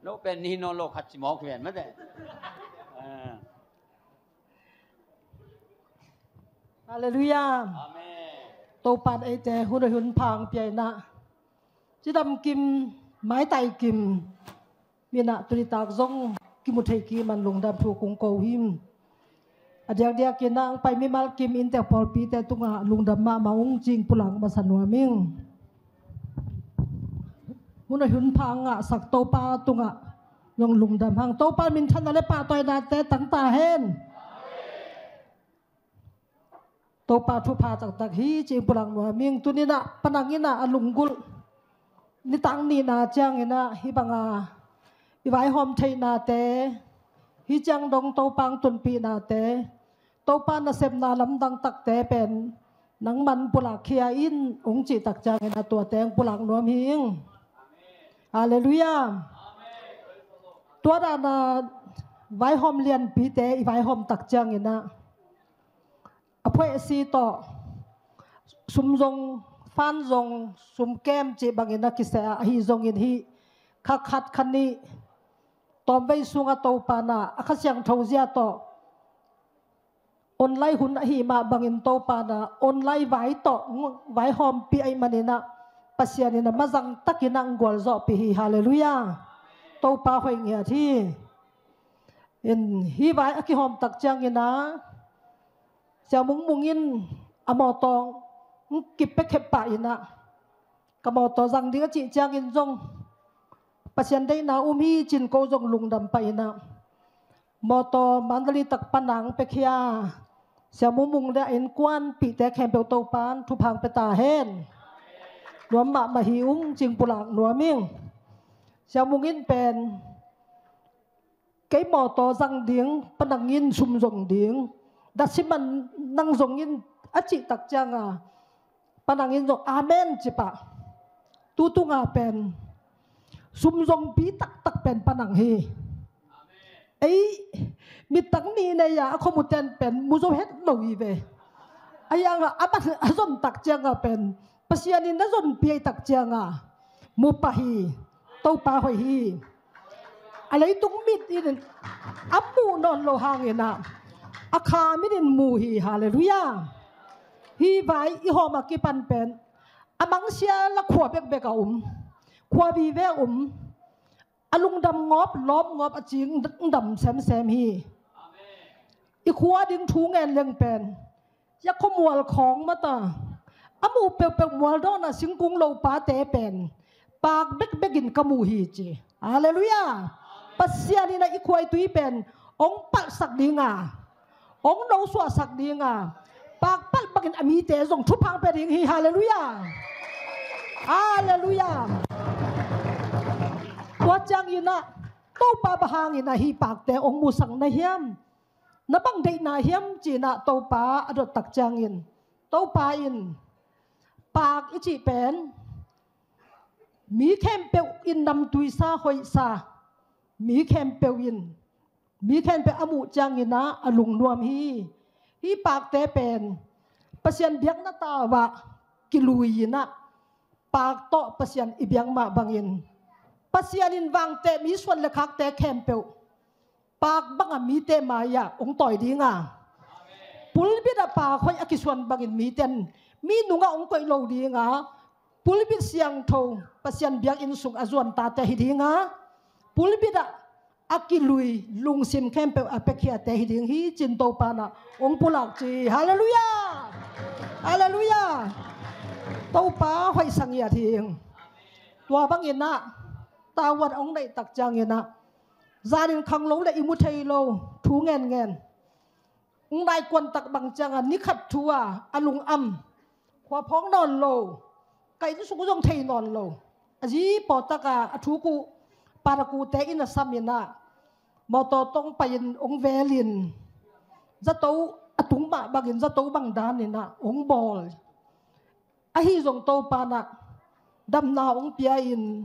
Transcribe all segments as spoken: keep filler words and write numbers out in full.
No pen ni nawn lo khat ci mawk hi ven mate. Ah. Halleluiah. Amen. Topa'n eite hun a hun phang piaina cidam kim, maitai kim, minah tunitak zong kimu thei kim an lungdam thu kong ko hi. A diakdiakin ah ang pai mimal kim innte pawlpite tungah lungdam mahmah ung cing pulak masa nuam ing. Hun a hun phang ngahsak Topa tungah zong lungdam hang. Topa minthanna le pahtawinate tangta hen. Topa thupha taktak hi cing pulak nuam ing. Tuninah pananginah a lunggulh nitang nihna cianginah hih banga i vaihawm theihnate, hih ciang dong Topa ang tunpihnate, Topa nasepna lamdang takte pen nangman pulak khia in ung cihtak ciangin a tuate ang pulak nuam hi ing. Halleluiah. Tua dana vaihawm lianpite i vaihawm tak cianginah a phuaisi tawh sum zong, fan zong, sum kem cih bangin a kiseh ah, ahi zongin hih kha khat kha nih tawmvei sungah Topa na a Kha Siangtho zia tawh online hun ahi mah bangin Topa na online vai tawh vaihawmpi ahi maninah Pasian in a mazang takinah ang gualzawhpih hi. Halleluiah. Topa hoih ngiat hi. In hih vai a kihawm tak cianginah Sia Mung Mung in a mawtaw kip pekkhep pah inah ka mawtaw zang ding a cih ciangin zong Pasian deihna um hi cin ko zong lungdam pah inah mawtaw Mandalay tak panang pekhia Sia Mung Mung le a innkuanpihte khempeuh Topan thupha ang pia ta hen. Nuam mahmah hi ung cing pulak nuam ing. Sia Mung in pen kei mawtaw zang ding, panangin sum zong ding, dasiman nang zongin a cihtak cianga panangin zong amen cipah. Tutunga pen sum zongpi taktak pen panang hi. Ei, mittang nih nei-a a khomuten pen mu zo het lo hi ve. A hianga a man a zontak cianga pen Pasian in na zonpi ei tak cianga mu pah hi. Topa hoih hi. A leitung mit in a muh nawn lo hanginah a kha mit in mu hi. Halleluiah. Hih vai i hawm a kipan pen a mangsia la khua bekbek a um, khua vive a um, a lungdam ngawp, lawp ngawp a cing dam semsem hi. I khua ding thu ngen leng pen sia khuamual khawng mata a muh peuhpeuh mual dawna singkung lopate pen paak bekbekin ka muh hi ci. Halleluiah. Pasian in a i khuaitui pen ong palhsak dinga, ong nosuahsak dinga, paak palh bangin a mite zong thupha ang pia ding hi. Halleluiah. Halleluiah. Tua cianginah Topa bang hangin a hih paakte ong musak na hiam? Na bang deihna hiam cinah Topa a dottak ciangin Topa in paak i cih pen mi khempeuh in namtuisa hoihsa, mi khempeuh in, mi khempeuh a muh cianginah a lungnuam hi. Hih paakte pen Pasian biakna tau ah kilui inah paak tawh Pasian i biak mah bangin Pasian in vangteh mi suan le khakte khempeuh paak banga mite mai-ah ong tawi dinga, pulpit ah paak hoih a kisuan bangin miten mi nungah ong koih lo dinga, pulpit siangtho Pasian biakinn sung a zuan tate hi dinga, pulpit ah a kilui lungsim khempeuh a piakhiate hi ding hi cin Topa na ong pulak ci. Halleluiah. Halleluiah. Topa hoihsa ngiat hi. Tua banginah tavuan ong neihtak cianginah zanin khanglo le i mu thei lo thu ngenngen, ung naikuantak bang cianga nikhat thu a a lungam, khua phawng nawn lo, ka inn sung zong thei nawn lo. A zi pawtaka a thuk uh parakute in a saminah mawtaw tong pai-in ong velin zato a tung mah bangin zato bang daninah ong bawl. Ahi zong Topa na damna ong pia-in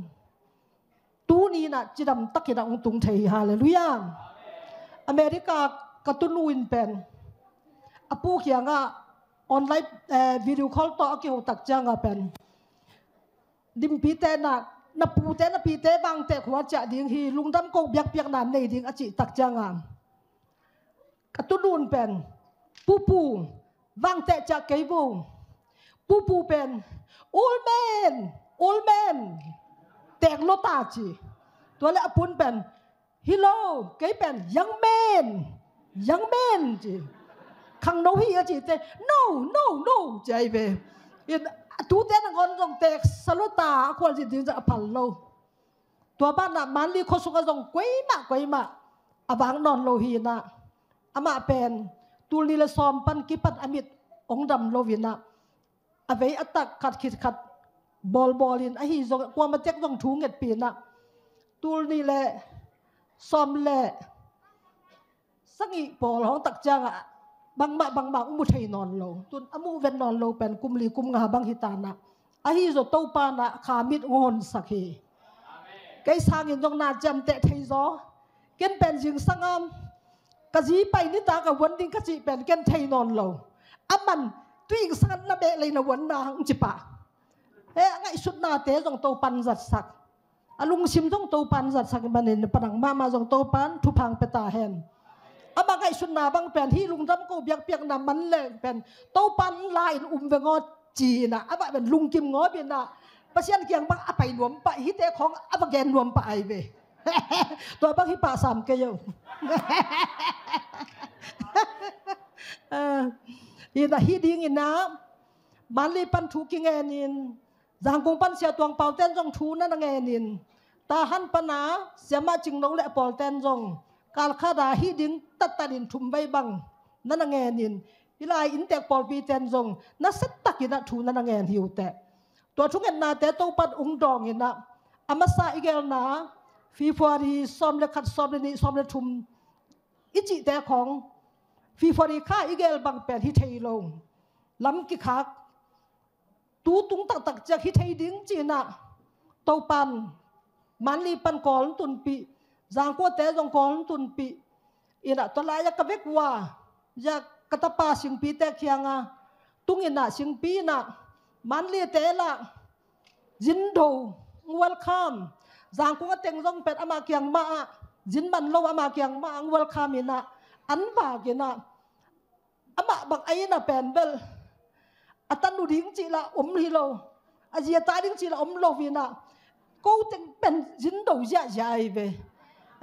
tuninah cidamtakinah ong tung thei hi. Halleluiah. America ka tunu in pen a pu kiangah online, eh, video call tawh a kihotak cianga pen dimpite na Na pute na pite vangteh khua ciah ding hi, lungdam ko biakpiakna nei ding a cih tak cianga ka tunun pen, pupu, vangteh ciah kei vo. Pupu pen, old man, old man, tek lo ta ci. Tua le a pun pen, hi lo, kei pen young man, young man ci. Khangno hi a cite, no, no, no ci ai ve. In, a tute nangawn zong teksa lo ta, a khualzin ding zong a phal lo. Tua banah Manli khua sungah zong kuaimah kuaimah a vak nawn lo hi inah, amah pen tul nih le sawm pan kipan a mit hong dam lo inah, a vei a tak khat khit khat bawlbawl in, ahi zong kuamah tek zong thu ngetpih inah, tul nih le sawm le sagih pawl hong tak ciangah bangmah bangmah hong mu thei nawn lo. Tun a muh vet nawn lo pen kum li kum nga bang hi ta inah, ahi zaw Topa inah kha mit hong honsak hi. Kei sangin zong na ciamteh thei zaw. Ken pen zingsang a ka zi pai nitak a vuan ding ka cih pen ken thei nawn lo. A man tuingsang na beh lei na vuan na hong ci pah. He, a ngaihsutnate zong Topan zatsak, a lungsim zong Topan zatsak manin, panang mahmah zong Topan thupha hong pia ta hen. Amah ngaihsutna bang pen, hih lungdam ko biakpiakna man leng pen Topan la in um veng aw ci inah, amah pen lungkim ngawp inah, Pasian kiang bang a pai nuam pah, hihte khawng a va gen nuam pah ai ve. Tua bang hi pah sam kei o. Ah, inah hih ding inah Manli pan thu kingen in, Zangkung pan Sia Tuang Pau ten zong thu na na ngen in, Tahan pana Siamah Cingno le a pawl ten zong kalkhat a hih ding tattat in thum vei bang na na ngen in, hih lai inntek pawlpi ten zong na set tak inah thu na na ngen hi uh teh. Tua thungetnate Topan hong dawng inah, a masa i gelna February sawm le khat, sawm le nih, sawm le thum i cihte khawng, February kha i gel bang pen hi thei lo. Lam kikhak, tu tung taktak ciang hi thei ding ci inah Topan Manli pan kawl hong tunpih, Zangkuate zong kawl hong tunpih inah, tua lai-ah ka vek uh a, ziah ka tapa Singpite kiangah tung inah, Singpi inah Manlite lah zindo, welcome. Zangkung a teng zong pen amah kiang mah ah zin man lo, amah kiang mah ah welcome inah, an vak inah, amah bang a inn ah pen bel a tan uh ding cih lah om hi lo, a zi a ta ding cih lah om lo inah, ko teng pen zindo ziahziah ai ve.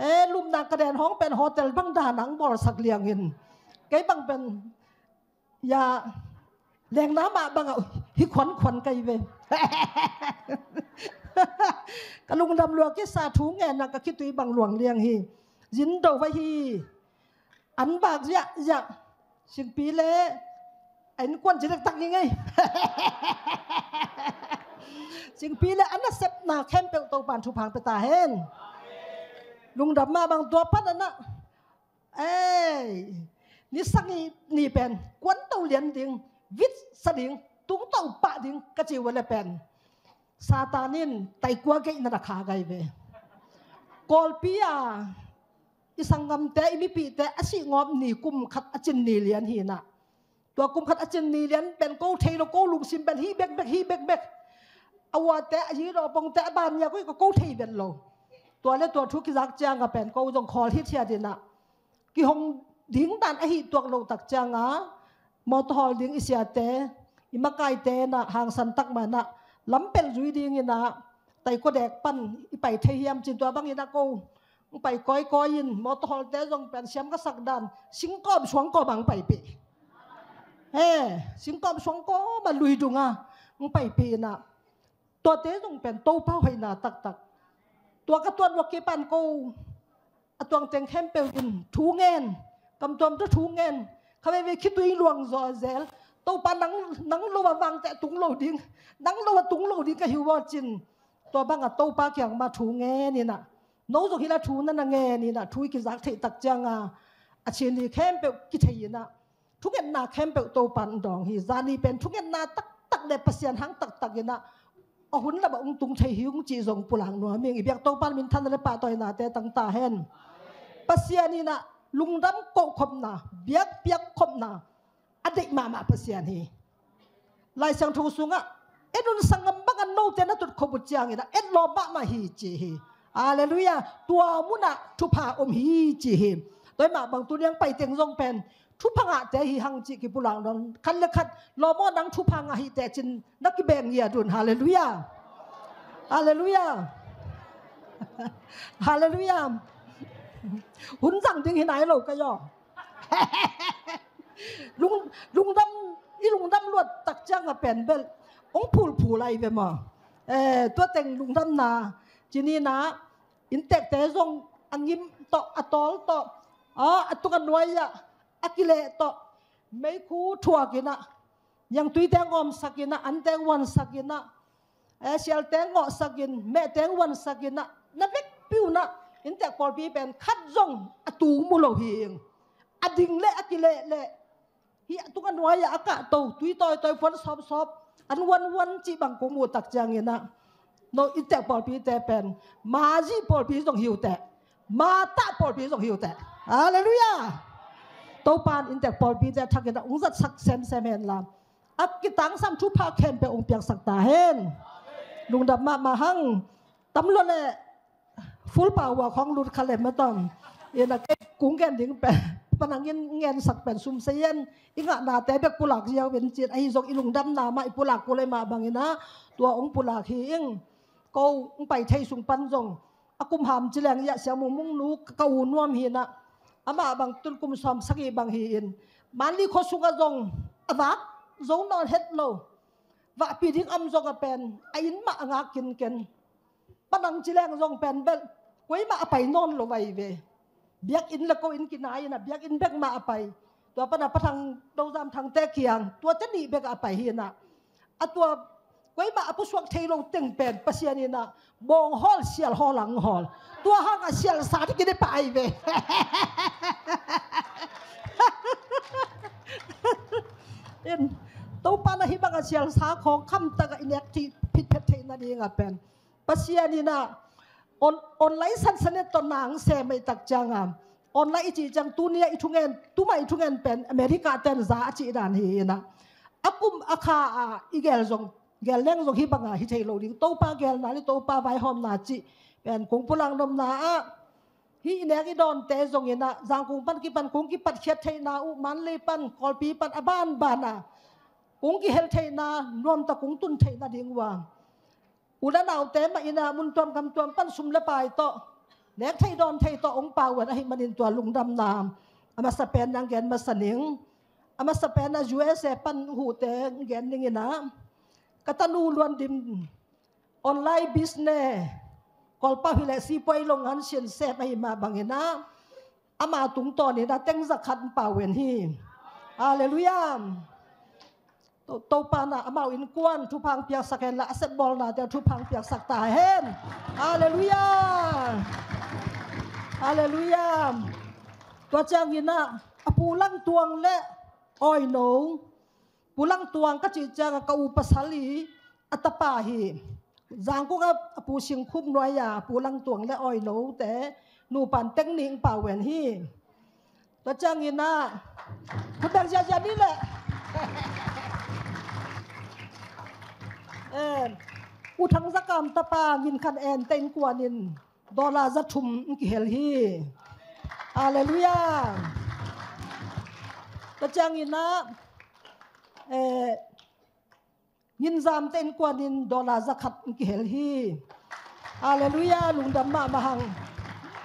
E, lupna ka den hawng pen hotel bang dan ah hong bawlsak liangin, kei bang pen, ya, lengna mah bangah hi khuankhuan kai ve. Ka lungdam lua kisa, thu ngenna ka khitui bang luang liang hi. Zindo va hi. An vak ziahziah. Singpi le a innkuan ci dektak ni ngei. Singpi le a nasepna khempeuh Topan thupha hong pia ta hen. Lungdam mah bang. Tua pan a na, ei, ni sagih ni pen kuanto lian ding, vit sa ding, tungto pah ding ka ci uh a le pen, Satan in taikua geihna na kha gai ve. Kawlpi a i sanggamte, i mipihte a sihgawp ni kum khat a cin ni lian hi inah, tua kum khat a cin ni lian pen ko thei lo, ko lungsim pen hi bekbek, hi bekbek. A uate, a zi dawpongte, a ban nia ko hi, ko thei vet lo. Tua le tua thu kizak ciangah pen ko zong khawl hithiat inah, kihong ding dan ahi tuak loh tak ciangah mawtaw hawl ding i siate, i makaite inah hangsan tak mah inah lampelh zui ding inah, taikua dek pan i pai thei hiam ci-in, tua bang inah ko hong pai kawikawi in, mawtaw hawlte zong pen siam ka sak dan singkawm suangkawm ah hong paipih. He, singkawm suangkawm a lui dungah hong paipih inah, tuate zong pen Topa hoihna taktak. Tua ka tuat uh a kipan ko a tuang teng khempeuh in thu ngen, kamtuam tawh thu ngen. Kha veivei khitui luang zaw a zel. Topa nang, nang lo a vangteh tung lo ding, nang lo a tung lo ding ka hi uh aw ci-in, tua bangah Topa kiang mah thu ngen inah, no zong hi lah thu na na ngen inah, thu i kizak theih tak ciangah a cin ni khempeuh kithei inah, thungetna khempeuh Topan dawng hi. Zani pen thungetna taktak le Pasian hang taktak inah a hun lamah hong tung thei hi ung cih zong pulak nuam ing. I biak Topan minthanna le pahtawinate tang ta hen. Pasian inah lungdam kohkhopna, biakpiak khopna a deih mahmah Pasian hi. Lai Siangtho sungah En un, sanggam bangin note na tut khop uh ciangin ah, en lawm mahmah hi ci hi. Halleluiah. Tua munah thupha om hi ci hi. Tua mah bang tuni a hong pai teng zong pen thupha ngahte hi hang cih kipulak nawn. Khat le khat, lawm aw, nang thupha ngah hi teh cin na kibeng ngiat un. Halleluiah. Halleluiah. Halleluiah. Hun zang ding hi nai lo ka yaw. Lung, lungdam, i lungdam luat tak ciang a pen bel hong phulphul ahi ve maw. Eh, tua teng lungdamna, ci ni na, inntekte zong a ngim tawh, a tawl tawh, a, a tung a nuai ah, a kileh tawh, meikhu thuak in ah, niangtuite ngawmsak in ah, ante wansak in ah, eh, sialte ngawhsak in, mehte wansak in ah, na vekpi un ah, inntek pawlpi pen khat zong a tung mu lo hi ing. A ding le a kileh le, hih a tung a nuai ah a kahto, tui tawitawi puan sawpsawp, an wanwan cih bang kong muh tak ciangin ah, no, inntek pawlpite pen mazi pawlpi zong hi uh teh, matah pawlpi zong hi uh teh. Halleluiah. Topa in inntek pawlpite thak in ah hong zatsak semsem hen la, a kitangsam thupha khempeuh hong piaksak ta hen. Lungdam mahmah hang. Tam lua le full power khong lut kha le matam. Ina kei kong gen ding pen, panangin ngensak pen sum sei en, i ngahnate bek pulak ziau pen cin, ahi zong i lungdamna mah i pulak kul ahi mah bangin ah, tua hong pulak hi ing. Ko hong pai thei sung pan zong, a kum ham ci leng ah Sia Mung Mung nu ka u nuam hi in ah, amah bang tun kum sawm sagih bang hi in, Manli khua sungah zong a vak zo nawn het lo. Vahpi ding om zong a pen, a inn mah a ngak kinken. Panang ci leng zong pen bel, kuamah a pai nawn lo vai ve. Biakinn le ko inn kinai in ah, biakinn bek mah a pai. Tua pan a Pa Thang, Do Zam Thangte kiang, tuate nih bek a pai hi in ah. A tua, kuamah a pusuak thei lo teng pen, Pasian in ah, bawng hawl, sial hawl ang hawl. Tua hang a sialsa ding in ah pai ve. In, Topa in ah hih bang a sialsa khong khamtak a i nek thei phitphet theihna ding a pen, Pasian in ah on-, online sansanet tawh nang sem ahi tak ciang a, online i cih ciang tuni a i thungen, tuma i thungen pen America ten za a cih dan hi in ah, a kum a kha a i gel zong, gel leng zong hih bang a hi thei lo ding. Topa gelna le Topa vaihawmna cih pen kong pulak nopna ah, hih i nek i dawnte zong in ah, Zangkong pan kipan kong kipatkhiat theihna uh, Manli pan, Kawlpi pan, a banban a kong kihel theihna, nuamtak kong tun theihna ding uh a, u le naute mah in ah, mun tuam gam tuam pan sum le pai tawh, nek thei dawn thei tawh hong pau uh ahih manin tua lungdamna a masa pen nang gen masa ning. A masa pen a U S A pan huhte gen ning in ah, ka tanu Luan Dim online business, Kawlpau hi leh sipuai lo ngan sian sem ahi mah bangin ah, ama tungtawn in ah teng za khat hong pau uh hi. Halleluiah. To-, Topa in ah amau innkuan thupha hong piaksak hen la, a sepbawlnate thupha hong piaksak ta hen. Halleluiah. Halleluiah. Tua ciangin ah, a Pu Lang Tuang le Awi No, Pu Lang Tuang ka cih ciang a ka u pasal hi, a tapa hi. Zangkong a, a Pu Sing Khup nuai a, Pu Lang Tuang le Awi No te nupa in teng nih hong pau uh hi. Tua ciangin ah, khut beng ziahziah ni leh. Eh, U Thang Za Kam tapa Ngin Khan En te innkuan in dollar za thum hong kihel hi. Halleluiah. Tua ciangin ah, eh, Ngin Zam te innkuan in dollar za khat hong kihel hi. Halleluiah, lungdam mahmah hang.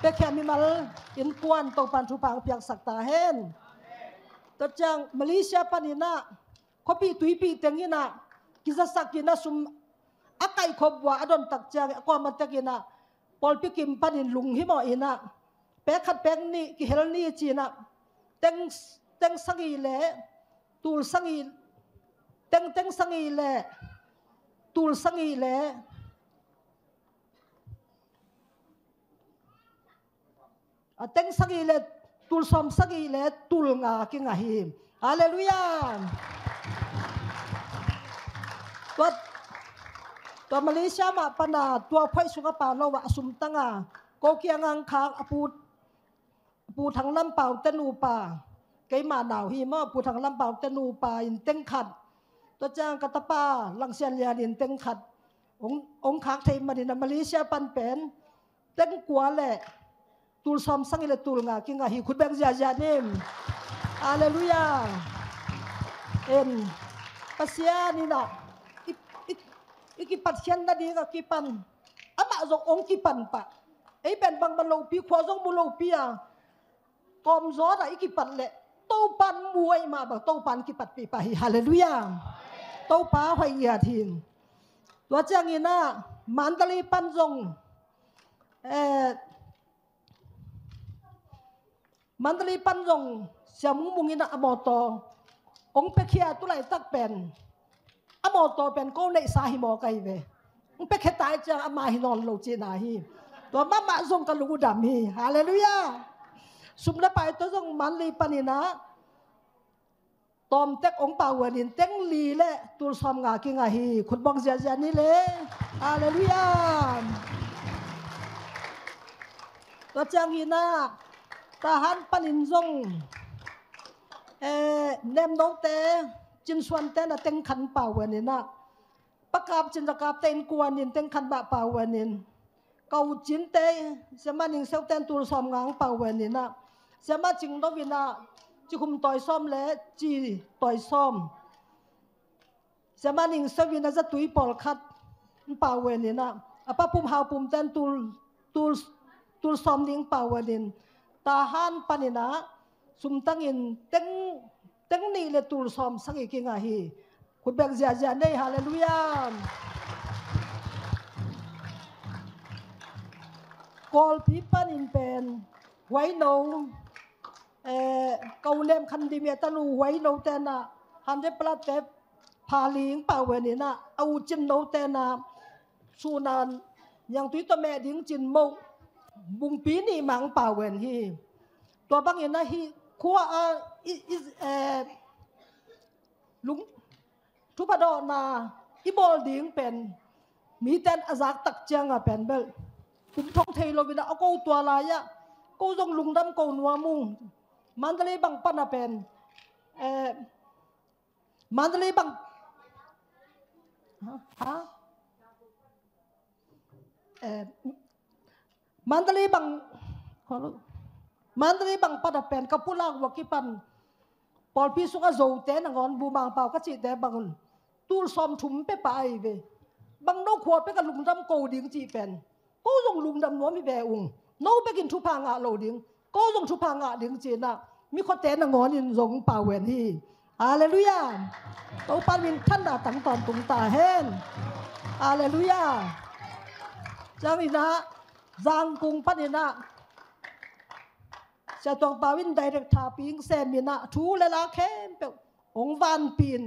Piakhia mimal innkuan Topa in thupha hong piaksak ta hen. Tua ciang Malaysia pan in ah, khuapih tuipih teng in ah, kizasak in ah, sum a kaihkhop uh a, a don tak ciang a kuamah tek in ah, pawlpi kim panin lunghimawh in ah, pek khat pek nih kihel ni ci in ah, teng, teng sagih le tul sagih, teng, teng sagih le tul sagih le, a, teng sagih le tul sawm sagih le tul nga kingah hi. Halleluiah. Tua, tua Malaysia mah pan a, tua phoih sungah pau lo a, a sum tang a, ko kiangah hong khak a, Pu, Pu Thang Lam Pau te nupa, keima nau hi maw, Pu Thang Lam Pau te nupa in teng khat Tua ciang ka tapa Langsian Lian in teng khat ong, ong khak thei manin a Malaysia pan pen teng kua le tul sawm sang ih le tul nga kingah hi. Khut beng ziazia nim. Halleluiah. En, Pasian in ah i, i, i kipatkhiat nading a kipan amah zong ong kipan pah. Ei pen bangmah lopi, khua zong mu lopi a kawmzaw ah i kipat leh Topan mu ahih mah bang Topan kipatpih pah hi. Halleluiah. Topa hoih ngiat hi. Tua ciangin ah Mandalay pan zong, eh, Mandalay pan zong Sia Mung Mung in ah a mawtaw ong piakhia, tu laitak pen a mawtaw pen ko neihsa hi maw ka hi ve. Ong piakhia tai ciang ama hi nawn lo cihna hi. Tua mahmah zong ka lung uh dam hi. Halleluiah. Sum le pai tawh zong Mandalay panin ah tawmtek ong pauan in teng li le tul sawm nga kingah hi. Khut beng ziazia ni le. Halleluiah. Tua ciangin ah Tahan panin zong, eh, Nemnote, Cinsuante na teng khat pauan in ah Pa Kap Cin, Za Kap te innkuan in teng khat mah pauan in, Kau Cin te, Siama Ning Seu ten tul sawm nga ong pauan in ah, Siama Cing Do in ah cikhum tawi sawm le ci tawi sawm, Siama Ning Seu in ah zatui pawlkhat ong pauan in ah, a Pa Pum Hau Pum ten tul, tul, tul sawm nih ong pauan in, Tahan panin ah sumtangin teng, teng nih le tul sawm sang ih kingah hi. Khut beng ziazia nei. Halleluiah. Kawlpi panin pen Huaino, eh, Kau Nem Khan Dim i a tanu Huaino ten ah hundred plus te pha li ong pauan in ah, a u Cin No ten ah sunan niangtui tawh meh ding cin moh bungpi nih mah ong pauan hi. Tua bangin ah hih khua ah i, i, eh, lung, thupha dawhna i bawl ding pen miten a zak tak ciang a pen bel kum thong thei lo in ah a ko tua lai ah ko zong lungdam ko nuam ung. Mandalay bang pan a pen, eh, Mandalay bang, ha? Eh, Mandalay bang, Mandalay bang pan a pen ka pulak uh a kipan pawlpi sungah Zote nangawn Bumang Pau ka cihte bang un tul sawm thum pia pah ahi ve. Bang no khua pia ka lungdam ko ding cih pen ko zong lungdam nuam hi ve ung. No bekin thupha ngah lo ding, ko zong thupha ngah ding ci-in ah mikhuate nangawn in zong pauan hi. Halleluiah. Topa min thanna tang tawntung ta hen. Halleluiah. Ciangin ah Zangkung panin ah Sia Tuang Pau in direct thapi ong sem in ah thu le la khempeuh ong vanpih in,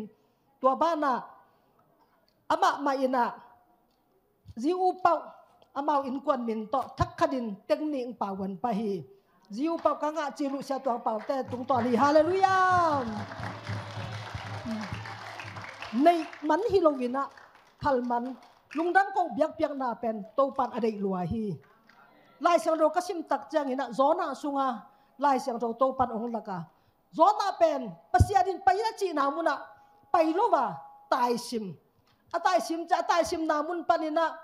tua banah amah mah in ah Zi U Pau, amau innkuan min tawh thak khat in teng nih ong pauan pah hi. Zi U Pau ka ngah cil uh Sia Tuang Pau te tungtawn hi. Halleluiah. Neih man hi lo in ah phal man, lungdam ko biakpiakna pen Topan a deih lua hi. Lai Siangtho ka sim tak ciangin ah Jonah sungah Lai Siangtho Topan ong lak a, Jonah pen Pasian in pai in a cihna munah pai lo a, taisim. A taisim ciang, a taisimna mun panin ah,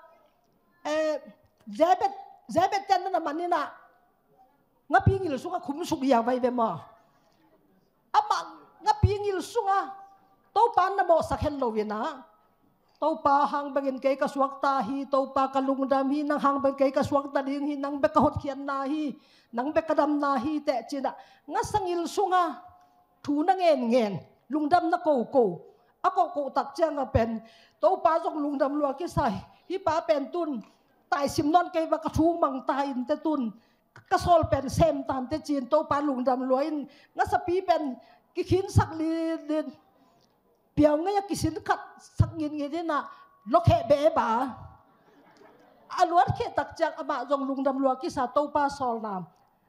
eh, Zebed, Zebed ten na man in ah ngapi ngil sungah khum suk ia vai ve maw. Amah ngapi ngil sungah Topa na mawhsak hen lo in ah, Topa hang bangin kei ka suakta hi, Topa ka lungdam hi, nang hang bangin kei ka suakta ding hi, nang bek ka hotkhiatna hi, nang bek ka damna hi teh ci-in ah ngasa ngil sungah thu na ngen ngen, lungdam na ko ko, a ko ko tak ciang a pen Topa zong lungdam lua kisa hi. Hih pa pen tun taisim nawn kei va, ka thu mang ta in teh tun ka sawl pen sem tan teh ci-in Topa lungdam lua in, ngasapi pen kikhinsak lilin, piau ngei a kisin khat sak ngitngit in ah luakheh beba. A luakheh tak ciang amah zong lungdam lua kisa, Topa sawlna.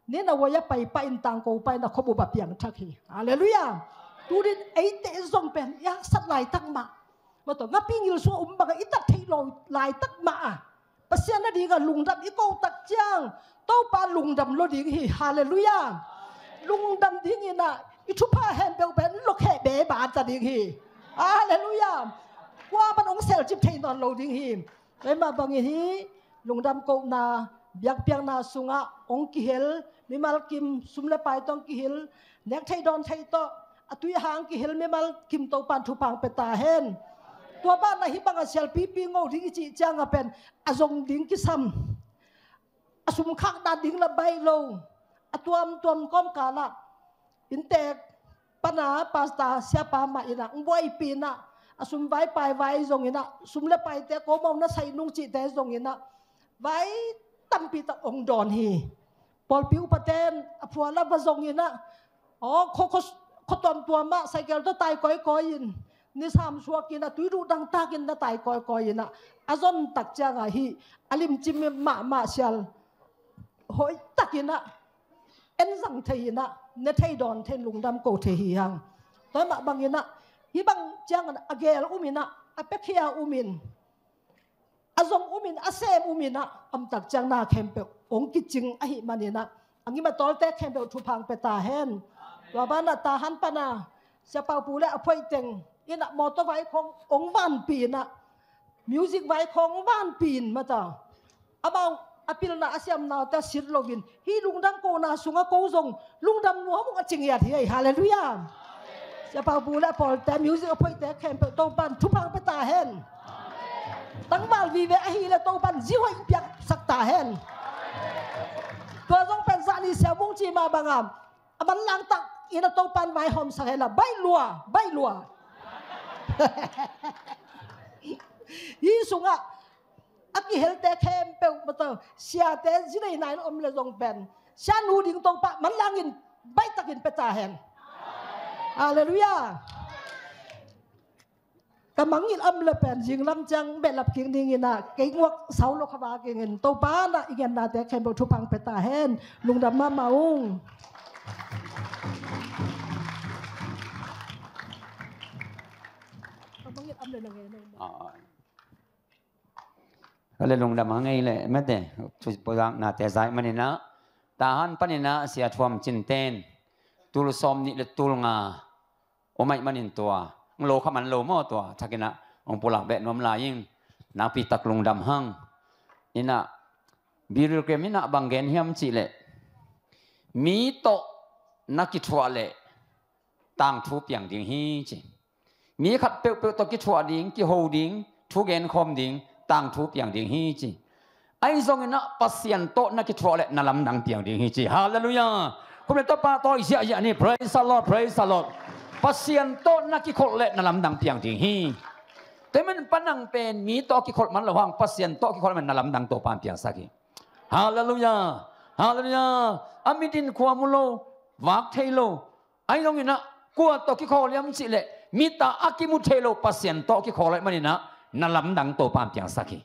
Ni na wai a pai pah in, tangko pah in a khuabup a piangthak hi. Halleluiah. Tunin eite zong pen i haksat laitak mah, maw, tua ngapi ngil sungah um bangah i tat theih lo laitak mah a, Pasian a dingah lungdam i ko tak ciang Topa lungdam lo ding hi. Halleluiah. Lungdam dingin ah i thupha hempeuh pen luakheh beba ta ding hi. Halleluiah. Kua man hong selcip thei nawn lo ding hi. Tua mah bangin hih lungdam kohna, biakpiakna sungah hong kihel mimal kim, sum le pai tawh hong kihel, nek thei dawn thei tawh a tui a hang kihel mimal kim Topan thupha hong pia ta hen. Tua banah hih bangah sialpipi ngah ding i cih ciangah pen a zong ding kisam, a sum khakna ding lah baih lo, a tuamtuam kawmkalah inntek pana pastor siapa mah in ah hong buaipih in ah, a sum vai pai vai zong in ah, sum le paite ko mah na sai nung cihte zong in ah, vai tampi tak hong dawn hi. Pawlpi upate in a phuala va zong in ah, aw, kho, kho, kho tuamtuam ah cycle tawh tai kawikawi in, ni sam suak in ah, tui duh dangtak in na tai kawikawi in ah, a zon tak ciangah hih a limci mahmah sial hoih tak in ah en zang thei in ah, ne thei dawn thei in lungdam ko thei hi hang. Tua mah bangin ah, hih bang ciangin a geel um in ah, a piakhia um in, a zong um in, a sem um in ah, a omtak ciang na khempeuh hong kicing ahih manin ah, a ngim a tawlte khempeuh thupha hong pia ta hen. Tua banah Tahan pana Sia Pau Pu le a phoih teng in ah, mawtaw vai khawng hong vanpih in ah, music vai khawng hong vanpih in mata, amau a pilna a siamna tawh sit loin hih lungdam kohna sungah ko zong lungdam nuam ung a ci ngiat hi. Halleluiah. Sia Pau Pu le a pawlte, music a phoihte khempeuh Topan thupha hong pia ta hen. Tangval vive ahih leh Topan zi hoih piaksak ta hen. Tua zong pen zah nih siam ung ci mah bangah, a manlang tak in ah Topan vaihawmsak hen la, baih lua, baih lua. Hih sungah a kihelte khempeuh mata, siate zi neihna in om le zong pen, sianu ding Topa manlang in baih takin pia ta hen. Halleluiah. Ka mangngilh om le pen zinglam ciang behlap kik ding in ah, kei nguak sau lo kha va kik in, Topa in ah i gennate khempeuh thupha hong pia ta hen. Lungdam mahmah ung. Ka mangngilh om le na ngen ung. Ah, ah. Ka le lungdam a ngei le mate, thu pulak nate zai manin ah, Tahan panin ah Sia Thuam Cin ten tul sawm nih le tul nga om ahih manin tua, hong lo kha man lo maw, tua thakin ah hong pulak beh nuam lai ing. Nakpi tak lungdam hang. In ah, Billy Graham in ah bang gen hiam cih leh, mi tawh na kithuah leh tangthu piang ding hi ci. Mi khat peuhpeuh tawh kithuah ding, kiho ding, thu genkhawm ding, tangthu piang ding hi ci. Ahi zongin ah Pasian tawh na kithuah leh na lamdang piang ding hi ci. Halleluiah. Khum le tapa tawh i ziahziah ni. Praise the Lord, praise the Lord. Pasian tawh na kikholh leh na lamdang piang ding hi. Tua manin panang pen mi tawh kikholh man lo hang, Pasian tawh kikholh man na lamdang Topan piangsak hi. Halleluiah. Halleluiah. A mit in khua mu lo, vak thei lo. Ahi zongin ah kua tawh kikholh hiam cih leh, mit a a kimu thei lo Pasian tawh kikholh ahih manin ah na lamdang Topan piangsak hi.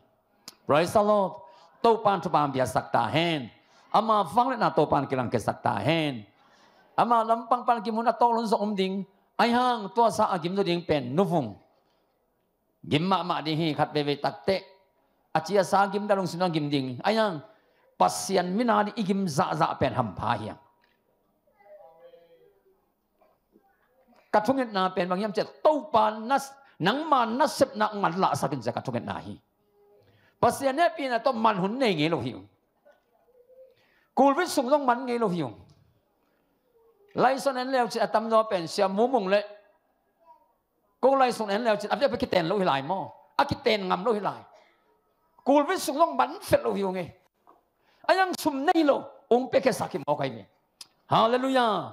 Praise the Lord. Topan thupha hong piaksak ta hen. Ama vangliatna Topan kilangkhiatsak ta hen. Ama lampang pan gim hun a tawlun zong om ding. Ahi hang tua sa a gim zaw ding pen nuvung gim mahmah ding hi. Khat veivei takteh a ci a sa gim, a lungsim a gim ding. Ahi hang Pasian min a ding i gim zahzah pen hampha hi hang. Ka thungetna pen bang hiam cih leh, Topa na, nangma nasepna hong manlahsak in ci a ka thungetna hi. Pasian hehpihna tawh man hun nei ngei lo hi ung. Kulvit sung zong man ngei lo hi ung. Laison en leu cin a tamzaw pen Sia Mumung le ko laison en leu cin a viapi kiten lo hi lai maw? A kiten ngam lo hi lai. Kulvit sung zong man fet lo hi ung e. A yang sum nei lo, hong piakhiatsak hi mawk ahi ve. Halleluiah.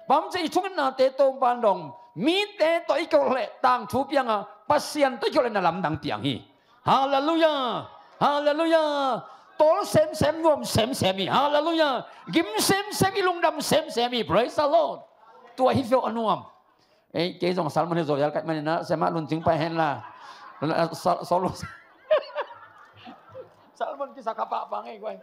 Bang hiam cih leh i thungetnate Topan dong, mite tawh i kikholh leh tangthu piang a, Pasian tawh i kikholh leh na lamdang piang hi. Halleluiah. Halleluiah. Tawl semsem, nuam semsem hi. Halleluiah. Gim semsem, i lungdam semsem hi. Praise the Lord. Tua hi fiau a nuam. Ei, kei zong sermon hi zaw hial ka hih manin ah, Sia Mah Lun Cing pai hen la. Sa-, solo. Sermon kisa ka pahpah ngei guai.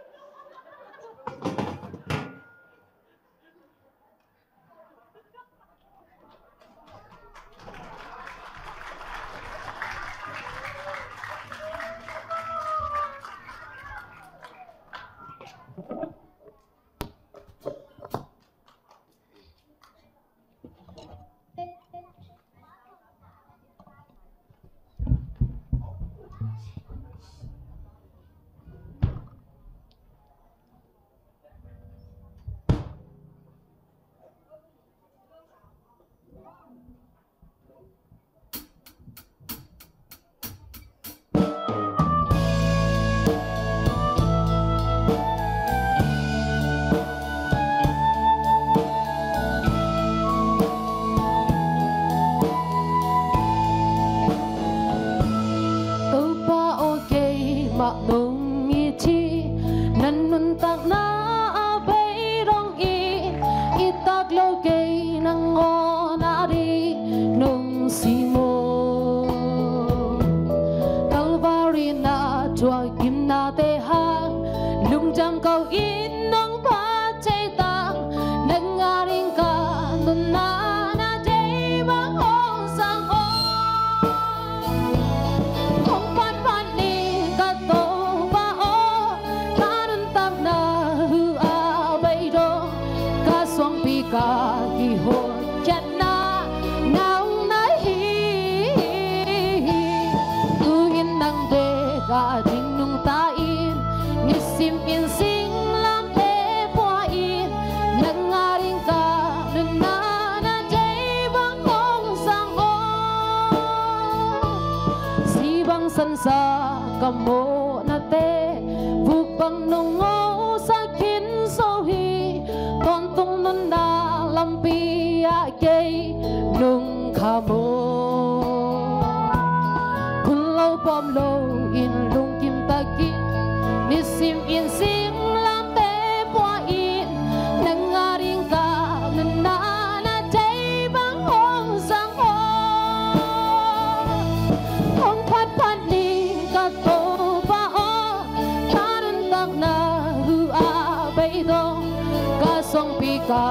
Tam ko in nong phat thei tak, nang a ding ka nunna na deih bang hong zang aw. Hong phatphat ning ka Topa aw, ka nuntakna hu a beidong, ka suangpi ka kihawlkhiatna nang na hi. Tu-in nang bek a ding nungta in, nisim in singlamteh pua in, nang a ding ka nunna na deih bang hong zang aw. Zi bang sansa ka mawhnate, vuk bang nong ngawhsak khin zo hi, tawntung nunna lampi ah kei nong kham aw. Phun lo pawm lo in lungkim takin, nisim in singlamteh pua in, nang a ding ka nunna na deih bang hong zang aw. Hong phatphat ning ka Topa aw, ka nuntakna hu a beidong, ka suangpi ka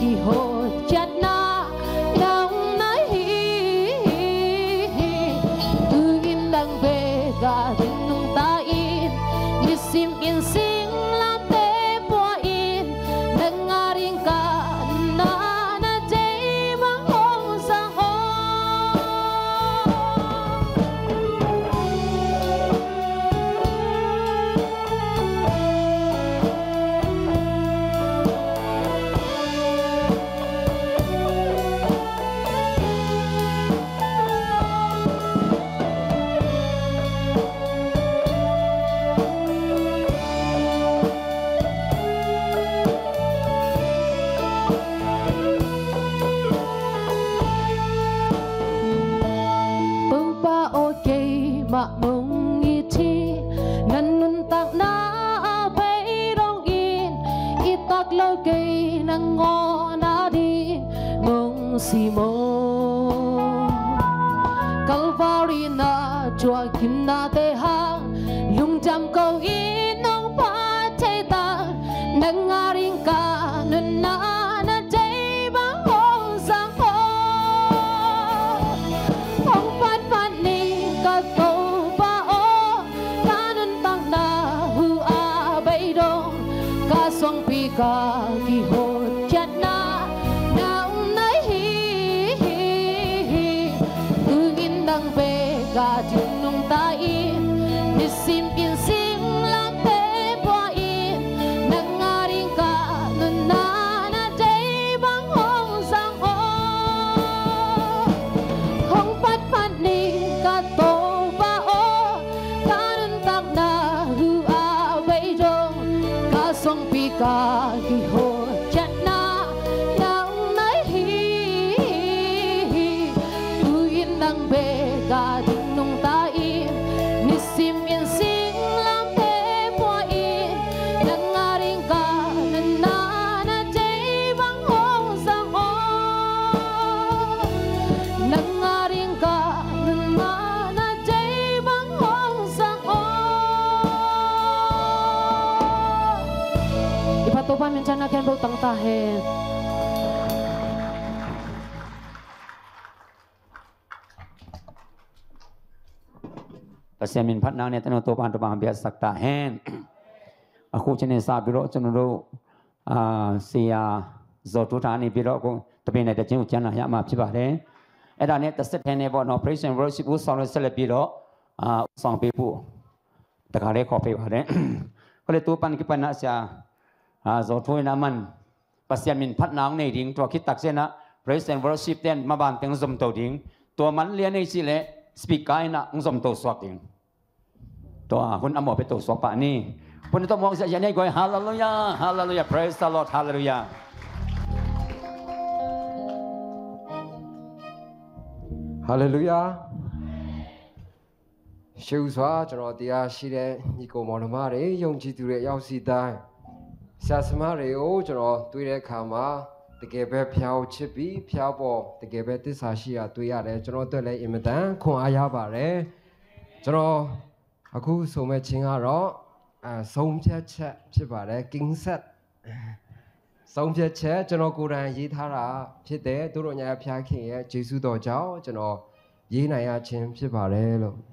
kihawlkhiatna nang na hi. Tu-in nang bek a ding nungta in, nisim in singlamteh pua in, nang a ding ka nunna na deih bang hong zang aw. Topa aw, keimah nong it hi, na nuntakna a beidong in, i tak lo kei nangawn a ding nong sim aw. Calvary na thuak khin nate hang, lungdam ko in nong phat thei tak, nang a ding ka nunna na deih bang hong zang aw. Hong phatphat ning ka Topa aw, ka nuntakna hu a beidong, ka suangpi ka kihawlkhiatna nang na hi. Tu-in nang bek a ding nungta in, nisim in singlamteh pua in, nang a ding ka nunna na deih bang hong zang aw. Hong phatphat ning ka Topa aw, ka nuntakna hu a beidong, ka suangpi ka kihawlkhiatna nang na hi. Tu-in nang bek a ding nungta in, nisim in singlamteh pua in, nang a ding ka nunna na deih bang hong zang aw. Nang a ding ka nunna na deih bang hong zang aw. I phat Topa minthanna khempeuh tang ta hen. Pasian min phatna ne tanu Topa, Topa biaksak ta hen. A khu chine sa bilo chunu lo. A, sia zo tu ta ni bilo ko tapi ne ta chin u chian na ya ma phi ba de. E da ne ta set hen ne bo no praise and worship u song lo sele bilo. A, u song pi pu. Ta ka le ko pe ba de. Ko le tu pan ki pan na sia. A, zo tu na man. Pasian min phatna hong nei ding, tua khit tak ciangin ah praise and worship ten maban teng zomto ding. Tua man lian nei cih leh speaker in ah hong zomto suak ding. Tua hun a mawh pia to suak pah ni. Pun tua mawh ziahziah nei guai. Hallelujah, hallelujah, praise the Lord, hallelujah. Hallelujah. ရှေးဦးစွာ ကျွန်တော်တရားရှိတဲ့ညီကိုမောင်နှမတွေ၊ ယုံကြည်သူတွေအယောက်စီတိုင်း၊ ဆရာ၊ ဆရာမတွေကို ကျွန်တော်တွေ့တဲ့အခါမှာ တကယ်ပဲ ဘုရားကိုချစ်ပြီး ဘုရားပေါ် တကယ်ပဲ သစ္စာရှိတာ တွေ့ရတယ်။ ကျွန်တော်အတွက်လည်း အင်မတန် ခွန်အားရပါတယ်။ ကျွန်တော် အခုဆိုမဲ့ချင်းကတော့ အာ၊ ဆုံးဖြတ်ချက်ဖြစ်ပါတယ်။ ကိန်းဆက်၊ ဆုံးဖြတ်ချက်၊ ကျွန်တော်ကိုယ်တိုင်ရေးထားတာဖြစ်တယ်။ သို့သော်ငြားဖျားခင်ရဲ့ကျေးဇူးတော်ကြောင့် ကျွန်တော်ရေးနိုင်ရခြင်းဖြစ်ပါတယ်လို့။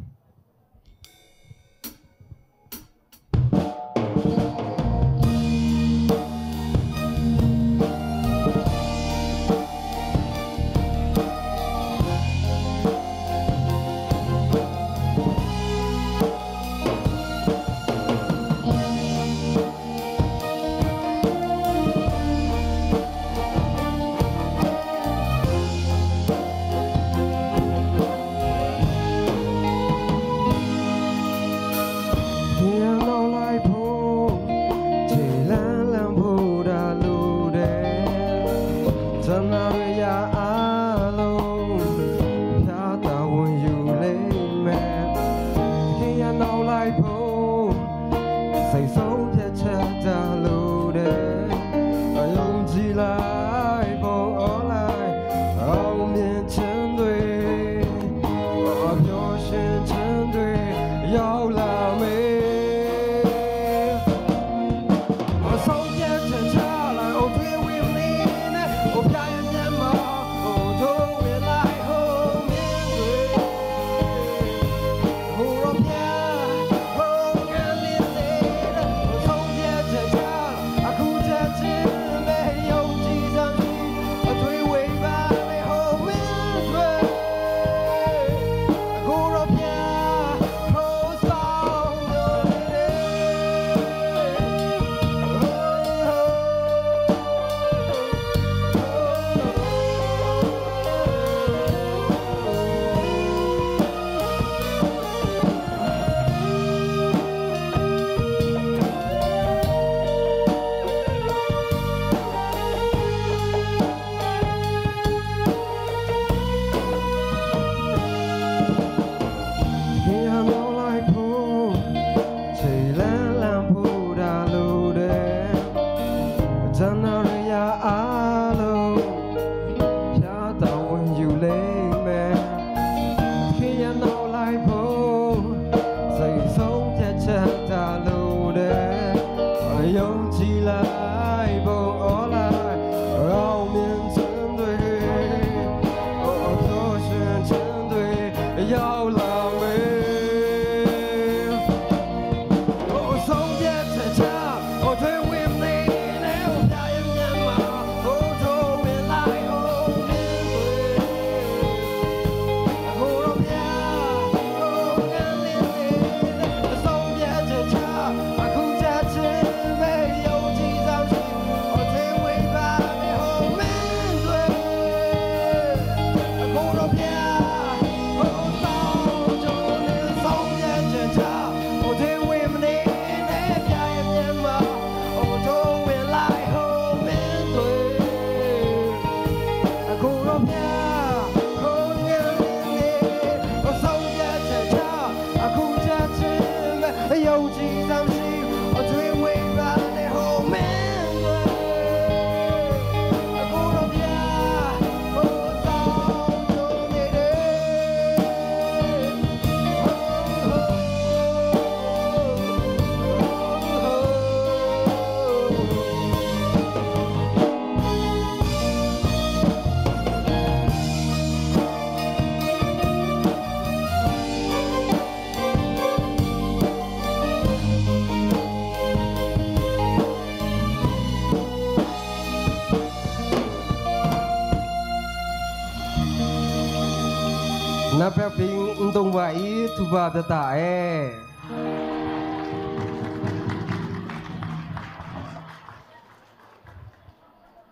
ပြန်ရောက်လာဖို့ ခြေလှမ်းလှမ်းဖို့ဒါလိုတယ်။ တနာရရအားလုံး ဖျားတာဝန်ယူလိမ့်မယ်။ ခင်ရနောက်လိုက်ဖို့ စိတ်ဆုံးဖြတ်ချက်ဒါလိုတယ်။ အယုံကြည်လိုက်ဖို့ အွန်လိုင်း အောင်မြင်ခြင်းတွေ ပျော်ရွှင်ခြင်းတွေ ရောက်လာမယ်။ အဆုံးဖြတ်ချက်ချလိုက်၊ အိုထွေးဝေမနေနဲ့၊ အိုဖျားရမျက်မှောက်၊ အိုထိုးဝင်လိုက်၊ ဟိုမင်းတွေ၊ ဟိုတော့ဖျား၊ ဟိုငါလေးလေးနဲ့၊ အဆုံးဖြတ်ချက်ချ၊ အခုချက်ချင်းပဲယုံကြည်စမ်းကြည့်၊ အထွေးဝေပါနဲ့၊ ဟိုမင်းတွေ၊ အခုတော့ဖျား၊ ဟို ခြေလှမ်းလှမ်းဖို့ဒါလိုတယ်။ တနာရရအားလုံး ဖျားတာဝန်ယူလိမ့်မယ်။ ခင်ရနောက်လိုက်ဖို့ စိတ်ဆုံးဖြတ်ချက်ဒါလိုတယ်။ ယုံကြည်လိုက်ဖို့ အွန်လိုင်း အောင်မြင်ခြင်းတွေ ပျော်ရွှင်ခြင်းတွေ ရောက်လာမယ်။ အဆုံးဖြတ်ချက်ချ၊ အိုထွေးဝေမနေနဲ့၊ အိုဖျားရမျက်မှောက်၊ အိုထိုးဝင်လိုက်၊ ဟိုမင်းတွေ၊ အခုတော့ဖျား၊ ဟိုငါလေးလေးနဲ့၊ အဆုံးဖြတ်ချက်ချ၊ အခုချက်ချင်းပဲယုံကြည်စမ်းကြည့်၊ အိုထွေးဝေပါနဲ့၊ ဟိုမင်းတွေ၊ အခုတော့ဖျား၊ ဟို ယုံကြည်စမ်းကြည့်၊ အထွေးဝေပါနဲ့၊ ဟိုမင်းတွေ၊ အခုတော့ဖျား၊ ဟို စောင့်ကြိုနေတယ်။ Napep ping ntung ba i tuba tata e.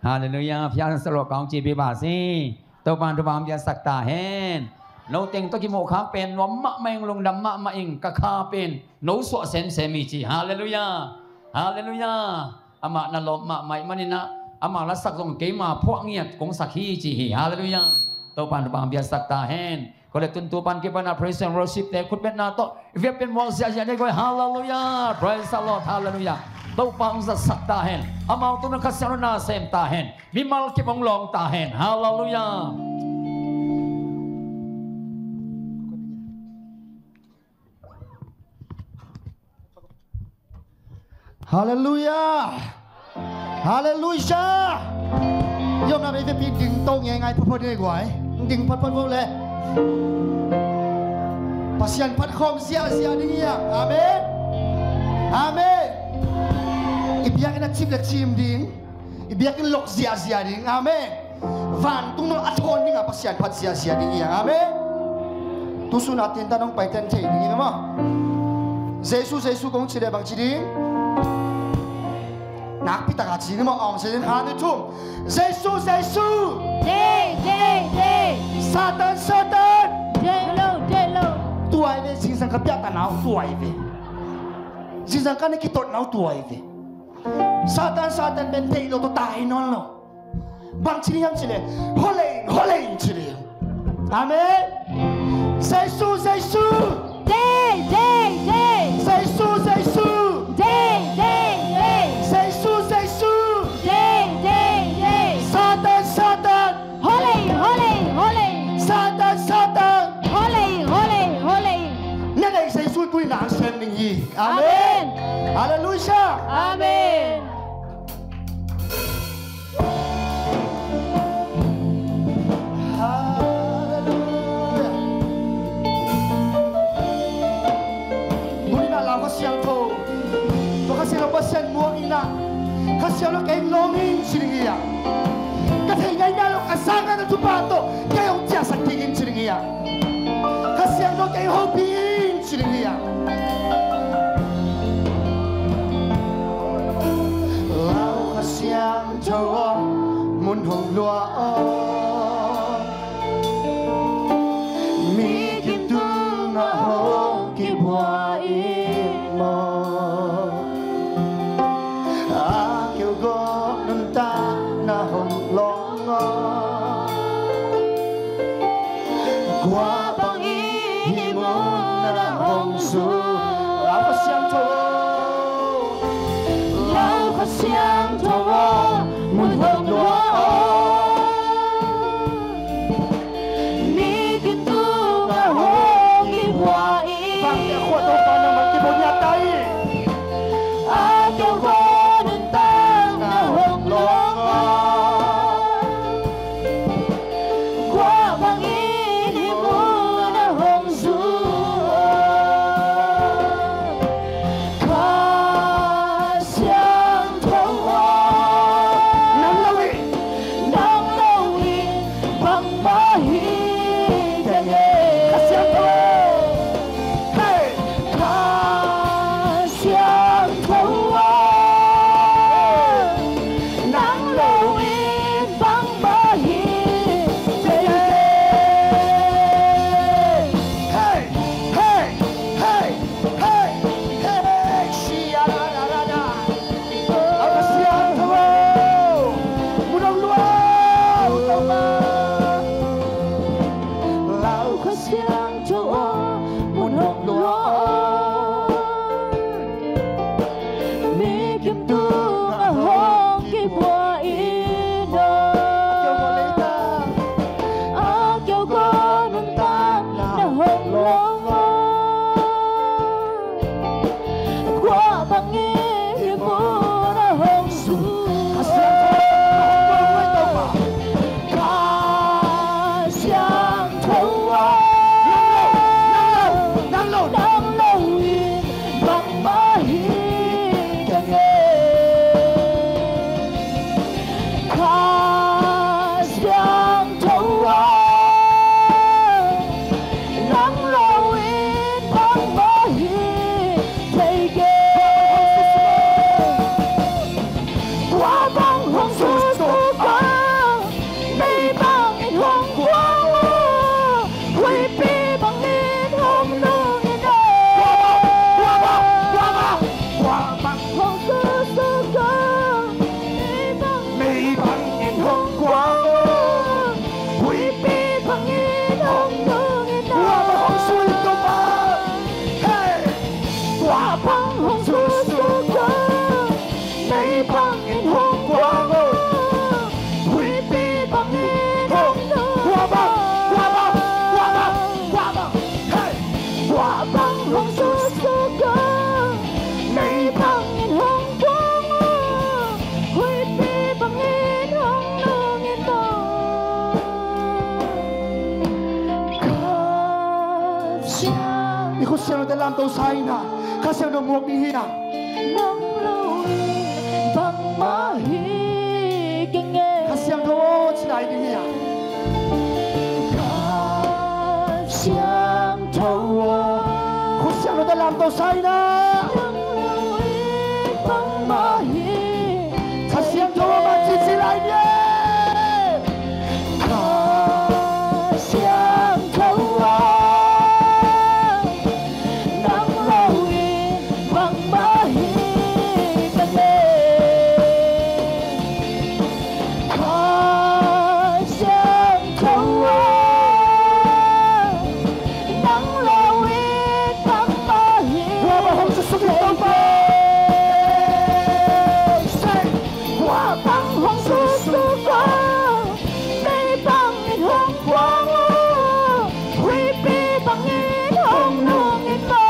Halleluiah. Phial in salawh kawng ci pi ba si. Topa in thupha hong piaksak ta hen. No teng tawh kimuh khak pen nuam mahmah ing, lungdam mahmah ing, ka kha pen no suah semsem hi ci. Halleluiah. Halleluiah. Amah na lawp mahmah ih maninah amah lasak zong keima phuah ngiat kong sak hi ci hi. Halleluiah. Topa in thupha hong piaksak ta hen. Collect tuntu pan kipan a praise and worship te khutbetna tawh i viapin mual ziahziah nei koi. Halleluiah. Praise the Lord. Halleluiah. Topa hong zatsak ta hen. Amau tungah Kha Siangtho na sem ta hen. Mimal kip hong lawng ta hen. Halleluiah. Halleluiah! Halleluiah! I omna vei vei pi ding to ngeingai photphot ni guai. Ding photphot vo le. Pasian phat khawm ziahziah ding hi hang. Amen. Amen. I biakinn a cip le cim ding. I biakinn lok ziahziah ding. Amen. Vantung nong a thawn ding a Pasian phat ziahziah ding hi hang. Amen. Tusun a tintan hong paiten thei ding hi maw. Jesu, Jesu kong ci le bang ci ding. Nakpi taka ci ni maw, awng se kha ni thum. Jesu, Jesu. Dei, dei, dei. Satan, Satan. Dei lo, dei lo. Tua hi ve, zingsang ka piakta nau tua hi ve. Zingsang ka na kitot nau tua hi ve. Satan, Satan pen dei lo tawh tai nawn lo. Bang ci ni hiam ci le, hawlei, hawlei ci ni. Amen. Jesu, Jesu. Dei, dei, dei. Jesu, Jesu. Dei, dei, dei. Jesu, Jesu. Dei, dei, dei. Satan, Satan. Hawlei, hawlei, hawlei. Satan, Satan. Hawlei, hawlei, hawlei. Na nei Jesu tui nang sem ning hi. Amen. Amen. Halleluiah. Amen. Halleluiah. Tuni-in ah lau Kha Siangtho. Tua Kha Siangtho Pasian muang in ah, Kha Siangtho kei lawng in ci ding hi a. Ka thei ngaingai lo ka sang ngaingai thupha tawh kei hong ciahsak ding in ci ding hi a. Kha Siangtho kei hopih in ci ding hi a. Lau Kha Siangtho aw, mun hong luah aw. Mi kim tungah hong kibua in maw. A keu gawh nuntakna hong lawng aw. Kua bangin hih mun ah hong zu. Lau Kha Siangtho aw. Lau Kha Siangtho aw, mun hong luah aw. Mi kim tungah hong kibua in. Bangte a khua Topa nangmah kibua ngiat ta hi. A keu gawh nuntakna hong lawng aw. Kua bangin hih mun ah hong zu aw. Kha Siangtho aw. Nang lo in. Nang lo in bangmah hi keng e. Kha Siangtho aw. Hey. Kha Siangtho aw. Nang lo in bangmah hi keng e. Hey, hey, hey, hey, hey, shia da da da da. Lau Kha Siangtho aw, mun hong luah aw, Topa. Lau Kha Siangtho aw, mun hong luah aw. Mi kim tungah hong kibua in aw. A keu gawh nuntakna hong lawng aw. Kua bangin hih mun ah hong zu. Kha Siangtho aw. Kha Siangtho aw. Nang lo, nang lo, nang lo. Nang lo in bangmah hi keng e. Kha Siangtho aw. Nang lo in bangmah hi thei keng. Kua bang hong susuk aw. Mei bangin hong kuang aw. Huipi bangin hong nung in aw. Kua bang, kua bang, kua bang, kua bang hong susuk aw. Mei bangin hong kuang aw. Huipi bangin hong nung in aw. Kua bang hong susuk aw. Hey! Kua bang hong susuk aw. Mei bangin hong kuang aw. Huipi bangin hong nung. Kua bang, kua bang, kua bang, kua bang. Hey! Kua bang hong susuk aw. Mei bangin hong Sa in ah, Kha Siangtho muak ding hi ah. Nang lo in bangmah hi keng e. Kha Siangtho aw ci lai ding hi ah. Kha Siangtho aw. Kha Siangtho tawh lamto sa in ah. Nang lo in bangmah hi. Kha Siangtho aw, bang ci ci lai ding e. Kha Siangtho aw, nang lo in bangmah hi ka ne. Kha Siangtho aw, nang lo in bangmah hi. Kua bang hong susuk in Topa? Kua bang hong susuk aw? Mei bangin hong kuang aw, huipi bangin hong nung in maw.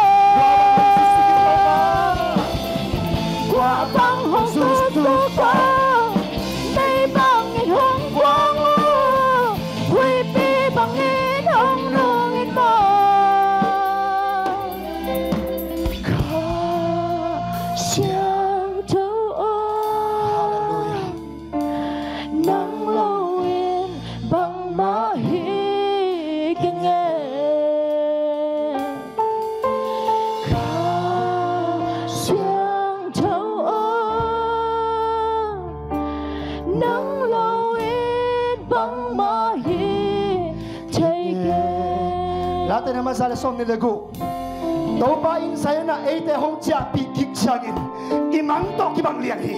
Kua bang hong susuk aw? Mei bangin hong kuang aw, huipi bangin hong nung in maw. Kha Siangtho aw. Halleluiah. Nang lo in bangmah hi keng e. Kha Siangtho aw, nang lo in bangmah hi thei keng e. Late na masa le sawm ni le gu. Topa in Zion ah eite hong ciahpih kik ciangin i mang tawh kibang liang hi.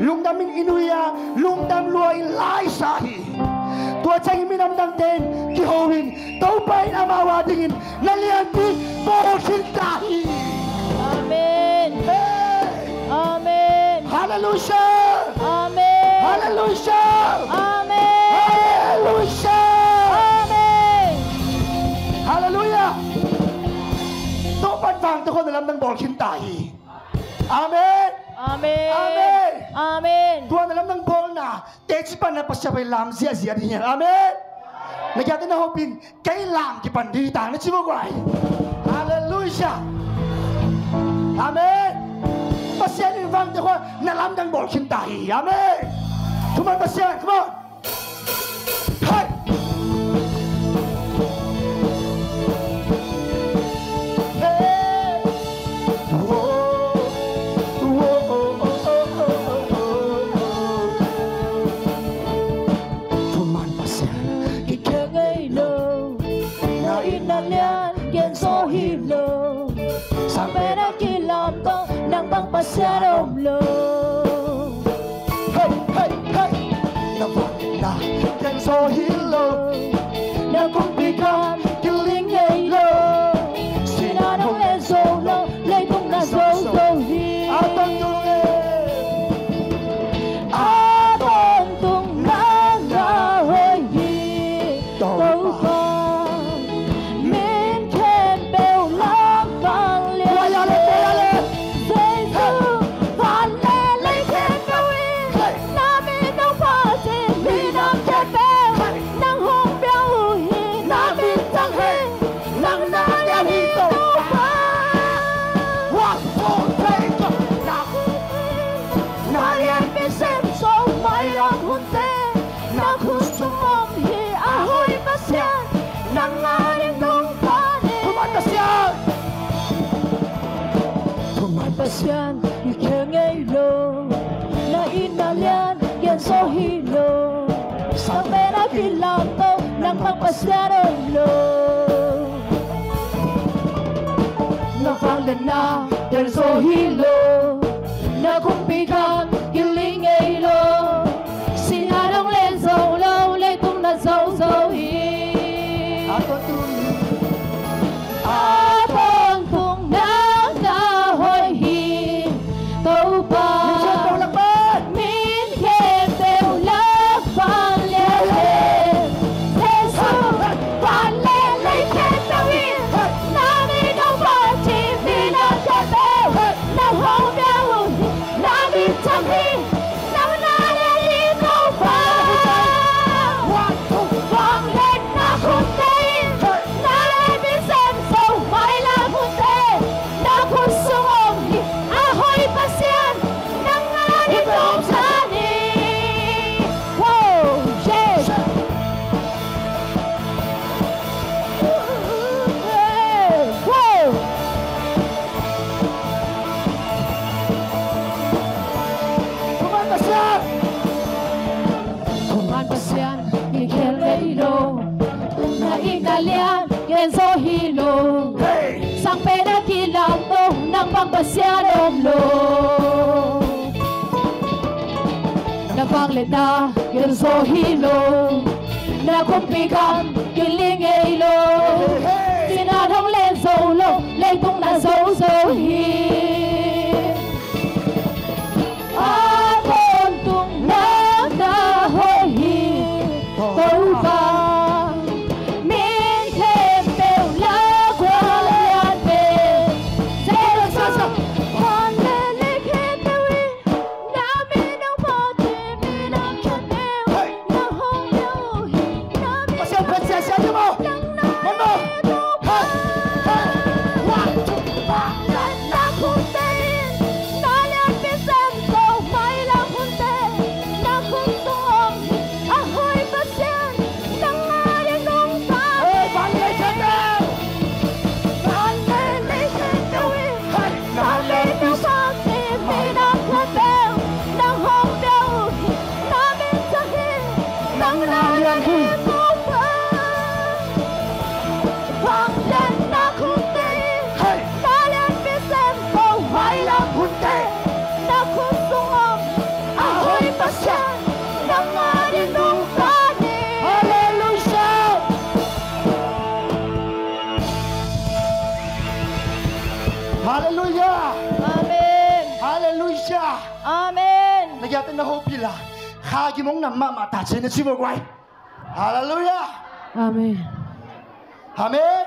Lungdam in i nui a, lungdam lua in laisa hi. Tua ciangin minam dangte in kiho in Topa in amau a dingin na lianpi bawl khin ta hi. Amen. Hey! Amen. Halleluiah. Amen. Halleluiah. Amen. Halleluiah. Amen. Halleluiah. Topa in vang te khawng na lamdang bawl khin ta hi. Amen. Amen. Amen. Amen. Tua na lamdang bawlna teci panna Pasian pai lam ziahziah ding hi. Amen. Na kiangte na hopih in kei lam kipan ding hi ta na ci maw guai. Halleluiah. Amen. Pasian in vang te khawng na lamdang bawl khin ta hi. Amen. Thuman Pasian, come on. Hey! Hey! Whoa. Whoa. Thuman Pasian, kikhel ngei lo. Na it na lian gen zaw hi lo. Sang pen a kilamto, nang bang Pasian om lo. Hey, hey, hey. Na vang na gen zaw hi lo. Na kumpi gam kiling ngei lo. Sinan hong len zo lo, leitung na zo zo hi. A tangtung e. A tangtung na na hoih hi. Topa, min khempeuh lak vang lian. Jesu, van le lei khempeuh in na min hong phat hi. Minam khempeuh nang hong piang uh hi. Na min thang hi. Nang na lian hi Topa. One, two, three, go. Na, na lianpi sem zo mailam hunte. Na khut sung om hi a hoih Pasian, nang a ding nong pan hi. Thuman Pasian. Thuman Pasian, kikhel ngei lo. Na it na lian gen zaw hi lo. Sang pen a kilamto, nang bang Pasian om lo. Na vangliatna gen zaw hi lo. Na kumpi gam kiling ngei lo. Sinan hong len zo lo, leitung na zo zo hi. A tawntung, a tawntung nang na hoih hi. Topa, min khempeuh lak vang lian. Jesu, van le lei khempeuh in na min hong phat hi. Minam khempeuh nang hong piang uh hi. Na min thang hi. Nang na lian hi Topa. Vangliatna khut tei in na lianpi sem zo mailam hunte. Ken zo hi lo. Hey! Sang pen a kilam lo, nang bang Pasian om lo. Na vangliatna ken zo hi lo. Na kumpi gam kiling ngei lo. Hey, hey! Sinan hong len zo lo, leitung na zo zo hi. A tawntung na na hoih hi, Topa. Min khempeuh lak vanglian pen. Jesu. Vanglian khempeuh in na min hong phat hi, min hong khempeuh. Hey! Na hong pia uh hi, na min. Pasian phat siasia ding maw? Nang na. Maw maw. Hey, hey. One, two, one. Vangliatna khukte in na lianpi sem zo, mailam hunte na khuk sung om hi. A hoih Pasian, nang a ding nungta. Hey, vanglian khempeuh. Vanglian khempeuh in. Hey. Na lianpi sem zo, mailam hunte na hong pia uh hi. Na min thang hi, nang na lian hi. Vangliatna khukte in. Hey! Na lianpi sem zo, mailam hunte na khuk sung om. A hoih Pasian, nang a ding nungta ni. Halleluijah! Halleluijah! Amen. Halleluijah! Amen. Na kiangte na hopih la. Kha kimong na mahmah ta ci na ci bo guai. Halleluijah. Amen. Amen.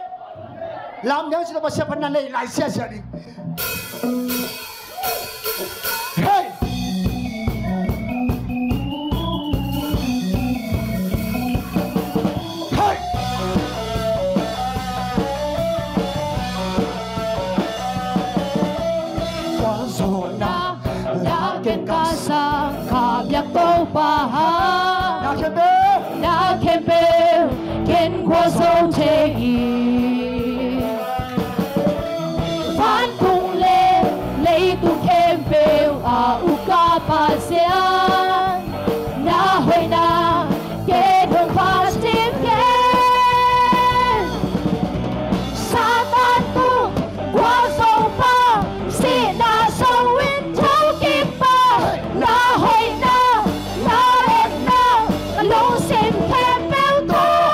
Lam dang ci na Pasian phatna nei lai siasia ding. Hey! Hey! Gualzawhna la ken ka sang, ka biak Topa. Na khempeuh, na khempeuh ken gualzo thei hi. Vantung le leitung khempeuh a uk ka Pasian, na hoihna ken hong phat dim ken. Satan tung gualzo pa, sihna zo in thokik pa, na hoihna, na liatna, ka lungsim khempeuh tawh.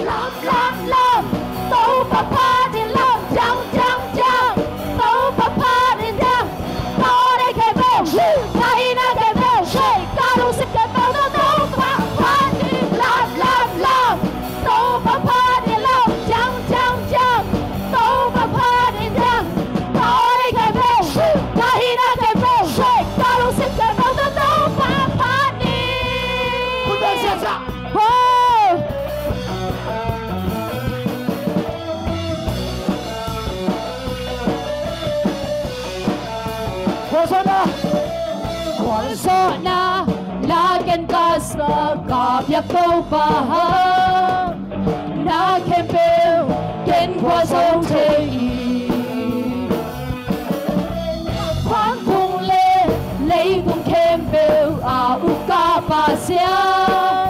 Lam, lam, lam, Topa phat in lam, diang, diang, diang, Topa phat in diang. Ka aw nei khempeuh, ka hihna khempeuh, ka lungsim khempeuh tawh Topa phat in lam, lam, lam. Topa phat in lam, diang, diang, diang. Topa phat in diang. Ka aw nei khempeuh, ka hihna khempeuh, ka lungsim khempeuh tawh Topa phat in. Khut beng siasia. Wow. Gualzawhna. Gualzawhna la ken ka sang, ka biak Topa. Na khempeuh ken gualzo thei hi. Vantung le leitung khempeuh a uk ka Pasian,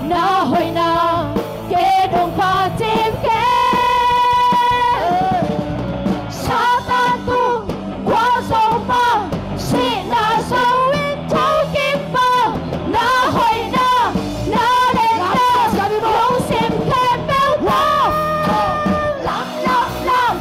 na hoihna ken hong phat dim ken. Satan tung gualzo pa, sihna zo in thokik pa, na hoihna, na liatna, lungsim khempeuh tawh. Lam, lam, lam,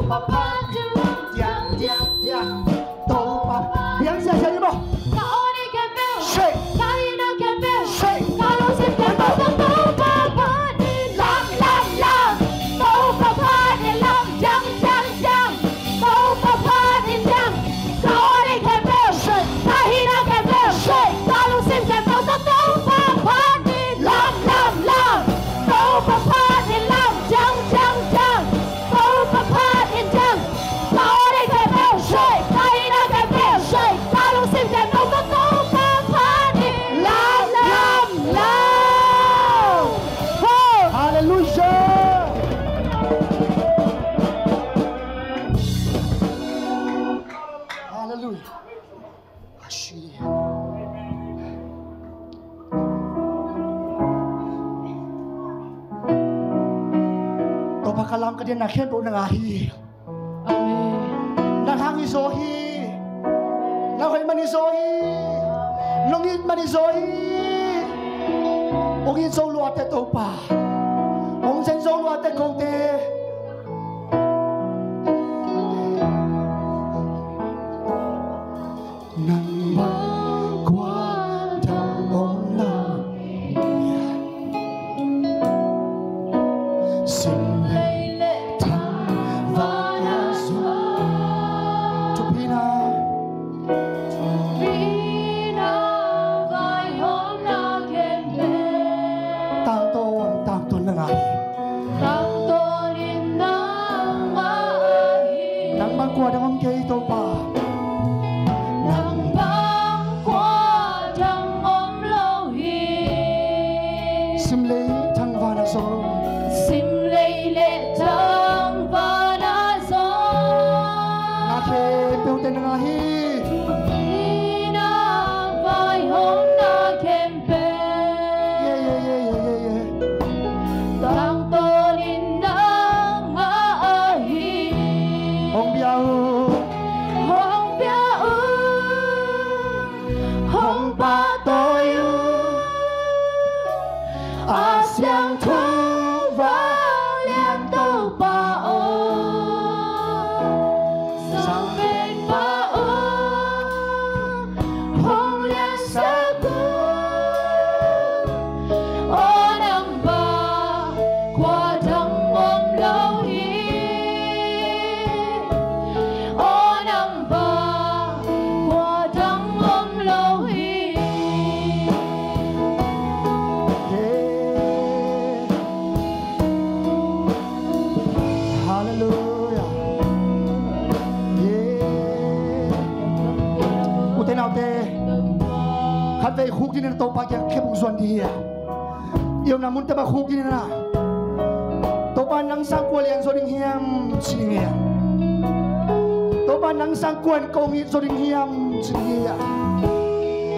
Pha pha ding lam diang diang diang. Topa biang sia sia ni maw. Ka aw nei khempeuh. Shake. Ka hihna khempeuh. Shake. Ka lungsim khempeuh tawh Topa phat in lam lam lam. Topa phat in lam diang diang diang. Topa phat in diang. Ka aw nei khempeuh. Shake. Ka hihna khempeuh. Shake. Ka lungsim khempeuh tawh Topa phat in lam lam lam. Topa phat in lam diang diang diang. Topa phat in diang. Ka aw nei khempeuh shake, ka hihna khempeuh shake, ka lungsim khempeuh tawh Topa phat in lam lam lam. Ho! Hallelujah! Hallelujah! Topa, ka lam ka dianna khempeuh nang a hi. Amen. Nang hang hi zaw hi. Nang hoih man hi zaw hi. Nong it man hi zaw hi. Hong it zo luate Topa. Hong zen zo luate kote. Nang bang kua dang om lo. Sim lei le thangvahna zong. Thupina. Thupina vaihawmna khempeuh. Tangtawn, tangtawn na ngai. Tangtawn in nangmah ahi. Nang bang kua dang om kei Topa. Nang bang kua dang om lo hi. Sim lei thangvahna zong. Sim lei le thangvahna zong. Na khempeuh te nang ahi. Thupina vaihawmna khempeuh. Yeah, yeah, yeah, yeah, yeah, yeah. Tangtawn in nangmah ahi. Hong bia un. Hong bia un. Hong pahtawi un. A siangtho vanglian Topa aw. Sang Penpa aw. Hong liansak un. Aw nang bang kua dang om lo hi. Aw nang bang kua dang om lo hi. Yeah. Hallelujah. Yeah. Ute naute, khatvei khuk ding in Topa kiang khep hong zuan ding hi a. I omna munte bang khuk ding in a. Topa nang sang kua lian zaw ding hiam ci ding hi a. Topa nang sang kua in kong it zaw ding hiam ci ding hi a.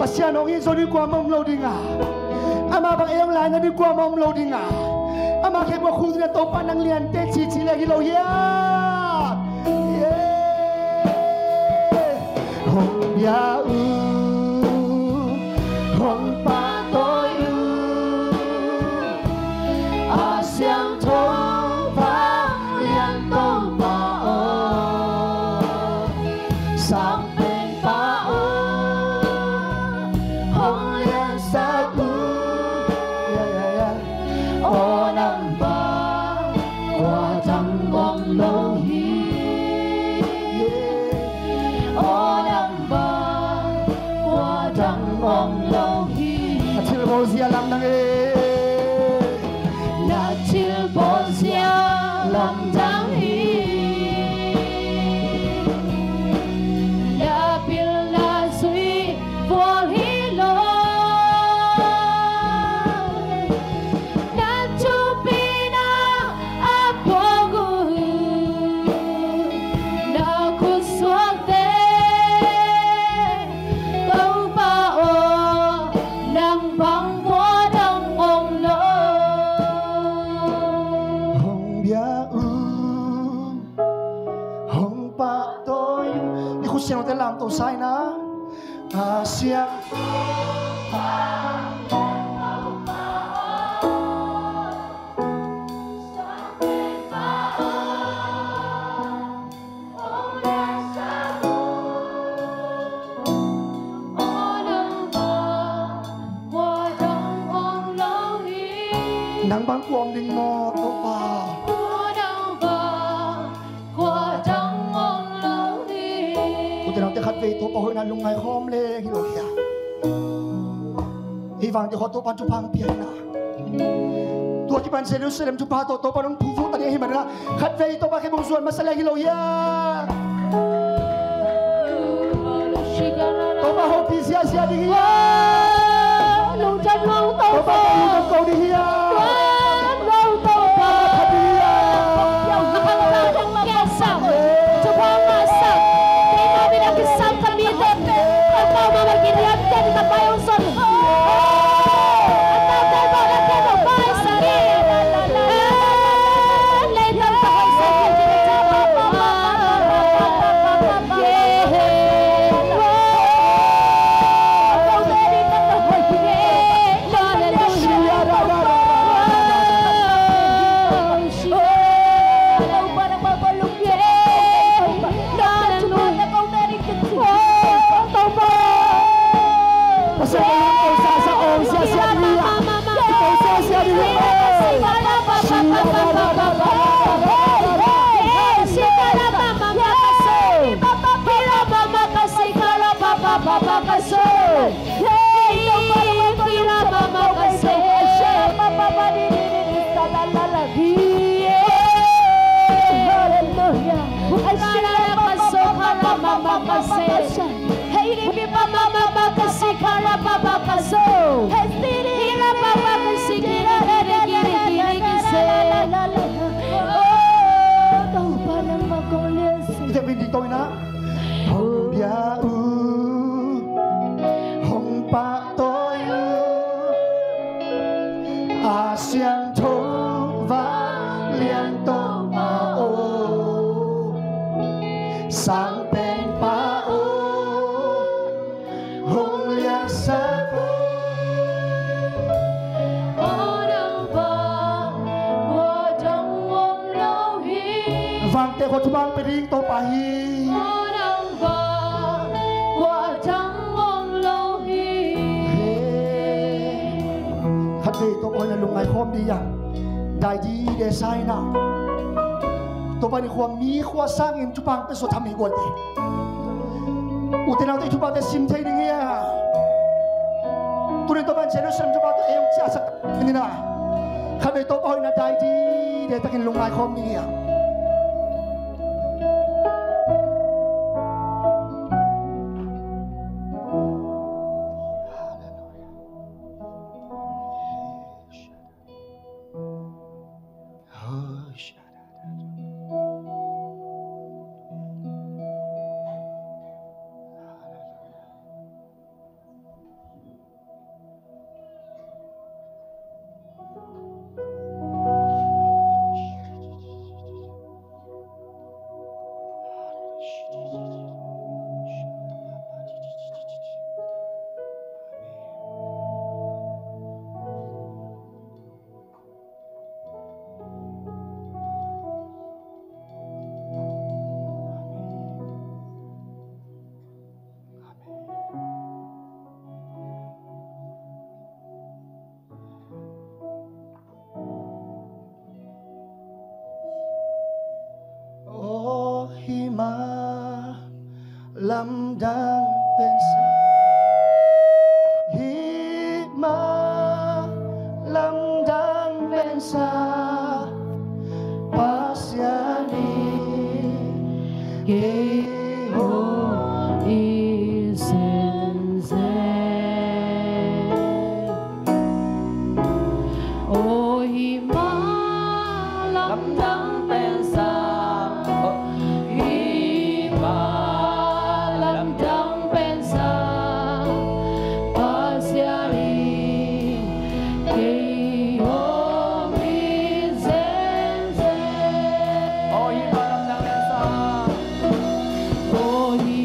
Pasian hong it zaw ding kuamah om lo ding a. Amah bang ei hong laina ding kuamah om lo ding a. Amah khempeuh khuk ding in a Topa nang liante cici leh hi lo hiam. Yeah. Hong bia un, hong pahtawi un, a siangtho vanglian Topa aw, Sang Penpa aw, hong liansak un. Yeah, yeah, yeah. Aw nang bang kua dang om lo hi. Aw nang bang kua dang om lo hi. A thilbawl zia lamdang e. Na thilbawl zia lamdang hi. Na pilna zui vual hi lo. Na thupina a puak uh, na khutsuakte, Topa aw, nang bang kua dang om lo. Hong bia un, hong pahtawi un. I khut siangthote lamto sa in a. A siang. Naute khatvei Topa hoihna lungngai khawm leng hi lo hia? Hih vang te khawng Topa thupha hong pia hi na. Tua kipan Jerusalem thupha tawh Topa hong phungvuh ta ding ahih manin ah, khatvei Topa kiang hong zuan masa leng hi lo hia? Topa hopih ziahziah ding hia? Topa hong ko ding hia? Hong pia uh, hong pahtawi uh, a siangtho vanglian Topa aw, sang pengpa aw, hong liansak aw. Vangte khawng thupha hong pia ding Topa hi. He. Khatvei Topa hoihna lungngai khawm ding hi hang. Dai dide sa hi na. Topa in khua mi khua sangin thupha hong pia suak tham hi gualte. Ute naute i thuphate sim thei ding hi a. Tuni Topa in Jerusalem thuphate ei hong ciahsak ni na. Khatvei Topa hoihna dai dide takin lungngai khawm ding hi a. Aw hih mah lamdang pensa, hih mah lamdang pensa, Pasian in kei hong it zenzen. Aw hih mah lamdang pensa, aw hih mah lamdang pensa, Pasian in kei hong it zenzen. Aw hih mah lamdang pensa, aw hih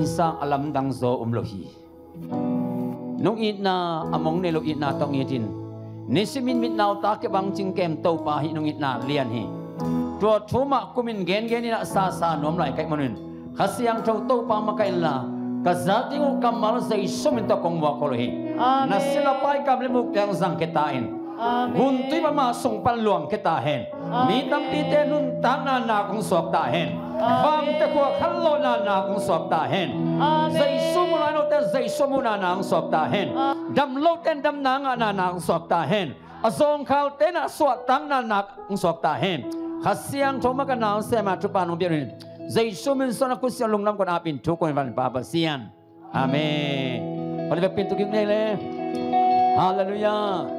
sang a lamdang zaw um lo hi. Nung itna a mong nei lo itna tawh ngitin, nisimin mitnauta kibang cingkem Topa hi. Nung itna lian hi. Tua thu mah kumin gengen in a sasa nuam lai ka hih manin, Kha Siangtho Topa makaih inla, ka zat ding uh kammal Jesu min tawh kong muak khol uh hi. Amen. Na silpaikam le mukte hong zang khia ta in. Amen. Guntui mahmah sung pan luang khia ta hen. Amen. Mi tampite nuntakna nak hong suak ta hen. Amen. Vangte khua khanlawhna nak hong suak ta hen. Amen. Jesu mu lai lote Jesu muhna nak hong suak ta hen. Amen. Dam lote in damna ngahna nak hong suak ta hen. A zawngkhalte in a suahtakna nak hong suak ta hen. Kha Siangtho mah ka na hong sem a thupha nong pia un. Jesu min suang a khutsiang lungdam kong apin thu kong in van Pa Pasian. Amen. Pali vekpi in tu kik nei le. Halleluiah.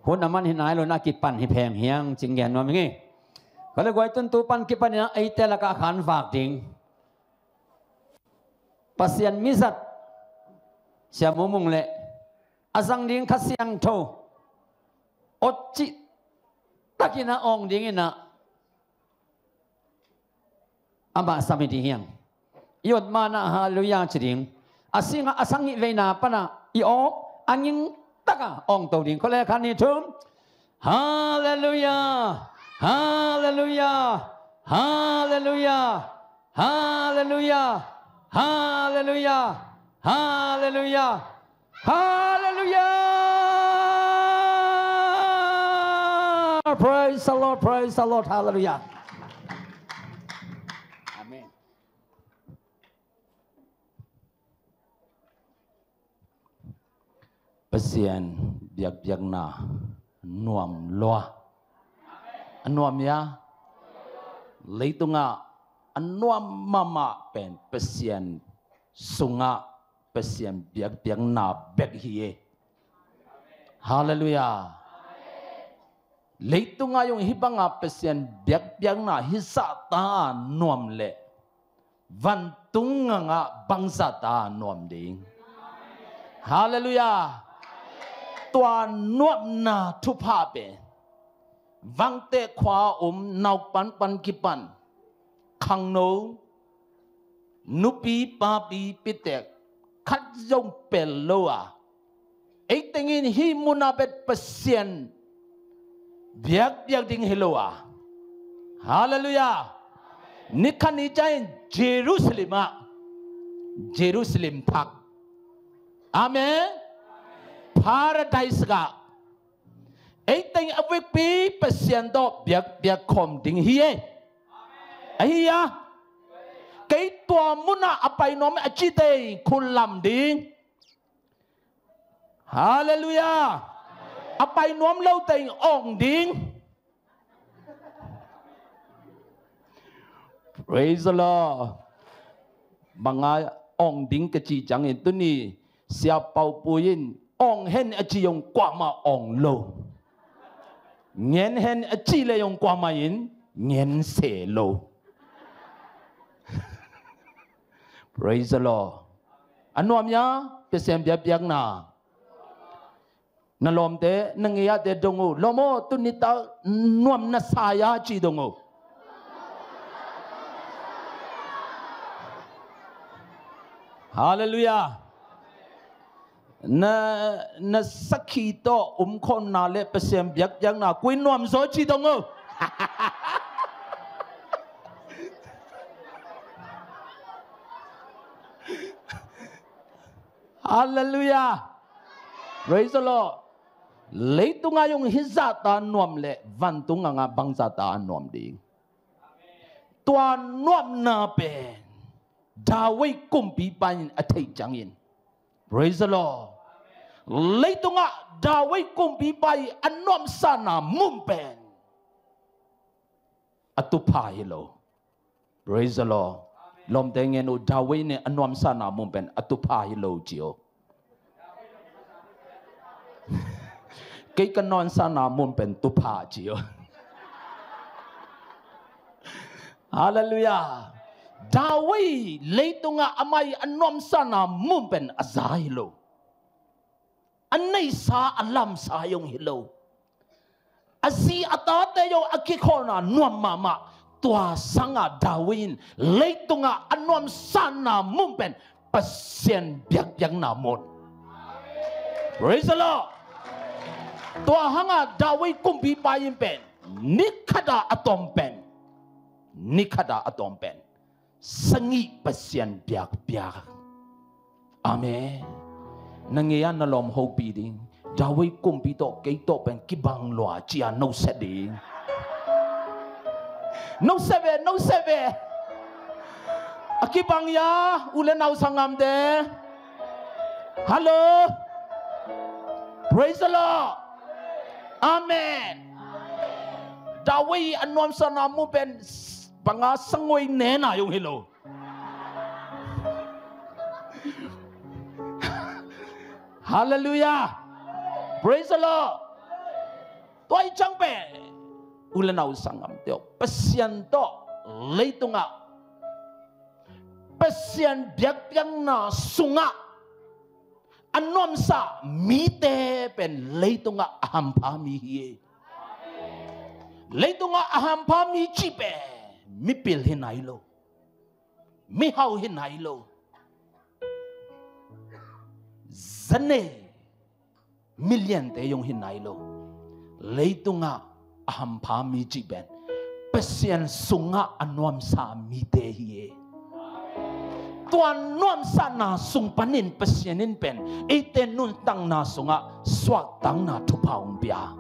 Hun a man hi nai lo in a kipan hi pheng hiang cing gen nuam ing ei. Ka le guai tun tu pan kipan in a eite lakah khan vak ding Pasian mizat Sia Mu Mung le a zang ding Kha Siangtho awt cih takin a awng dingin a amah sam hi ding hiang. I awt ma-in a halleluiah ci ding. A singah a sang hih veina panah i awk a ngingtak a awngto ding. Khua le khat nih thum. Halleluiah. Halleluiah. Halleluiah. Halleluiah. Halleluiah. Halleluiah. Halleluiah. Praise the Lord, praise the Lord. Halleluiah. Amen. Pasian biakpiakna nuam lua. A nuam hia? Leitungah a nuam mahmah pen Pasian sungah Pasian biakpiakna bek hi e. Halleluiah. Leitungah zong hih banga Pasian biakpiakna hih zahta nuam leh vantung ngangah bangzahta nuam ding. Halleluiah. Tua nuamna thupha pen vangteh khua um, naupan pan kipan, khangno, nupi papi pitek khat zong pel lo a, ei tengin hih muna pen Pasian biakpiak ding hi lo a. Halleluiah. Ni khat ni ciangin Jerusalem ah, Jerusalem thak, amen, Paradise ah ei teng a vekpi Pasian tawh biakpiak khawm ding hi e. Ahi a, kei tua munah a pai nuam a cite in khut lam ding. Halleluiah. A pai nuam lote in awng ding. Praise the Lord. Banga awng ding ka cih ciangin tuni Sia Pau Pui in awng hen a ci zong kuamah awng lo. Ngen hen a ci le zong kuamah in ngen se lo. Praise the Lord. A nuam hia Pasian biakpiakna? Na lawmte, na ngei-ahte dong uh. Lawm aw, tu nitak nuam na sa hia ci dong uh. Halleluiah. Na, na sakhi tawh um khawmna le Pasian biakpiakna koi nuam zaw ci dong uh. Halleluiah. Praise the Lord. Leitungah zong hih zahta nuam le vantung ngangah bangzahta a nuam ding. Tua nuamna pen David kumpipa in a theih ciangin, praise the Lord, leitungah David kumpipa in a nuamsana mun pen a tupha hi lo. Praise the Lord. Lawmte ngen uh, David in a nuamsana mun pen a tupha hi lo ci uh. Kei ka nuamsana mun pen tupha ci uh. Halleluiah. David leitungah amah in a nuamsana mun pen a za hi lo. A neihsa a lamsa zong hi lo. A zi a tate zong a kikholhna nuam mahmah. tua sangah David in leitungah a nuamsana mun pen Pasian biakpiakna mun. Praise the Lord. Tua hangah David kumpipa in pen ni khatah a tawm pen, ni khatah a tawm pen sagih Pasian biakpiak. Amen. Na ngei-ah na lawm hopih ding. David kumpi tawh kei tawh pen kibang lua ci-a no se ding. No se ve, no se ve. A kibang ia, u le nau sanggamte. Hallo. Praise the Lord. Amen. David a nuamsana mun pen banga sangoi nena zong hi lo. Halleluiah. Praise the Lord. Tua i cang pen u le nau sanggamte aw, Pasian tawh leitungah Pasian biakpiakna sungah a nuamsa mite pen leitungah a hampha mi hi. Leitungah a hampha mi cih pen mipil hi nai lo. Mihau hi nai lo. Zanei miliante zong hi nai lo. Leitungah a hampha mi cih pen Pasian sungah a nuamsa mite hi e. Tua nuamsana sung panin Pasian in pen eite nuntakna sungah suahtakna thupha hong pia.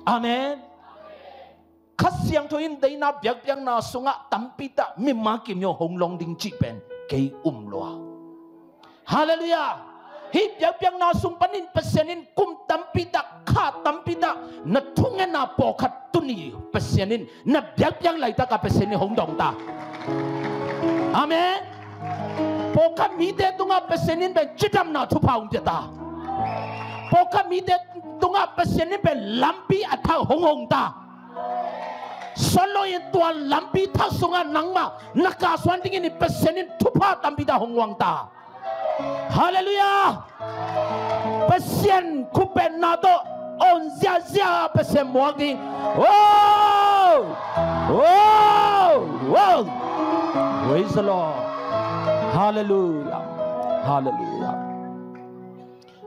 Amen. Kha Siangtho in deihna biakpiakna sungah tampitak mima kim hong long ding cih pen kei um lua. Halleluiah. Hih biakpiakna sung panin Pasian in kum tampitak, kha tampitak, na thungetna pawlkhat tuni Pasian in na biakpiak laitakah Pasian in hong dawng ta. Amen. Pawlkhat mite tungah Pasian in pen cidamna thupha hong pia ta. Pawlkhat mite tungah Pasian in pen lampi a thak hong hong ta. Suan lo in tua lampi thak sungah nangmah na kah suan dingin Pasian in thupha tampitak hong guang ta. Halleluiah. Pasian khutbetna tawh on ziahziah Pasian muak ding. Wow! Wow! Wow! Praise the Lord. Halleluiah. Halleluiah.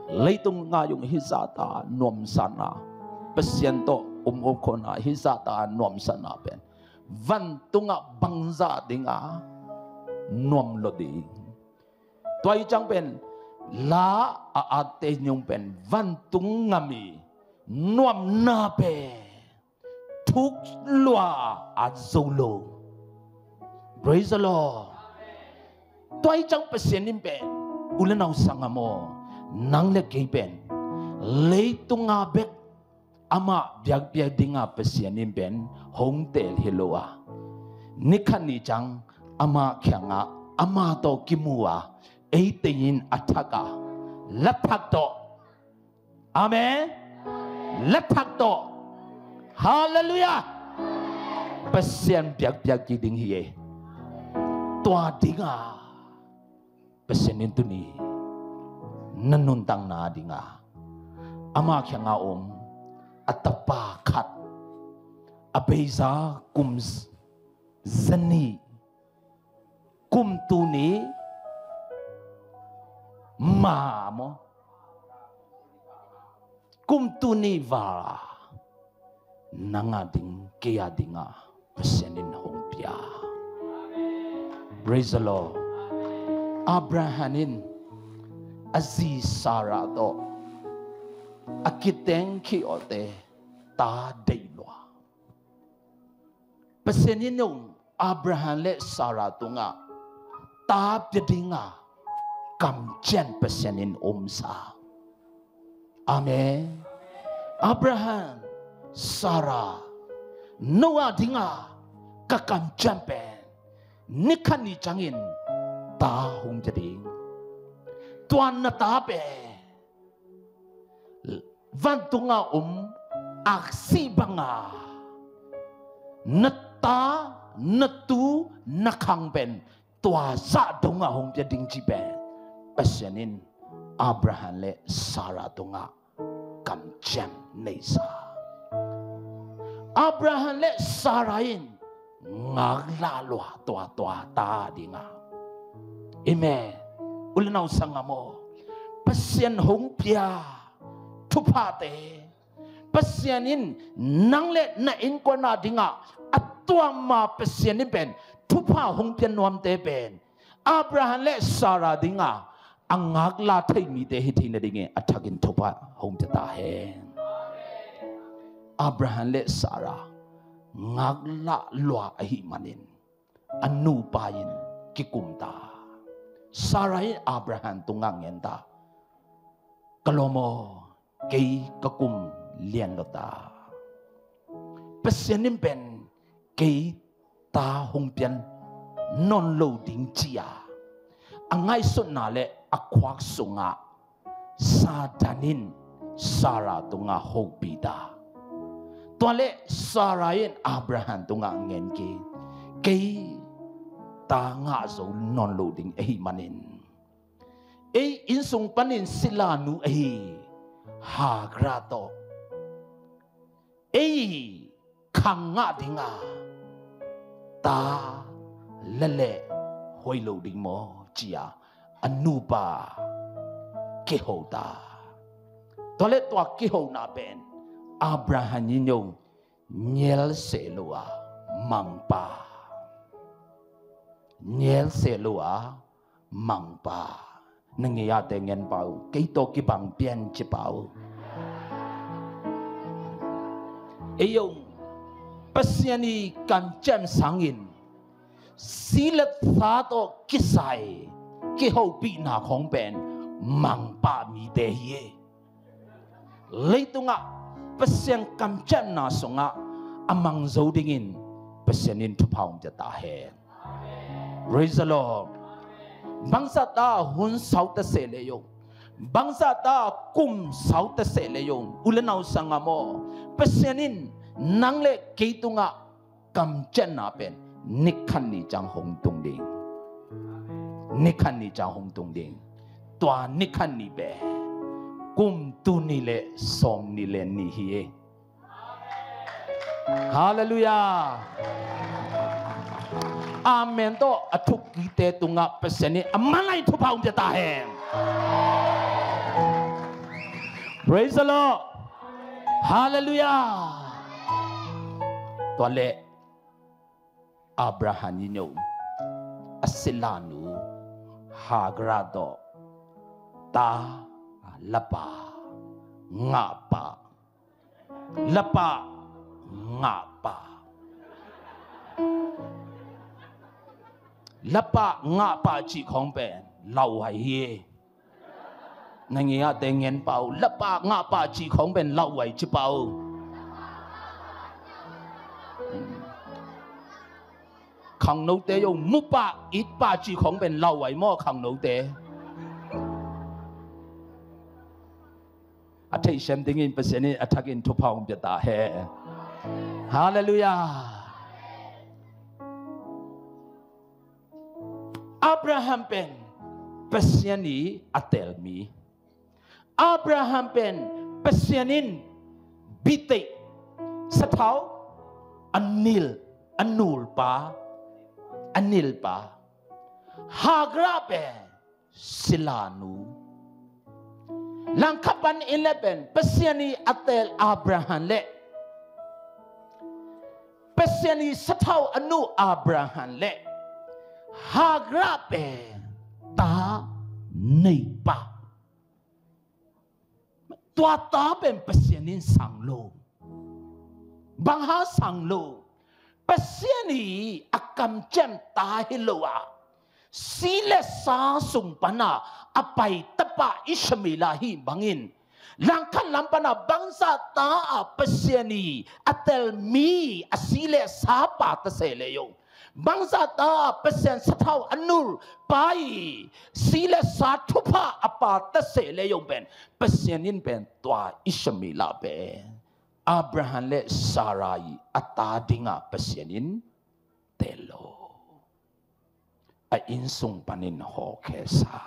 Leitung ngah zong hih zahta nuamsana, Pasian tawh um um khona hih zahta nuamsana pen vantungah bangzah dinga nuam lo ding. Tua i cang pen la a atte nyung pen vantung ngam i nuamna pen thuk lua a zo lo. Praise the Lord. Tua i cang Pasian in pen u le nau sanggam aw, nang le kei pen leitunga bek amah biakpiak dinga Pasian in pen hong teel hi lo a, ni khat ni ciang amah kiangah amah tawh kimu a, eite in a thak a, la thak tawh. Amen. La thak tawh. Halleluiah. Pasian biakpiak kik ding hi e. Tua dinga Pasian in tuni na nuntakna dinga ama kiangah om a tapa khat a beisa kum z- zanih, kum tuni ma maw, kum tuni val a nang a ding, kei a dinga Pasian in hong pia. Praise the Lord. Abraham in a zi Sarah tawh a kiteng khih awte ta deih lua. Pasian in zong Abraham le Sarah tungah ta pia dinga kamciam Pasian in omsa. Amen. Abraham, Sarah, no a dinga ka kamciam pen ni khat ni ciangin ta hong pia ding. Tua na ta pen vantunga om aksi banga na ta, na tu, na khang pen tua zah dongah hong pia ding ci pen Pasian in Abraham le Sarah tungah kamciam neisa. Abraham le Sarah in ngaklah lua tua tua ta dinga. Amen. U le nau sangam aw, Pasian hong pia thuphate, Pasian in nang le na innkuan a dinga a tuama Pasian in pen thupha hong pia nuamte pen Abraham le Sarah dinga a ngaklah thei mite hi theih nadingin a thakin thupha hong pia ta hen. Abraham le Sarah ngaklah lua ahih manin a nupa in kikum ta. Sarah in Abraham tungah ngen ta, "Ka lawm aw, kei ka kum lian lo ta. Pasian in pen kei ta hong pian nawn lo ding," ci-a a ngaihsutna le a khuak sungah Satan in Sarah tungah hopih ta. Tua le Sarah in Abraham tungah ngen kik, "Kei ta ngah zo nawn lo ding ahih manin ei innsung panin silanu ahi Hagar tawh ei khang ngah dinga ta la leh hoih lo ding maw?" ci-a a nupa kiho ta. Tua le tua kihona pen Abraham in zong ngial seh lo a mangpa, ngial seh lo a mangpa. Na ngei-ate ngen pa uh, "Kei tawh kibang pian," ci pa uh. Ei zong Pasian i kamciam sangin si le sa tawh kisai kihopihna khawng pen mangpa mite hi e. Leitungah Pasian kamciamna sungah a mang zo dingin Pasian in thupha hong pia ta hen. Praise the Lord. Bangzah ta hun sau ta seh le zong, bangzah ta kum sau ta seh le zong, u le nau sangam aw, Pasian in nang le kei tungah kamciamna pen ni khat ni ciang hong tung ding. Ni khat ni ciang hong tung ding. Tua ni khat ni pen kum tul nih le sawmnih le nih hi e. Halleluiah. Amen tawh a thukkikte tungah Pasian in a manai thupha hong pia ta hen. Praise the Lord. Halleluiah. Tua le Abraham in zong a silanu Hagar tawh ta lapa ngahpa, lapa ngahpa, lapa ngahpa cih khawng pen lauhuai hi e. Na ngei-ate ngen pa uh, lapa ngahpa cih khawng pen lauhuai ci pa uh. Khangnote zong mupa itpa cih khawng pen lauhuai maw khangnote? A theihsiam dingin Pasian in a thakin thupha hong pia ta hen. Halleluiah. Abraham pen Pasian i a tel mi. Abraham pen Pasian in biteih sathau a nil, a nulpa, a nilpa. Hagar pen silanu. Langkhat pan in le pen Pasian i a tel Abraham le Pasian i sathau a nu Abraham le Hagar pen ta neipa. Tua ta pen Pasian in sang lo. Bang hang sang lo? Pasian i a kamciam ta hi lo a, si le sa sung pana a pai tapa Ishmael ahi bangin, langkhat lam pana bangzah ta a Pasian i a tel mi a si le sa pa ta seh le zong, bangzah ta a Pasian sathau a nul pa i si le sa thupha a pa ta seh le zong pen, Pasian in pen tua Ishmael pen Abraham le Sarah i a ta dinga Pasian in tel lo. A innsung panin hawkhesa.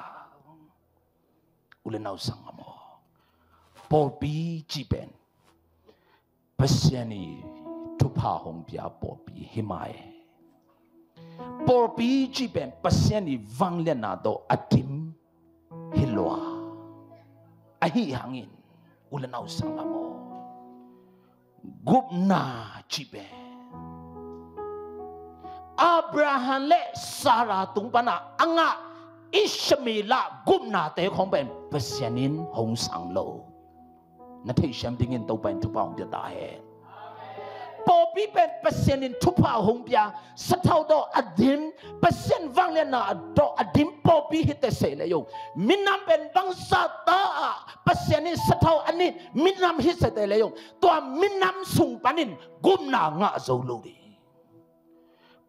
U le nau sangam aw, pawlpi cih pen Pasian i thupha hong pia pawlpi hi mai. Pawlpi cih pen Pasian ii vangliatna tawh a dim hi lua. Ahi hangin u le nau sanggamah aw, gupna cih pen Abraham le Sarah tung pana a ngah Ishmael ah gupnate khawng pen Pasian in hong sang lo. Na theihsiam dingin Topa in thupha hong pia ta hen. Pawlpi pen Pasian in thupha hong pia, sathau tawh a dim, Pasian vangliatna tawh a dim pawlpi hi teh se leh zong, minam pen bangzah ta ah Pasian in sathau a nit minam hi se teh leh zong, tua minam sung panin gupna ngah zo lo ding.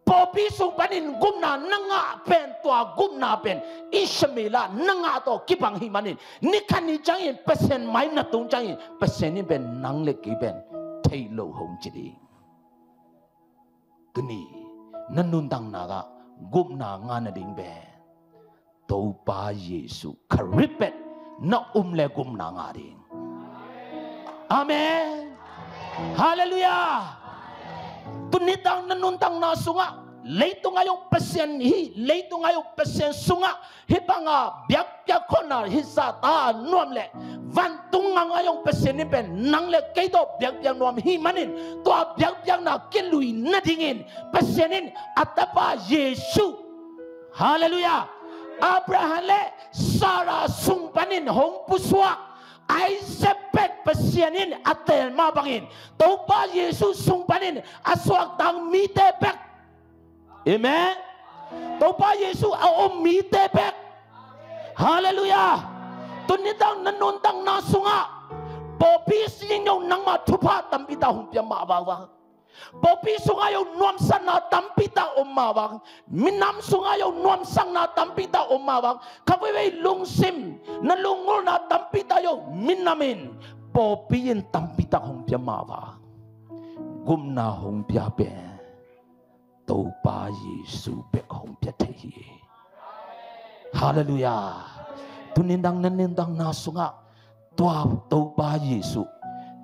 Pawlpi sung panin gupna na ngah pen, tua gupna pen Ishmael ah na ngah tawh kibang hi manin, ni khat ni ciangin Pasian mai na tung ciangin Pasian in pen nang le kei pen thei lo hong ci ding. Tuni na nuntakna ah gupna ngah nading pen Topa Jesu Khrih pen na um le gupna ngah ding. Amen. Halleluiah. Tuni tang na nuntakna sungah, leitung ah zong Pasian hi, leitung ah zong Pasian sungah hih banga biakpiak khawhna hi zah ta nuam leh, vantung gam ah zong Pasian in pen nang le kei tawh biakpiak nuam hi manin, tua biakpiakna kilui nadingin Pasian in a tapa Jesu, halleluiah, Abraham le Sarah sung panin hong pusuak Isaac bek Pasian in a teel mah bangin, Topa Jesu sung panin a suakta mite bek, amen, Topa Jesu a um mite bek, halleluiah. Tuni tang na nuntakna sungah pawlpi sung ah zong nangmah thupha tampi tak hong pia mah vang, pawlpi sungah zong nuamsakna tampi tak om mah vang, minam sungah zong nuamsakna tampi tak om mah vang, kha veivei lungsim na lunggulhna tampi tak zong minam in, pawlpi in tampi tak hong pia mah vang, gupna hong pia pen Topa Jesu bek hong pia thei hi. Halleluiah. Tuni tang na nuntakna sungah tua Topa Jesu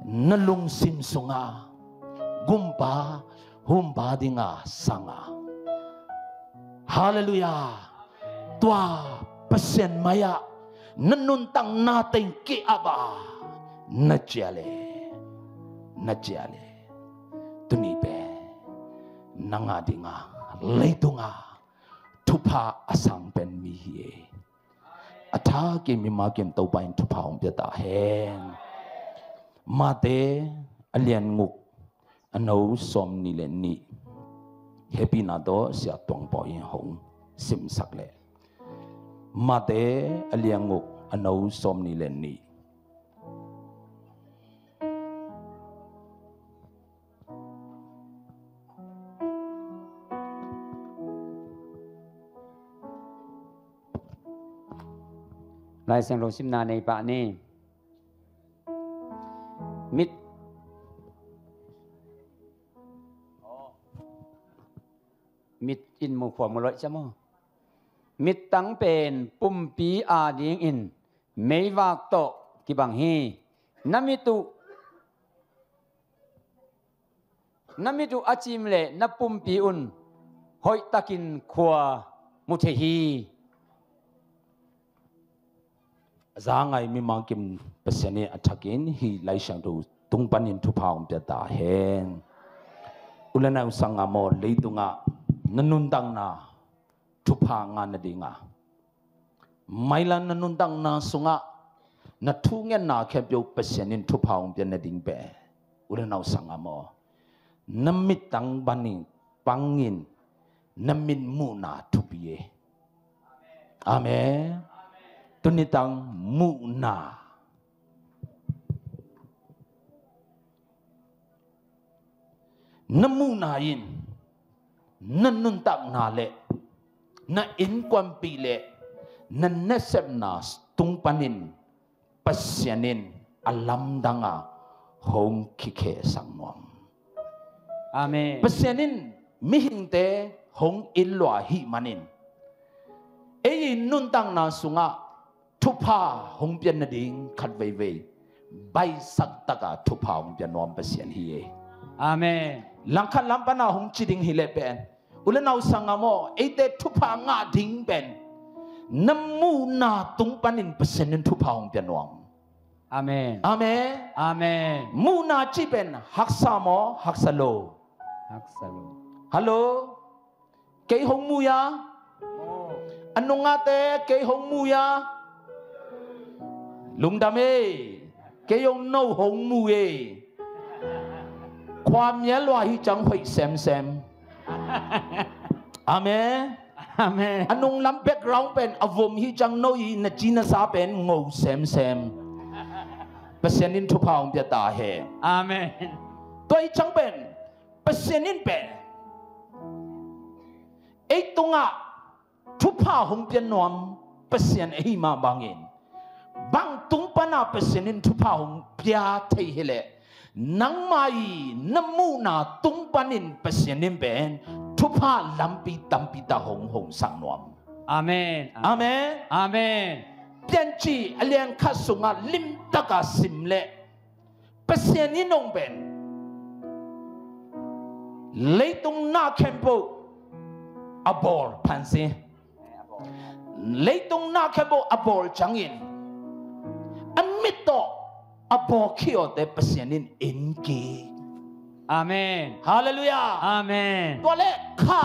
na lungsim sungah gumpa humpa dinga sanga, halleluiah, tua Pasian mai ah na nuntakna teng ki-ap a na cial e, na cial e. Tuni pen nang a dinga leitungah thupha a sang pen mi hi e. A thakin mimal kim Topa in thupha hong pia ta hen. Mate a lian guk a neu sawm nih le nih, hehpihna tawh Sia Tuang Paw in hong simsak leh, Mate a lian guk a neu sawm nih le nih. Lai Siangtho simna nei pah ni. Mit, mit in mu khua mu loih cia maw. Mittang pen pumpi adingin meivak tawh kibang hi. Na mit uh, na mit uh a cim leh na pumpi un hoihtakin khua mu thei hi. A za ngai mimal kim Pasian in a thakin hih Lai Siangtho tung panin thupha hong pia ta hen. U le nau sanggamah aw, leitungah na nuntakna thupha ngah nadinga, mailam na nuntakna sungah na thungetna khempeuh Pasian in thupha hong pia nading pen, u le nau sanggamah aw, na mittang bangin, bangin na mit muhna thupi e. Amen. Tuni tang muhna, na muhna in na nuntakna le na innkuanpih le na nasepna tung panin Pasian in a lamdanga hong kikhehsak nuam. Amen. Pasian in mihingte hong it lua ahih manin, ei i nuntakna sungah thupha hong pian nading khat veivei, baihsak taka thupha hong pia nuam Pasian hi e. Amen. Langkhat lam pana hong ci ding hileh pen, U le nau sangam aw, eite thupha ngah ding pen na muhna tung panin Pasian in thupha hong pia nuam. Amen. Amen. Amen. Muhna cih pen haksa maw, haksa lo? Haksa lo. Hallo. Kei hong mu ya. A nungate kei hong mu ya. Lungdam e. Kei hong no hong mu e. Khua mial lua hi ciang hoih semsem. Amen. Amen. A nunglam background pen a vom hi ciang no i na ci na sa pen ngo semsem. Pasian in thupha hong pia ta hen. Amen. Tua hi ciang pen Pasian in pen ei tungah thupha hong pia nuam Pasian ahi mah bangin, bang tung pana Pasian in thupha hong pia thei hileh, nangmah i na muhna tung panin Pasian in pen thupha lampi tampi tak hong hong sang nuam. Amen. Amen. Amen. Piancil a lian khat sungah limtaka sim leh Pasian in hong pen leitung na khempeuh a bawl phansi. Leitung na khempeuh a bawl ciangin a mit tawh a bawl khih awte Pasian in en kik. Amen. Halleluiah. Amen. Tua leh kha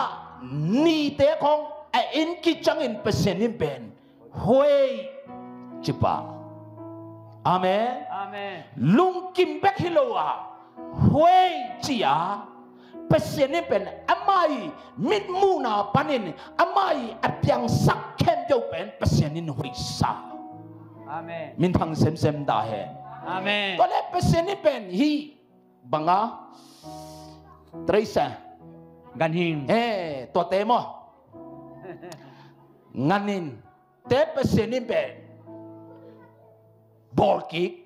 nite khong a en kik ciangin Pasian in pen huei ci pah. Amen. Amen. Lungkim bek hi lo a, huei ci a, Pasian in pen amah i mitmuhna panin amah i a piangsak khempeuh pen Pasian in hueisa. Amen. Minthang semsem ta hen. Amen. Tua leh Pasian in pen hih banga, Teresa, ganhing, eh, tuate maw? Ganhing te Pasian in pen bawl kik.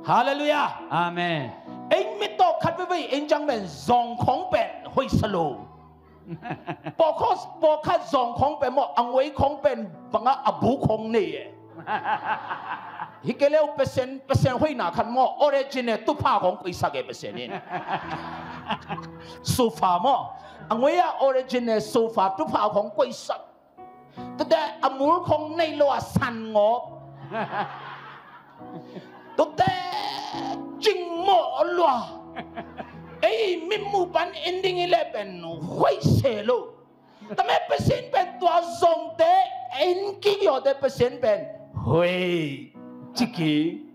Halleluiah. Amen. Ei mit tawh khat veivei en ciang pen zawng khong pen hoihsa lo. Pawlkhat, pawlkhat zawng khong pen maw, a nguai khong pen banga a bu khong nei e. Hi kei leh Pasian, Pasian hoihna khat maw, original tupha khong koihsak e Pasian in. Sofa maw, a nguai a original sofa tupha khong koihsak. Tuate a mul khong nei lo a san ngawp. Tuate cingmawh lua. Ei mitmuh pan en ding i leh pen hoih se lo. Tua mah Pasian pen tua zawngte en kik i awte Pasian pen huei ci kik.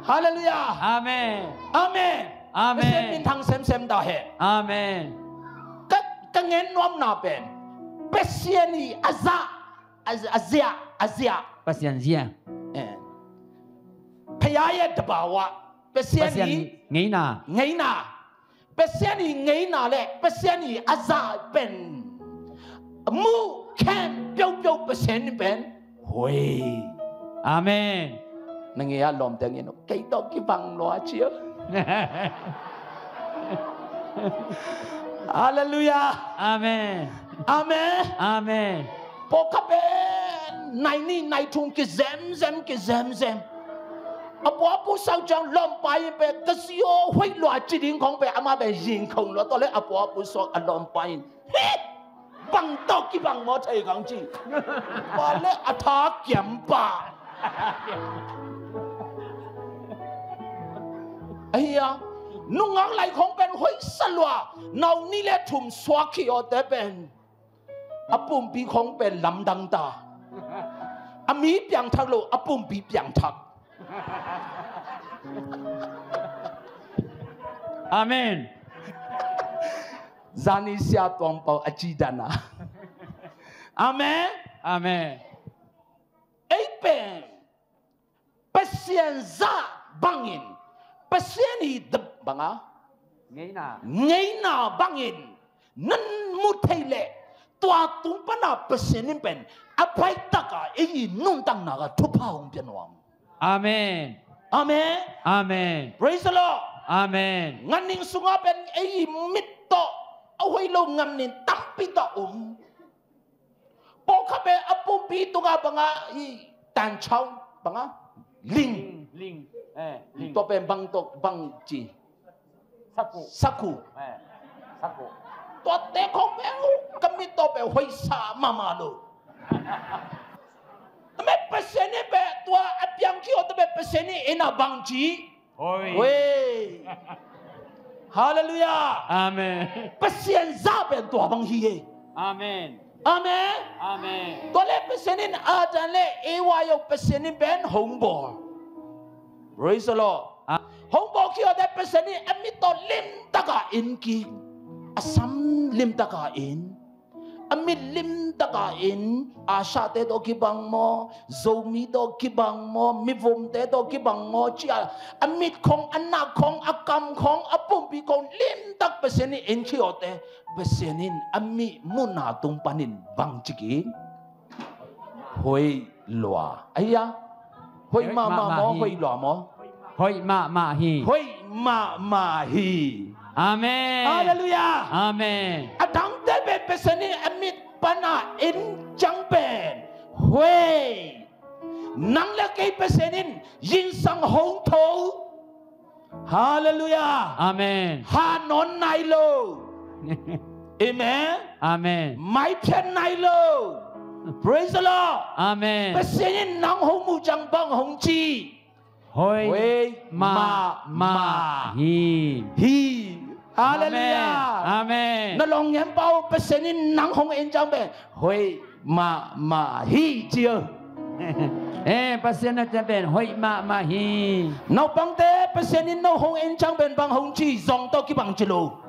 Halleluiah. Amen. Amen. Amen. Pasian minthang semsem ta hen. Amen. Ka, ka gen nuamna pen Pasian i a zah, a, a zia, a zia. Pasian zia. Eh. Phaya ya dabawa. Pasian i ngeina. Ngeina. Pasian i ngeina leh Pasian i a zah pen muh khempeuhpeuh Pasian pen huei. Amen. Na ngei a lawmte in, kei tawh kibang lua cia. Halleluiah. Amen. Amen. Amen. Pawlkhat pen nai nih nai thum kizemzem kizemzem. A pua a pu sau ciang lawmpa in pen ka zi aw hoih lua ci ding khong pen amah pen zing khong lua, tua leh a pua a pu sau a lawmpa in, hi! Bang tawh kibang maw thei kang ci. Tua leh a tha kiam pah. Ahi a, nungak lai khong pen hoihsa lua, nau nih leh thum suak khih awte pen a pumpi khong pen lamdang ta. A mi piangthak lo, a pumpi piangthak. Amen. Zani sia tuang pau a ci dan a. Amen. Amen. Ei pen Pasian zah bangin, Pasian i de-, banga, ngeina, ngeina bangin nan mu thei leh tua tung pana Pasian in pen a paitak a ei i nuntakna ah thupha hong pia nuam. Amen. Amen. Amen. Praise the Lord. Amen. Ganhing sungah pen ei i mit tawh a hoih lo ganhing tampi tawh om. Pawlkhat pen a pumpi tungah banga i tanchau banga ling. Ling. Eh, ling. Tua pen bang tawh bang ci. Saku. Saku. Eh, saku. Tuate khong pen ka mit tawh pen hoihsa mahmah lo. Tua pen Pasian in pen tua a piang khia awte pen Pasian in ei na bang ci. Hoi. Hoi. Halleluiah. Amen. Pasian zah pen tua bang hi e. Amen. Amen. Amen. Tua le Pasian in Adam le Eva zong Pasian in pen hong bawl. Praise the Lord. Ah. Hong bawl khia awte Pasian in a mit tawh limtaka en kik, a sam limtaka en, a mit limtaka en, Asiate tawh kibang maw, Zomi tawh kibang maw, mivomte tawh kibang maw ci-a a mit khong, a nak khong, a kam khong, a pumpi khong limtak Pasian in en khia awte Pasian in a mi muhna tung panin bang ci kik? Hoih lua. Ahi a? Hoih mahmah maw, hoih lua maw? Hoih mahmah hi. Hoih mahmah hi. Amen. Halleluiah. Amen. A dangte pen Pasian in a mit pana en ciang pen hoih. Nang le kei Pasian in zingsang hong tho. Halleluiah. Amen. Ha nawn nai lo. Amen. Amen. Maiphiat nai lo. Praise the Lord. Amen. Pasian in nang hong muh ciang bang hong ci? Hoih mahmah hi. Hi. Halleluiah. Amen. Na lawng ngiampau Pasian in nang hong en ciang pen hoih mahmah hi ci o. Eh, Pasian na ciang pen hoih mahmah hi. Naupangte Pasian in no hong en ciang pen bang hong ci? Zong tawh kibang ci lo.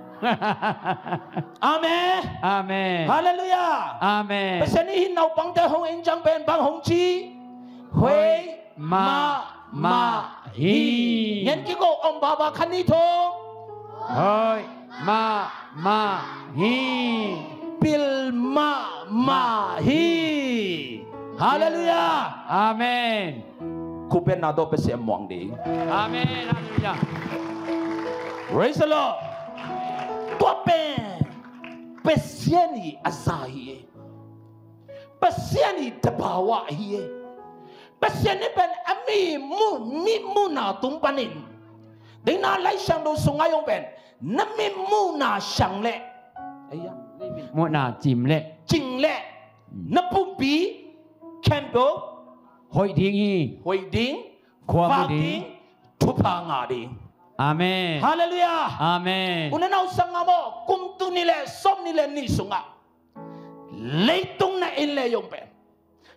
Amen. Amen. Halleluiah. Amen. Pasian in hih naupangte hong en ciang pen bang hong ci? Hoih mahmah hi. Ngen kiko om baba khan ni thong. Hoih mahmah hi. Pil mahmah hi. Halleluiah. Amen. Khupetna tawh Pasian muang ding. Amen. Halleluiah. Praise the Lord. Tua pen Pasian i a za hi e. Pasian i tabawa hi e. Pasian i pen a mi mu, mi muhna tung panin. Dingna Lai Siangtho sungah zong pen na mi muhna siang leh. Muhna cim leh. Cing leh. Na pumpi khempeuh hoih ding hi. Hoih ding. Khua mu ding. Thupha ngah ding. Amen. Halleluiah. Amen. U nau sangam aw, kum tul nih le sawm nih le nih sungah leitung na en le zong pen,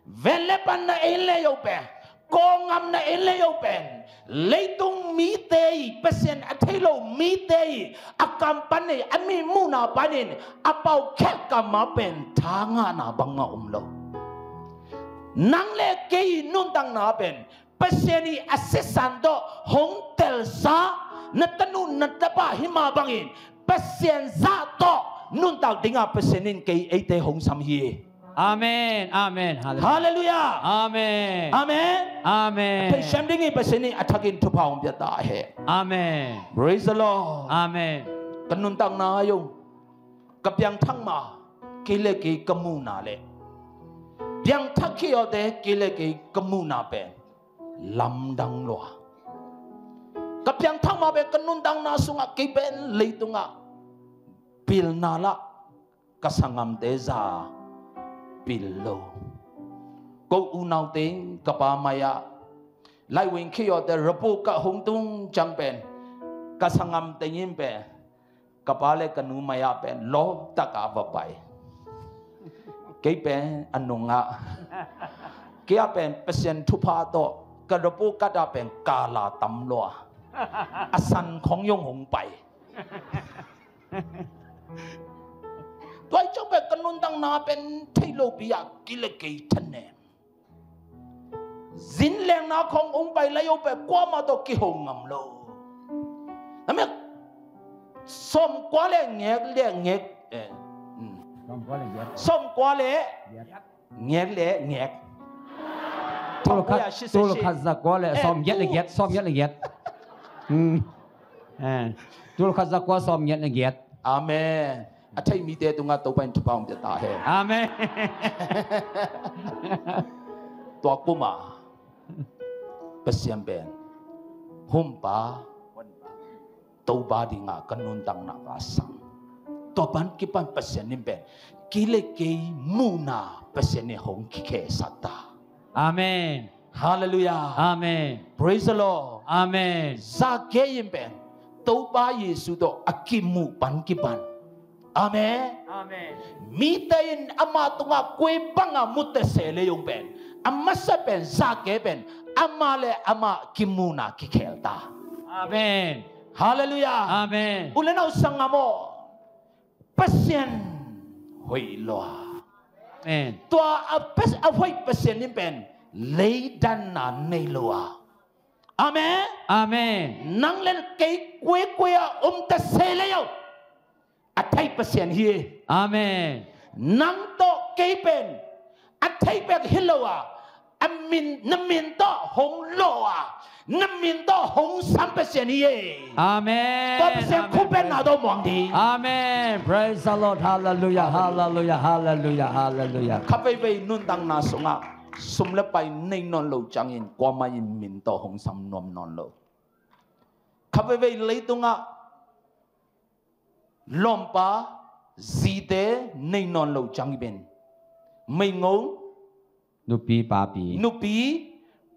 ven le pan na en le zong pen, kawlgam na en le zong pen, leitung mite i, Pasian a thei lo mite i a kam pan i a mi muhna panin a pau khelh kam a pen tha ngahna bang a om lo. Nang le kei i nuntakna pen Pasian i a sisan tawh hong telsa na tanu na tapa hi mah bangin Pasian zah tawh nuntak dingah Pasian in kei eite hong sam hi. Amen. Amen. Halleluiah. Halleluiah. Amen. Amen. Amen. Thei siam ding hi. Pasian in a thakin thupha hong pia ta hen. Amen. Praise the Lord. Amen. Ka nuntakna zong ka piangthak ma, kei le kei ka muhna le piangthak khia awte kei le kei ka muhna pen lamdang lua. Ka piangthak ma pen ka nuntakna sungah kei pen leitungah pilna lah ka sanggamte za pil lo. Ko unaute in ka pa mai-ah laih wing khia awte rapu ka hong tung ciang pen ka sanggamte in pen ka pa le ka nu mai-ah pen lawptak a va pai. Kei pen a nungah kei-ah pen Pasian thupha tawh ka rapu katah pen kala tam lua. A san khong zong hong pai. Tua i ciang pen ka nuntakna pen thei lopi-ah kei le kei thanem. Zin lengna khong hong pai lai o pen kuamah tawh kiho ngam lo. Namia sawmkua le ngek le ngek, eh, mm. Sawmkua le ngek. Sawmkua le ngek le ngek. Tul khat, tul khat zakua le sawmgiat le giat, sawmgiat le giat. Mm. Eh, tul khat zakua sawmgiat le giat. Amen. A thei mite tungah Topa in thupha hong pia ta hen. Amen. Tua kuma Pasian pen Humpa Topa dinga ka nuntakna ka sang. Tua pan kipan Pasian in pen kei le kei muhna Pasian in hong kikhelsat ta. Amen. Halleluiah. Amen. Praise the Lord. Amen. Zake in pen Topa Jesu tawh a kimuh pan kipan. Amen. Amen. Mite in ama tungah koi banga mu tese le ung pen, a masa pen Zake pen ama le ama kimuhna kikhel ta. Amen. Halleluiah. Amen. U le nau sanggam aw, Pasian hoih lo a. Amen. Tua a, a hoih Pasian in pen leidanna nei lo a. Amen. Amen. Nang le kei kuikui a om ta se le uh, a thei Pasian hi. Amen. Nang tawh kei pen a thei bek hi lo a, a min, na min tawh hong lo a, na min tawh hong sam Pasian hi. Amen. Tua Pasian khut pen na tawh muang ding. Amen. Praise the Lord. Hallelujah. Hallelujah. Hallelujah. Hallelujah. Khat veivei nuntakna sungah sum le pai nei nawn lo ciangin kuamah in min tawh hong sam nuam nawn lo. Khat veivei leitungah lawmpa zite nei nawn lo ciangin meigong, nupi papi, nupi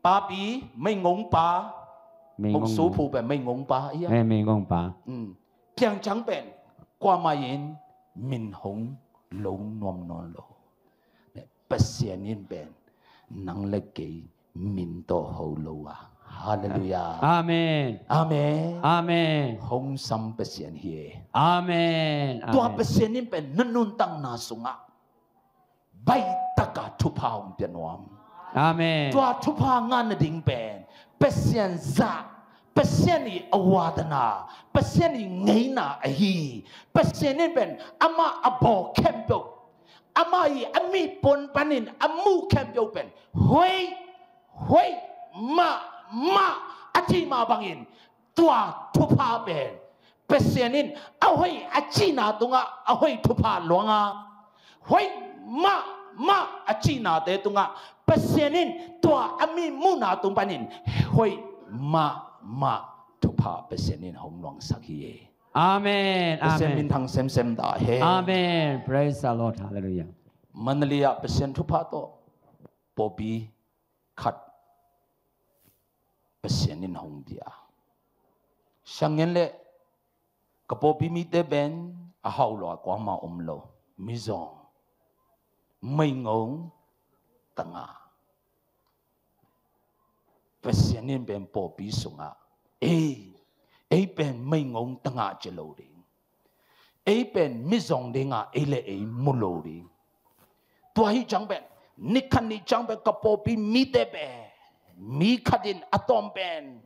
papi, meigongpa, meigong, hong suphu pen meigongpa hi a. Meigongpa. Piang ciang pen kuamah in min hong lo nuam nawn lo. Pasian in pen nang le kei min tawh ho lo a. Halleluiah. Amen. Amen. Amen. Hong sam Pasian hi. Amen. Tua Pasian in pen na nuntakna sungah baitaka thupha hong pia nuam. Amen. Tua thupha ngah nading pen Pasian zah, Pasian i a watana, Pasian i ngeina ahi. Pasian in pen ama a bawl khempeuh, ama i a mihpuan panin a muh khempeuh pen hoih, hoih mahmah a cih mah bangin tua thupha pen Pasian in a hoih a cihna tungah a hoih thupha luanga, hoih mahmah a cihnate tungah Pasian in tua a mihmuhna tung panin hoih mahmah thupha Pasian in hong luangsak hi. Amen. Pasian minthang semsem ta hen. Amen. Praise the Lord. Hallelujah. Mandalay ah Pasian thupha tawh pawlpi khat Pasian in hong pia. Sangen le ka pawlpi mite pen a hau lo a kuamah om lo. Mizawng, meigong, tangah. Pasian in pen pawlpi sungah ei, ei pen meigong tangah ci lo ding, ei pen mizawng dingah ei le ei mu lo ding. Tua hi ciang pen nikhat ni ciang pen ka pawlpi mite pen mi khat in a tawm pen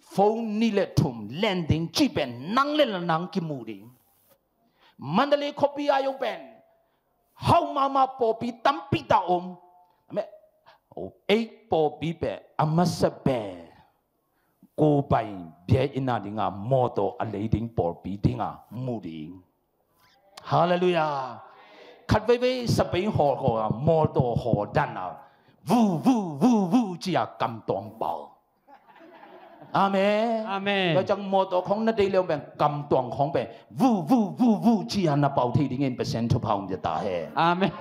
phone nih le thum len ding cih pen nang le nang kimu ding. Mandalay khuapi ah zong pen hau mahmah pawlpi tampi tak om. Ei pawlpi pen a masa pen Kubai bia inn a dinga mawtaw a lei ding pawlpi dinga mu ding. Halleluiah. Khat veivei Spain hawl khawng a mawtaw hawl dan a vu vu vu vu ci a kamtuang pau. Amen. Amen. Tua ciang mawtaw khawng na deih leh pen kamtuang khawng pen vu vu vu vu ci a na pau thei dingin Pasian thupha hong pia ta hen. Amen.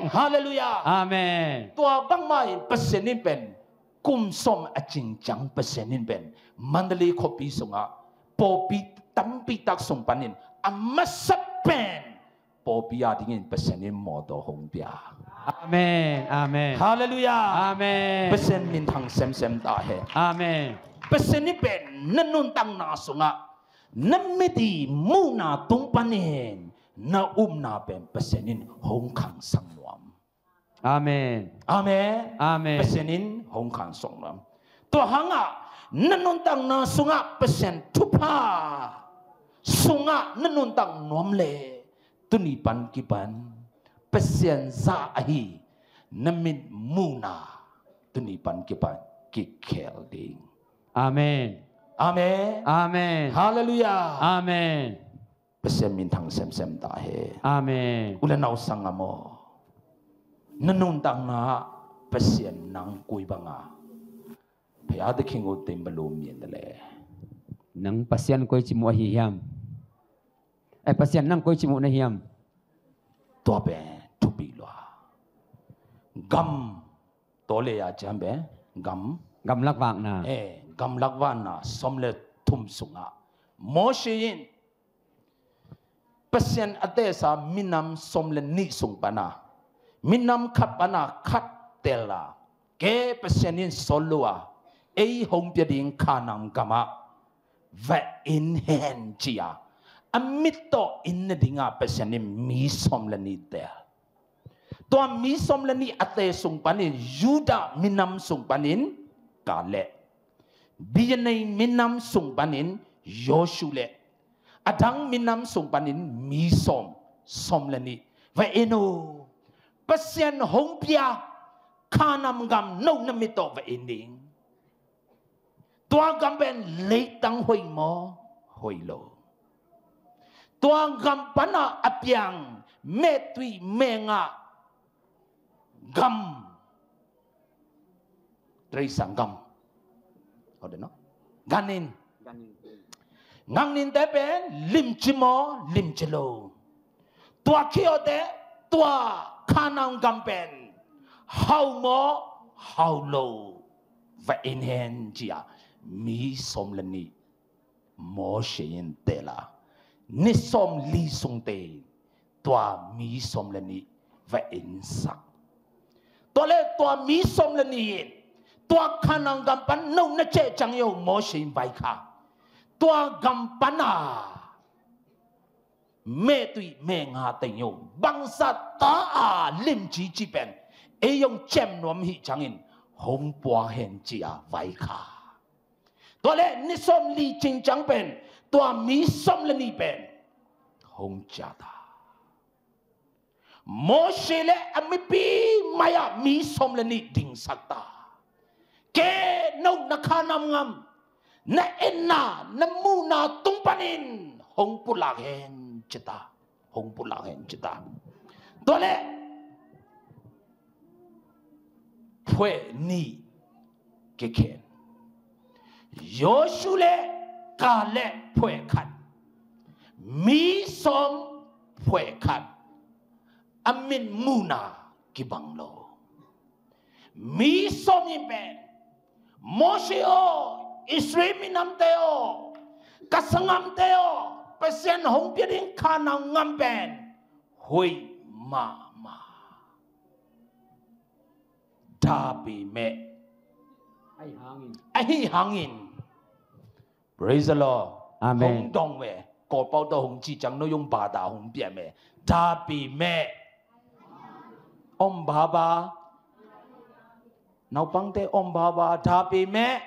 Halleluiah. Amen. Tua bangmah in Pasian in pen kum sawm a cing ciang Pasian in pen Mandalay khuapi sungah pawlpi tampi tak sung panin a masa pen pawlpi a dingin Pasian in mawtaw hong pia. Amen. Amen. Halleluiah. Amen. Pasian minthang semsem ta hen. Amen. Pasian in pen na nuntakna sungah na mit i muhna tung panin na upna pen Pasian in hong khangsak nuam. Amen. Amen. Amen. Pasian in hong khangsak nuam. Tua hangah na nuntakna sungah Pasian thupha sungah na nuntak nuam leh tuni pan kipan Pasian za ahi na mit muhna tuni pan kipan kikhel ding. Amen. Amen. Amen. Halleluiah. Amen. Pasian minthang semsem ta hen. Amen. U le nau sanggam aw, na nuntakna ah Pasian nang koi banga phei a te khing ut te in balum mien te le. Nang Pasian koi ci mu ahi hiam? Ai, Pasian nang koi ci muh na hiam? Tua pen thupi lua. Gam, tua le a ciam pen gam. Gamlak vakna. Eh, gamlak vakna sawm le thum sungah Mose in Pasian a tesa minam sawm le nih sung pana, minam khat pana khat tela, ke Pasian in sawt lua, ei hong pia ding Kanaan gamah va in hen cia, a mit tawh in na dinga Pasian in mi sawm le nih tel. Tua mi sawm le nih a te sung panin Judah minam sung panin Kaleb, Benjamin minam sung panin Joshua le a dang minam sung panin mi sawm, sawm le nih va in uh. Pasian hong pia Kanaan gam no na mit tawh va in ding. Tua gam pen leitang hoih maw? Hoih lo. Tua gam pana a piang mehtui mengah gam, treisang gam. Hode no? Ganin. Ganin. Ganinte pen limci maw? Limci lo. Tua khiawte tua Kanaan gam pen hau maw? Hau lo. Va in hen cia mi sawm le nih Mose in tela, ni sawm li sungte tua mi sawm le nih va insak. Tua le tua mi sawm le nih in tua Kanaan gam pan no na ceh ciang yo Mose in vaikha. Tua gam pana mehtui menga teng yo bangsa ta a limci ci pen ei yong cem nuam hi ciangin hong pua hen cia vaikha. Tua le ni sawm li cingciang pen tua mi sawm le nih pen hong ciata. Mose le a mipi mai-ah mi sawm le nih dingsak ta. Ke no na Kanaan gam na enna na muhna tung panin hong pulak hen cita. Hong pulak hen cita. Tua le phueh nih kikhen. Joshua le Kaleb phueh khat, mi sawm phueh khat, a mit muhna kibang lo. Mi sawm in pen Mose aw, Israel minamte aw, ka sanggamte aw, Pasian hong pia ding Kanaan gam pen hoih mahmah. Dapi meh. Ahi hangin. Ahi hangin. Praise the Lord. Amen. Hong dong ve. Kawlpau tawh hong ci ciang no yong bada hong pian ve. Dapi meh. Om baba. Naupangte om baba. Dapi meh.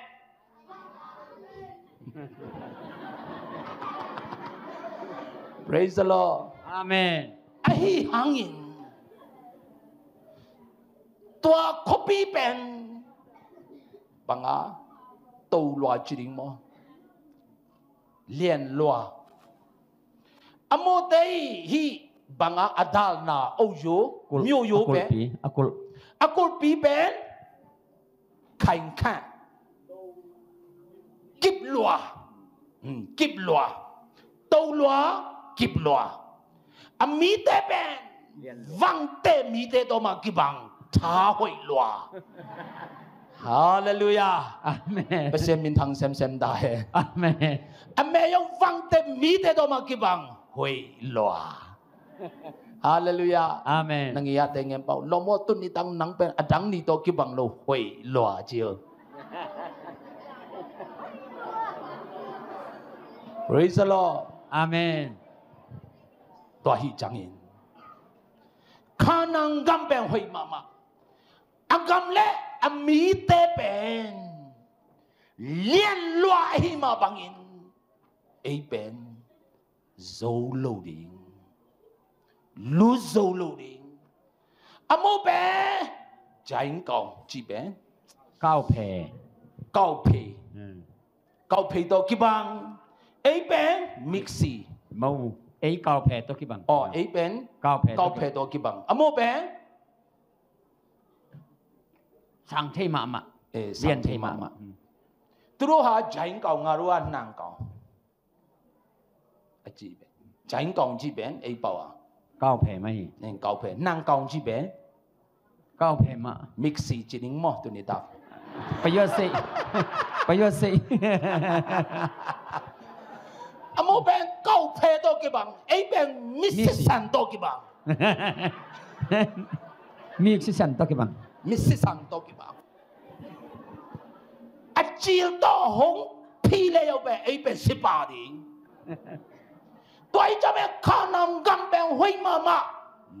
Praise the Lord. Amen. Ahi hangin tua khuapi pen banga, to lua ci ding maw? Lian lua. A mawte i hih banga a dalna o yu, kul-, myo yu a pen kulpi, a kul-, a kulpi pen khaingkha. Kip lua. Hmm, kip lua. To lua, kip lua. A mite pen vangte mite tawh mah kibang tha hoih lua. Halleluiah. Amen. Pasian minthang semsem ta hen. Amen. A meh yong vangte mite tawh mah kibang hoih lua. Halleluiah. Amen. Nang i a te ngen pau. Lawm aw, tuni tang nang pen a dang ni tawh kibang lo hoih lua ci uh. Praise the Lord. Amen. Tua hi ciangin Kanaan gam pen hoih mahmah. A gam le a mite pen lian lua ahi mah bangin ei pen zo lo ding, lut zo lo ding. A mo pen jain kau ci pen kauphe. Kauphe. Hmm. Kauphe tawh kibang. Ei pen miksi. Mo, ei kauphe tawh kibang. Oh, ei pen kauphe tawh kibang. A mo pen sang thei mahmah. Eh, sang thei mahmah. Hmm. Turuha jain kau, ngarua nang kau. A ci pen. ကျိုင်းကောင်းကြီးပဲ အိပ်ပါဝါ ကောင်းဖဲမဟီ နင်းကောင်းဖဲ နင်းကောင်းကြီးပဲ ကောင်းဖဲမ mixi ကျိုင်းမော်တူနေတာ ပယွတ်စေ ပယွတ်စေ အမိုးပဲကောင်းဖဲတော့ကဘံ အိပ်ပဲ mixi ဆန်တော့ကဘံ mixi ဆန်တော့ကဘံ mixi ဆန်တော့ကဘံ အကျိုးတော့ ဟုံးဖီလဲရောက်ပဲ အိပ်ပဲစစ်ပါသည် တွိုင်းကြပဲ ခါနန်ကမ်ပဲ ဟွိမမ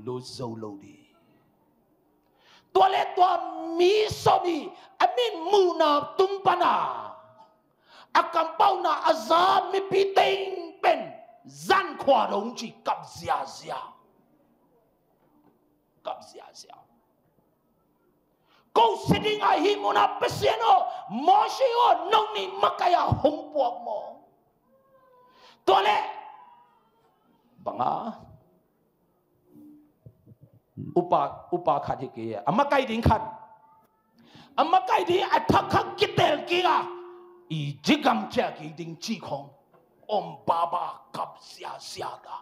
လူဇိုလိဒီ တွလဲတွမီးစောမီး အမင်းမူနာတုံးပနာ အကမ်ပေါက်နာ အဇာမီးပီတိန်ပင် ဇန်ခွာရုံးချီ ကပ်ဇာဇာ ကပ်ဇာဇာ ကိုယ်စတင်အဟိမုနာ ပစဲနော မောရှေအော နှုတ်နီမကယ ဟုံးပွားမော တွလဲ ဘင်ဂါ ဥပ ဥပခတ်ဟိက့ အမကိုက်ဒိန်းခတ် အမကိုက်ဒိန်း အထက်ခတ်ကတဲက့ဂါ အီဂျစ်ဂမ်ချဲက့ဒိန်းချီခေါင် အုံးဘါဘါ ကပ်စျါစျါတာ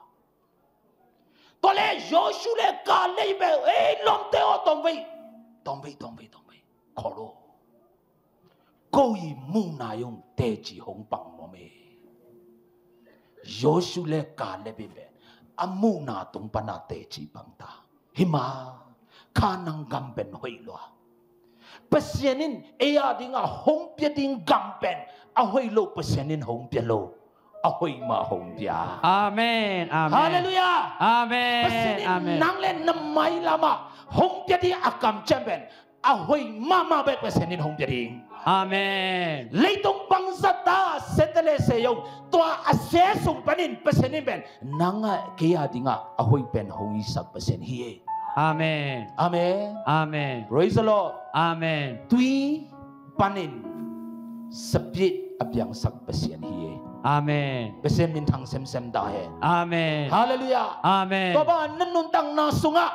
တွလဲ ယိၤၡူလဲ ကၤလ့ဘဲ အဲ လွမ်တဲအီၤ တွမ်ဝဲ တွမ်ဝဲ တွမ်ဝဲ တွမ်ဝဲ ခီရိ ကိုယ့်ရဲ့မုနာရုံတဲကြည့် ဟုံးပင်းမော်မေး ယိၤၡူလဲ ကၤလ့ဘဲ အမုနာတုံးပနာတဲကြည့်ပင်းတာ ဟိမါ ခါနန်ကမ်ပင်ဟွိလွါ ပစဲနင် အဲအဒိငါ ဟုံးပြဒိငါကမ်ပင် အဟွိလိာ် ပစဲနင်ဟုံးပြလိာ် အဟွိမါဟုံးပြ အာမင် အာမင် ဟာလေလုယာ အာမင် ပစဲနင် အာမင် နင်လဲ နမံၤလၤမး ဟုံးပြဒိအကမ်ကၠမ်ပင် အဟွိမးမးဘဲ ပစဲနင်ဟုံးပြဒိ အာမင် လီတုံပင်းစတၢ် စဲတလဲစဲယုံ တွၢ်အစဲဆိင်ပနင် ပစဲနင်ပင် နင်ကဲအဒိငါ အဟွိပင်ဟုံးအံၤစၢ် ပစဲနဟံး အာမင် အာမင် အာမင် Praise the Lord အာမင် တွံ ပနင် စပျ့အပျံၤစၢ် ပစဲနဟံး အာမင် ပစဲမင်ထင်စဲမစဲမတၢ်ဟဲ အာမင် ဟာလေလုယာ အာမင် တွၢ်ဘၣ်နနုၢ်တၢ်နာ်စူငါ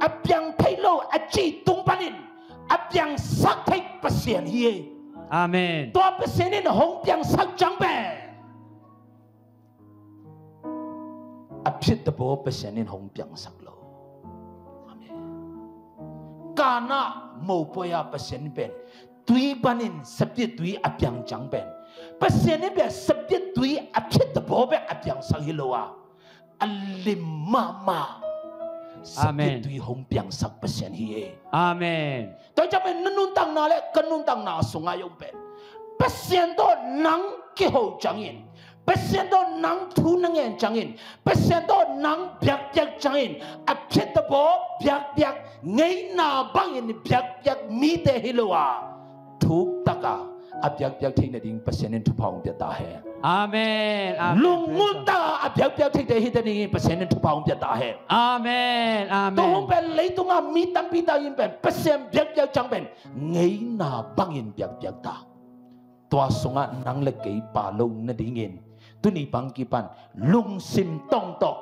အပျံၤထိတ်လိာ် အကျိၣ်တုံးပနင် အပျံၤစၢ်ထိတ် ပစဲနဟံး အာမင် တွၢ်ပစဲနင်ဟုံးပျံၤစၢ်ကၠမ်ပင် အဖြစ်တဘိ ပစဲနင်ဟုံးပျံၤစၢ်လိာ် အာမင် ကနၣ်မိၢ်ပှဲၤယၤ ပစဲနင်ပင် တွံပနင် စပျ့တွံအပျံၤကၠမ်ပင် ပစဲနင်ပင် စပျ့တွံအဖြစ်တဘိဘဲ အပျံၤစၢ်ဟံးလိာ်ဧါ အလံၤမးမး စပျ့တွံဟုံးပျံၤစၢ် ပစဲနဟံး အာမင် တွၢ်ကၠၢ်မ့ၢ် နနုၢ်တၢ်နာ်လဲၣ် ကနုၢ်တၢ်နာ်အစူငါယုံပဲ ပစံးတော့နင်ကဟိုကၠၢ်အံၤ ပစံးတော့နင်ထူနငဲၢ်ကၠၢ်အံၤ ပစံးတော့နင်ဘျက်ဘျက်ကၠၢ်အံၤ အဖြစ်တဘိဘျက်ဘျက် ငိုင်နာ်ဘၣ်အံၤ ဘျက်ဘျက်မီးတဲဟ့ၣ်လိာ်ဧါ ထုးတကး အဘျက်ဘျက်ထိၣ်န့ၣ်ဒ် ပစံးန့ၣ်ထူဖးအုံးပြတၢ်ဟဲ အာမင် အာမင် လူၤငုတၢ်အဘျက်ဘျက်ထိၣ်တဲဟ့ၣ်တနံၤ ပစံးန့ၣ်ထူဖးအုံးပြတၢ်ဟဲ အာမင် အာမင် တဟူပဲ လီတုၤငါမံတၢ်ဘံၣ်တၢ်အံၤပဲ ပစံးဘျက်ဘျက်ကၠၢ်ပဲ ငိုင်နာ်ဘၣ်အံၤဘျက်ဘျက်တၢ် တွၢ်စူငါနင်လၢက့ၤပာ်လိာ်နဒ်အံၤ တုၤနံၤပှၤကံပၢ် လူၤစံးတီၢ်တီၢ်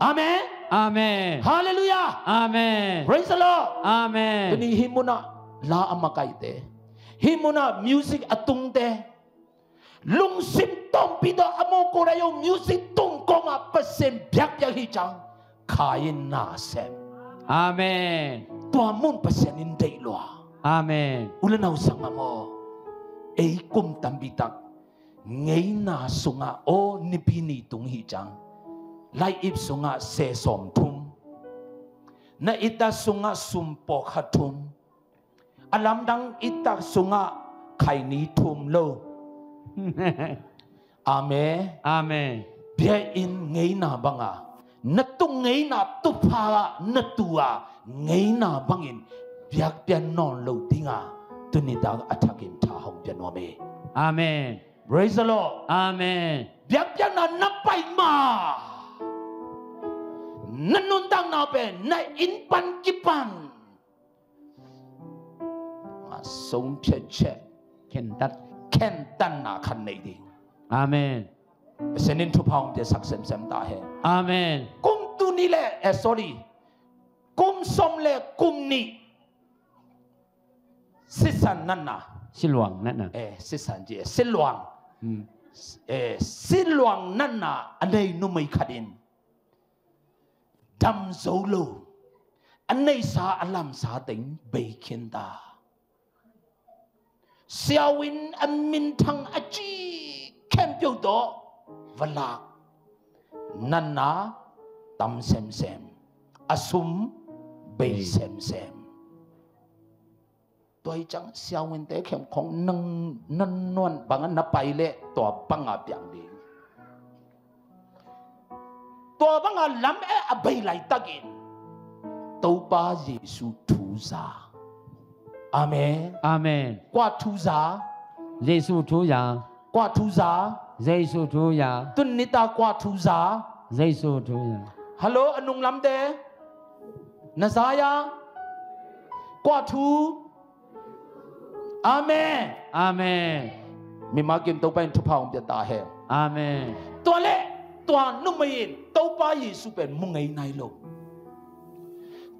အာမင် အာမင် ဟာလေလုယာ အာမင် Praise the Lord အာမင် တနံၤဟံးမူနၢ် လါအမကဲတဲ ဟံးမူနၢ် music အတုံးတဲ လူၤစံးတီၢ်ပံၤဒီး အမိၢ်ကိးရယိာ် music တုံးကိးမး ပစံးဘျက်ဘျက်ဟံးကၠၢ် ခါအံၤနာ်စဲ အာမင် တွၢ်မုၢ်ပစံးန့ၣ်ဒဲးလီၤ အာမင် အိၣ်လၢနအိၣ်စၢ်မးမီၢ် အဲ ကုမ်တၢ်ဘံၣ်တၢ် ငိုင်နာ်စူငါ အိၣ်နံၣ်ပံနံၣ်တုၤဟံးကၠၢ် လၢအံၣ်စူငါ စဲစီၤမထုမ် နအံၣ်တၢ်စူငါ စူၣ်ပိာ်ခါထုမ် အလၢမတၤအံၣ်တၢ်စူငါ ခါနံၣ်ထုမ်လိၤ အာမင် အာမင် ဘျဲအံၤငိုင်နာ်ဘၣ်ဧါ နတူၢ်ငိုင်နာ်တူၢ်ဖးဂၤ နတူၢ်ဧါ ငိုင်နာ်ဘၣ်အံၤ ဘျက်ဘျက်နီၢ်လိာ်ဒံးဧါ တုၤနံၤတၢ်အထးက့ၤထးဟီၣ်ဘျက်နီၢ်မ့ၢ် အာမင် Praise the Lord အာမင် ဘျက်ဘျက်နၤနပာ်မး နနုၢ်တၢ်နာ်ပဲ နအံၣ်ပၢၣ်ကံပၢၣ် ဆုံးဖြတ်ချက် ခံတပ် ခံတပ်နခါန့ၣ်ဒံး အာမင် ပစံးန့ၣ်ထူဖးအုံးပြစၢ်စဲမစဲမတၢ်ဟဲ အာမင် ကုမ်တုၤနံၤလဲၣ် အဲ sorry ကုမ်စီၤလဲၣ်ကုမ်နံၣ် စံးဆၢနနၤ စံးလွင်နနၤ အဲ စံးဆၢက့ စံးလွင် စံးလွင်နနၤ အန့ၣ်နုမ့ၢ်ခါဒံး dam zo lo, a neisa a lamsa teng bei khin ta. Siavuan a minthang a ci khempeuh tawh va lak. Natna tam semsem, a sum bei semsem. Tua hi ciang siavuante khempeuh khong nang nan nuan bangah na pai leh tua bangah piang ding. Tua bangah lam eh a bei laitakin Topa Jesu thu za. Amen. Amen. Kua thu za? Jesu thu za. Kua thu za? Jesu thu za. Tuni nitak kua thu za? Jesu thu za. Hallo, a nunglamte? Na za ya? Kua thu? Amen. Amen. Mimal kim Topa in thupha hong pia ta hen. Amen. Tua leh tua numei in Topa Jesu pen mu ngei nai lo.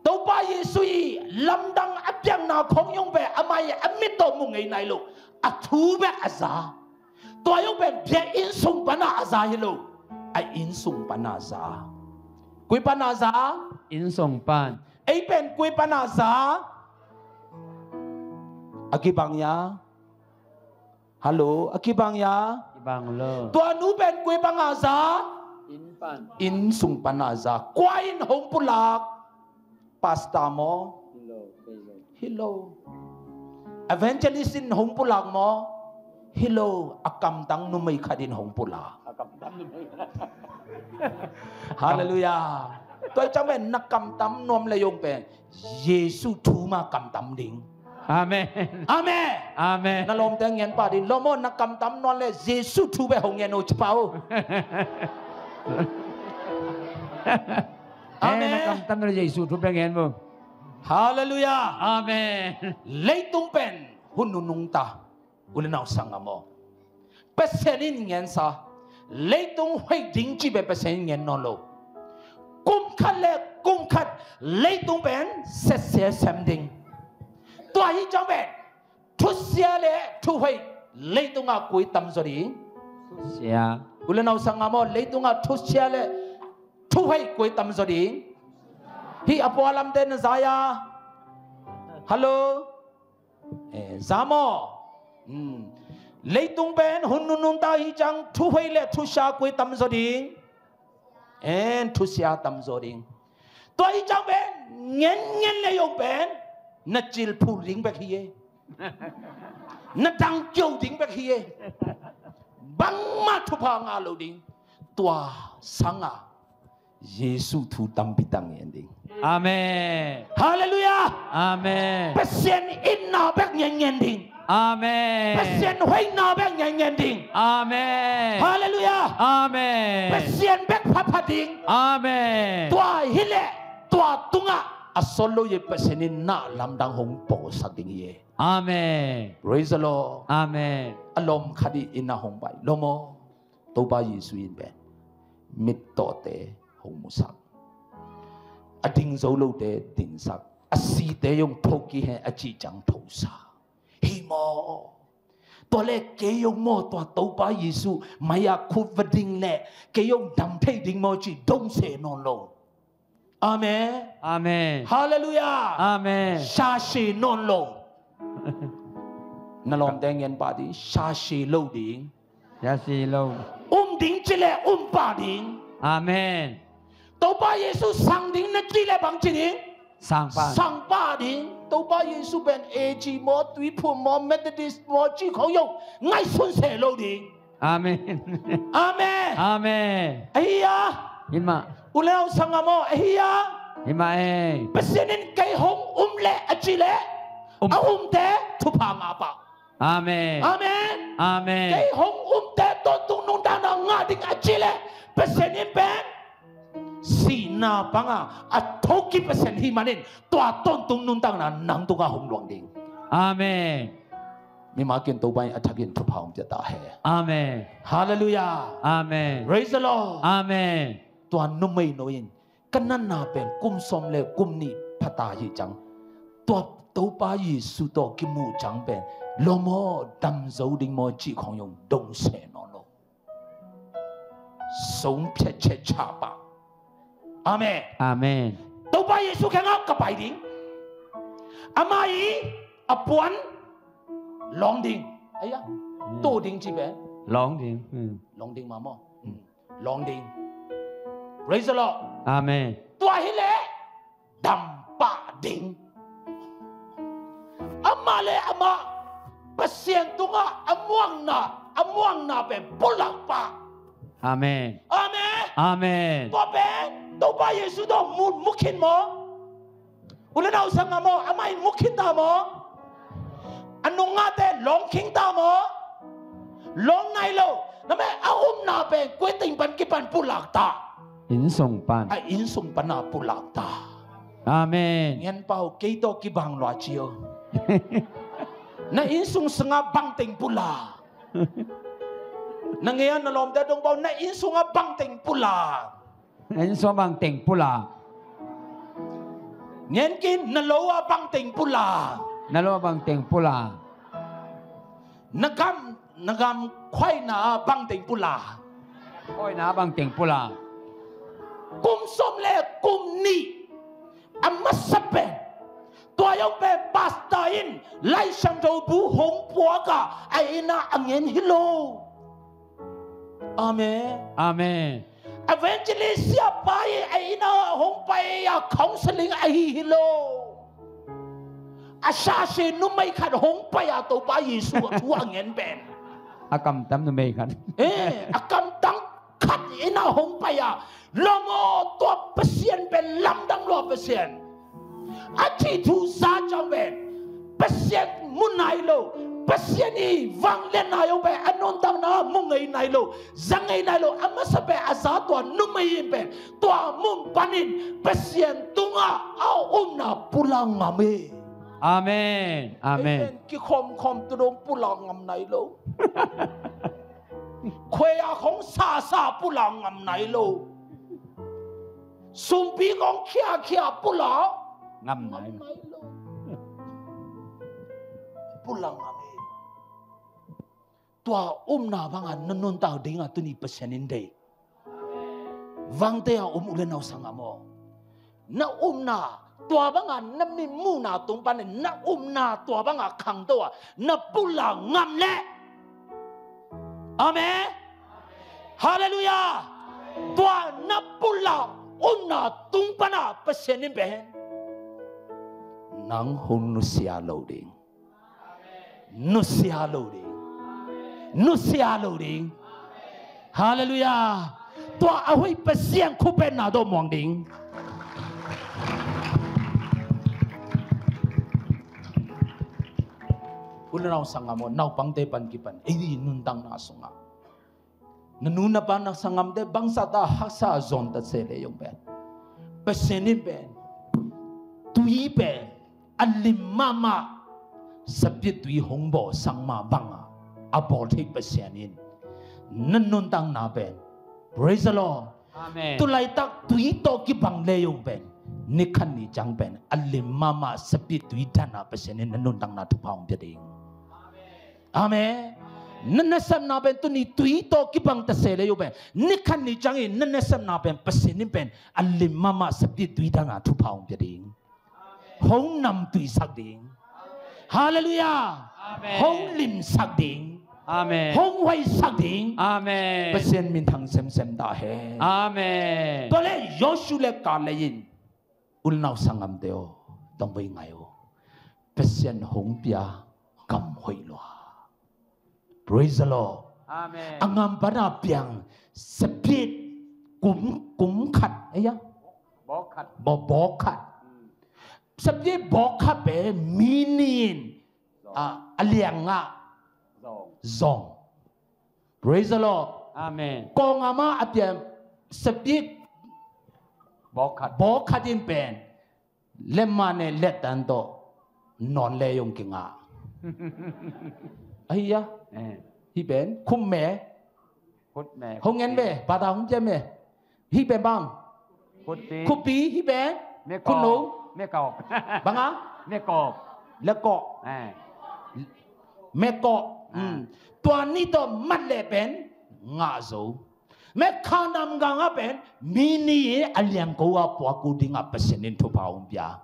Topa Jesu i lamdang a piakna khong zong pen amah i a mit tawh mu ngei nai lo. A thu bek a za. Tua zong pen biakinn sung pan a za hi lo. A inn sung pan a za. Koi pan a za? Inn sung pan. Ei pen koi pan a za? A kibang ya? Hallo, a kibang ya? Kibang lo. Tua nu pen koi pan a za? Inn pan. Inn sung pan a za. Kua in hong pulak? Pastor maw? Hi lo, hi lo. Hi lo. Evangelist in hong pulak maw? Hi lo. A kamtang numei khat in hong pulak. A kamtang numei. Halleluiah. Tua hi ciang pen na kamtam nuam leh zong pen Jesu thu mah kamtam ding. Amen. Amen. Amen. Na lawmte ngen pah ding. Lawm aw, na kamtam nuam leh Jesu thu bek hong ngen o, ci pah o. Amen. Amen. Na kamtam nuam leh Jesu thu bek ngen o. Halleluiah. Amen. Leitung pen hun nunung ta. U le nau sanggam aw, Pasian in ngensa, leitung hoih ding cih pen Pasian in ngen nawn lo. Kum khat le kum khat leitung pen sese sem ding. Tua hi ciang pen thusia le thuhoih leitungah koi tamzaw ding? Thusia. U le nau sanggam aw, leitungah thusia le thuhoih koi tamzaw ding? Hih a pualamte na za ya? Hallo? Eh, za maw? Hmm. Leitung pen hun nunung ta hi ciang thuhoih le thusia koi tamzaw ding? En, thusia tamzaw ding. Tua hi ciang pen ngenngen le zong pen na cilphul ding bek hi e. Na dangkio ding bek hi e. Bangmah thupha ngah lo ding. Tua sangah Jesu thu tampi tak ngen ding. Amen. Halleluiah. Amen. Pasian itna bek ngen ngen ding. Amen. Pasian hoihna bek ngen ngen ding. Amen. Halleluiah. Amen. Pasian bek pha pha ding. Amen. Tua hi leh tua tungah a sawt lo hi Pasian in na lamdang hong pawlsak ding hi e. Amen. Praise the Lord. Amen. A lawm khat in a hong pai. Lawm aw. Topa Jesu in pen mittawte hong musak, a ding zo lote dingsak, a site zong tho kik hen a cih ciang thosa. Hi maw? Tua le kei zong maw tua Topa Jesu mai-ah khut va ding le kei zong dam thei ding maw cih dong se nawn lo. Amen. Amen. Halleluiah. Amen. Sase nawn lo. Na lawmte ngen pah ding, sase lo ding. Sase lo. Um ding ci leh um pah ding. Amen. Topa Jesu sang ding na ci leh bang ci ding? Sang pah. Sang pah ding. Topa Jesu pen A G maw, Tuiphum maw, Methodist maw cih khong zong ngaihsun se lo ding. Amen. Amen. Amen. Ahi a. Hi mah. U le nau sanggam aw, ahi a. Hi mah e. Pasian in kei hong um leh a cih leh, um, a umte thupha ngah pah. Amen. Amen. Amen. Kei hong umte tawntung nuntakna ngah ding a cih leh Pasian in pen sihna bangah a thokik Pasian hi manin tua tawntung nuntakna nang tungah hong luang ding. Amen. Mimal kim Topa in a thakin thupha hong pia ta hen. Amen. Halleluiah. Amen. Praise the Lord. Amen. Tua numei no in ka natna pen kum sawm le kum nih pha ta hi ciang, tua Topa Jesu tawh kimuh ciang pen lawm aw, dam zo ding maw cih khong zong dong se nawn lo. Song phiat chet cha pah. Amen. Amen. Topa Jesu kiangah ka pai ding. Amah i a puan lawng ding. Aia. Hmm. To ding ci pen. Lawng ding. Hmm. Lawng ding mah maw. Hmm. Lawng ding. Praise the Lord. Amen. Tua hileh dampah ding. Amah le amah Pasian tungah a muakna, a muakna pen pulak pah. Amen. Amen. Amen. Tua pen Topa Jesu tawh mu, mu khin maw? U le nau sangam aw, amah in mu khin ta maw? A nungakte lawng khin ta maw? Lawng nai lo. Nameh a upna pen kua teng pan kipan pulak ta? Innsung pan. A innsung pan a pulak ta. Amen. Ngen pau, kei tawh kibang lua ci o. Na innsung sungah bang teng pulak? Na ngei a na lawmte dong pau, na innsungah bang teng pulak? Na innsungah bang teng pulak? Ngen kei, na lo ah bang teng pulak? Na lo ah bang teng pulak? Na gam, na gam khuaina ah bang teng pulak? Khuaina ah bang teng pulak? Kum sawm le kum nih a masa pen, tua zong pen pastor in Laisiangtho bu hong puak a, a inn ah a ngen hi lo. Amen. Amen. Evangelist siapa in a inn ah hong pai a counseling ahi hi lo. A sase numei khat hong pai a Topa Jesu a thu a ngen pen. A kamtam numei khat. Eh, a kamtam khat in a hong pai a, lawm aw, tua Pasian pen lamdang lua Pasian. A cih thu za ciang pen Pasian mu nai lo. Pasian i vangliatna zong pen a nuntakna mu ngei nai lo, za ngei nai lo. A masa pen a za tua numei in pen tua mun panin Pasian tungah a upna pulak ngam hi. Amen. Amen. Amen. Kikhawmkhawm tu dong pulak ngam nai lo. Khuai a khong sasa pulak ngam nai lo. Sumpi khong khiakhia pulak ngam nai lo. Pulak ngam hi. Tua upna banga na nuntak dingah tuni Pasian in deih. Vangte a um u le nau sangam aw, na upna tua banga na mitmuhna tung panin na upna tua banga khangto a na pulak ngam leh. Amen. Halleluiah. Tua na pulak upna tung pana Pasian in pen nang hong nusia lo ding. Nusia lo ding. Nusia lo ding. Halleluiah. Tua a hoih Pasian khut pen na dawh muang ding. U le nau sangam aw, naupangte pan kipan ei nuntakna sungah na nu na pa na sangamte bangzah ta haksa a zawn ta se leh zong pen, Pasian in pen tui pen a lim mahmah, sabiat tui hong bawlsak mah banga a bawl thei Pasian in na nuntakna pen, praise the Lord. Amen. Tulaitak tui tawh kibang le zong pen, ni khat ni ciang pen a lim mahmah sabiat tui dana Pasian in na nuntakna thupha hong pia ding. Amen. Na nasepna pen tuni tui tawh kibang ta se le zong pen, ni khat ni ciangin na nasepna pen Pasian in pen a lim mahmah sabiat tui dana thupha hong pia ding. Hong namtuisak ding. Halleluiah. Amen. Hong limsak ding. Amen. Hong huaisak ding. Amen. Pasian minthang semsem ta hen. Amen. Tua le Joshua le Kaleb in, u le nau sangamte aw, tong bai ngai aw, Pasian hong pia gam hoih lua. Praise the Lord. Amen. A ngam pana piang sabiat kum, kum khat, eh ya? Bawk khat. Bawk, bawk khat. Mm. Sabiat bawk khat pen mi nih in, zong, ah, a liang ah, zong, zong. Praise the Lord. Amen. Kawng a mah a piang sabiat bawk khat, bawk khat in pen lemma ne letan tawh nawn le zong kingah. Ahi a. Eh. Hih pen khutme. Khutme. Hong ngen ve, bata hong ciam ve. Hih pen bang? Khutpi. Khutpi, hih pen? Mekawk. Khutno. Mekawk. Bang a? Mekawk. Lekawk. Eh. Mekawk. Ah. Hmm. Tua nih tawh mat leh pen ngah zo. Mekha namganga pen mi nih a liangko a puak uh dingah Pasian in thupha hong pia.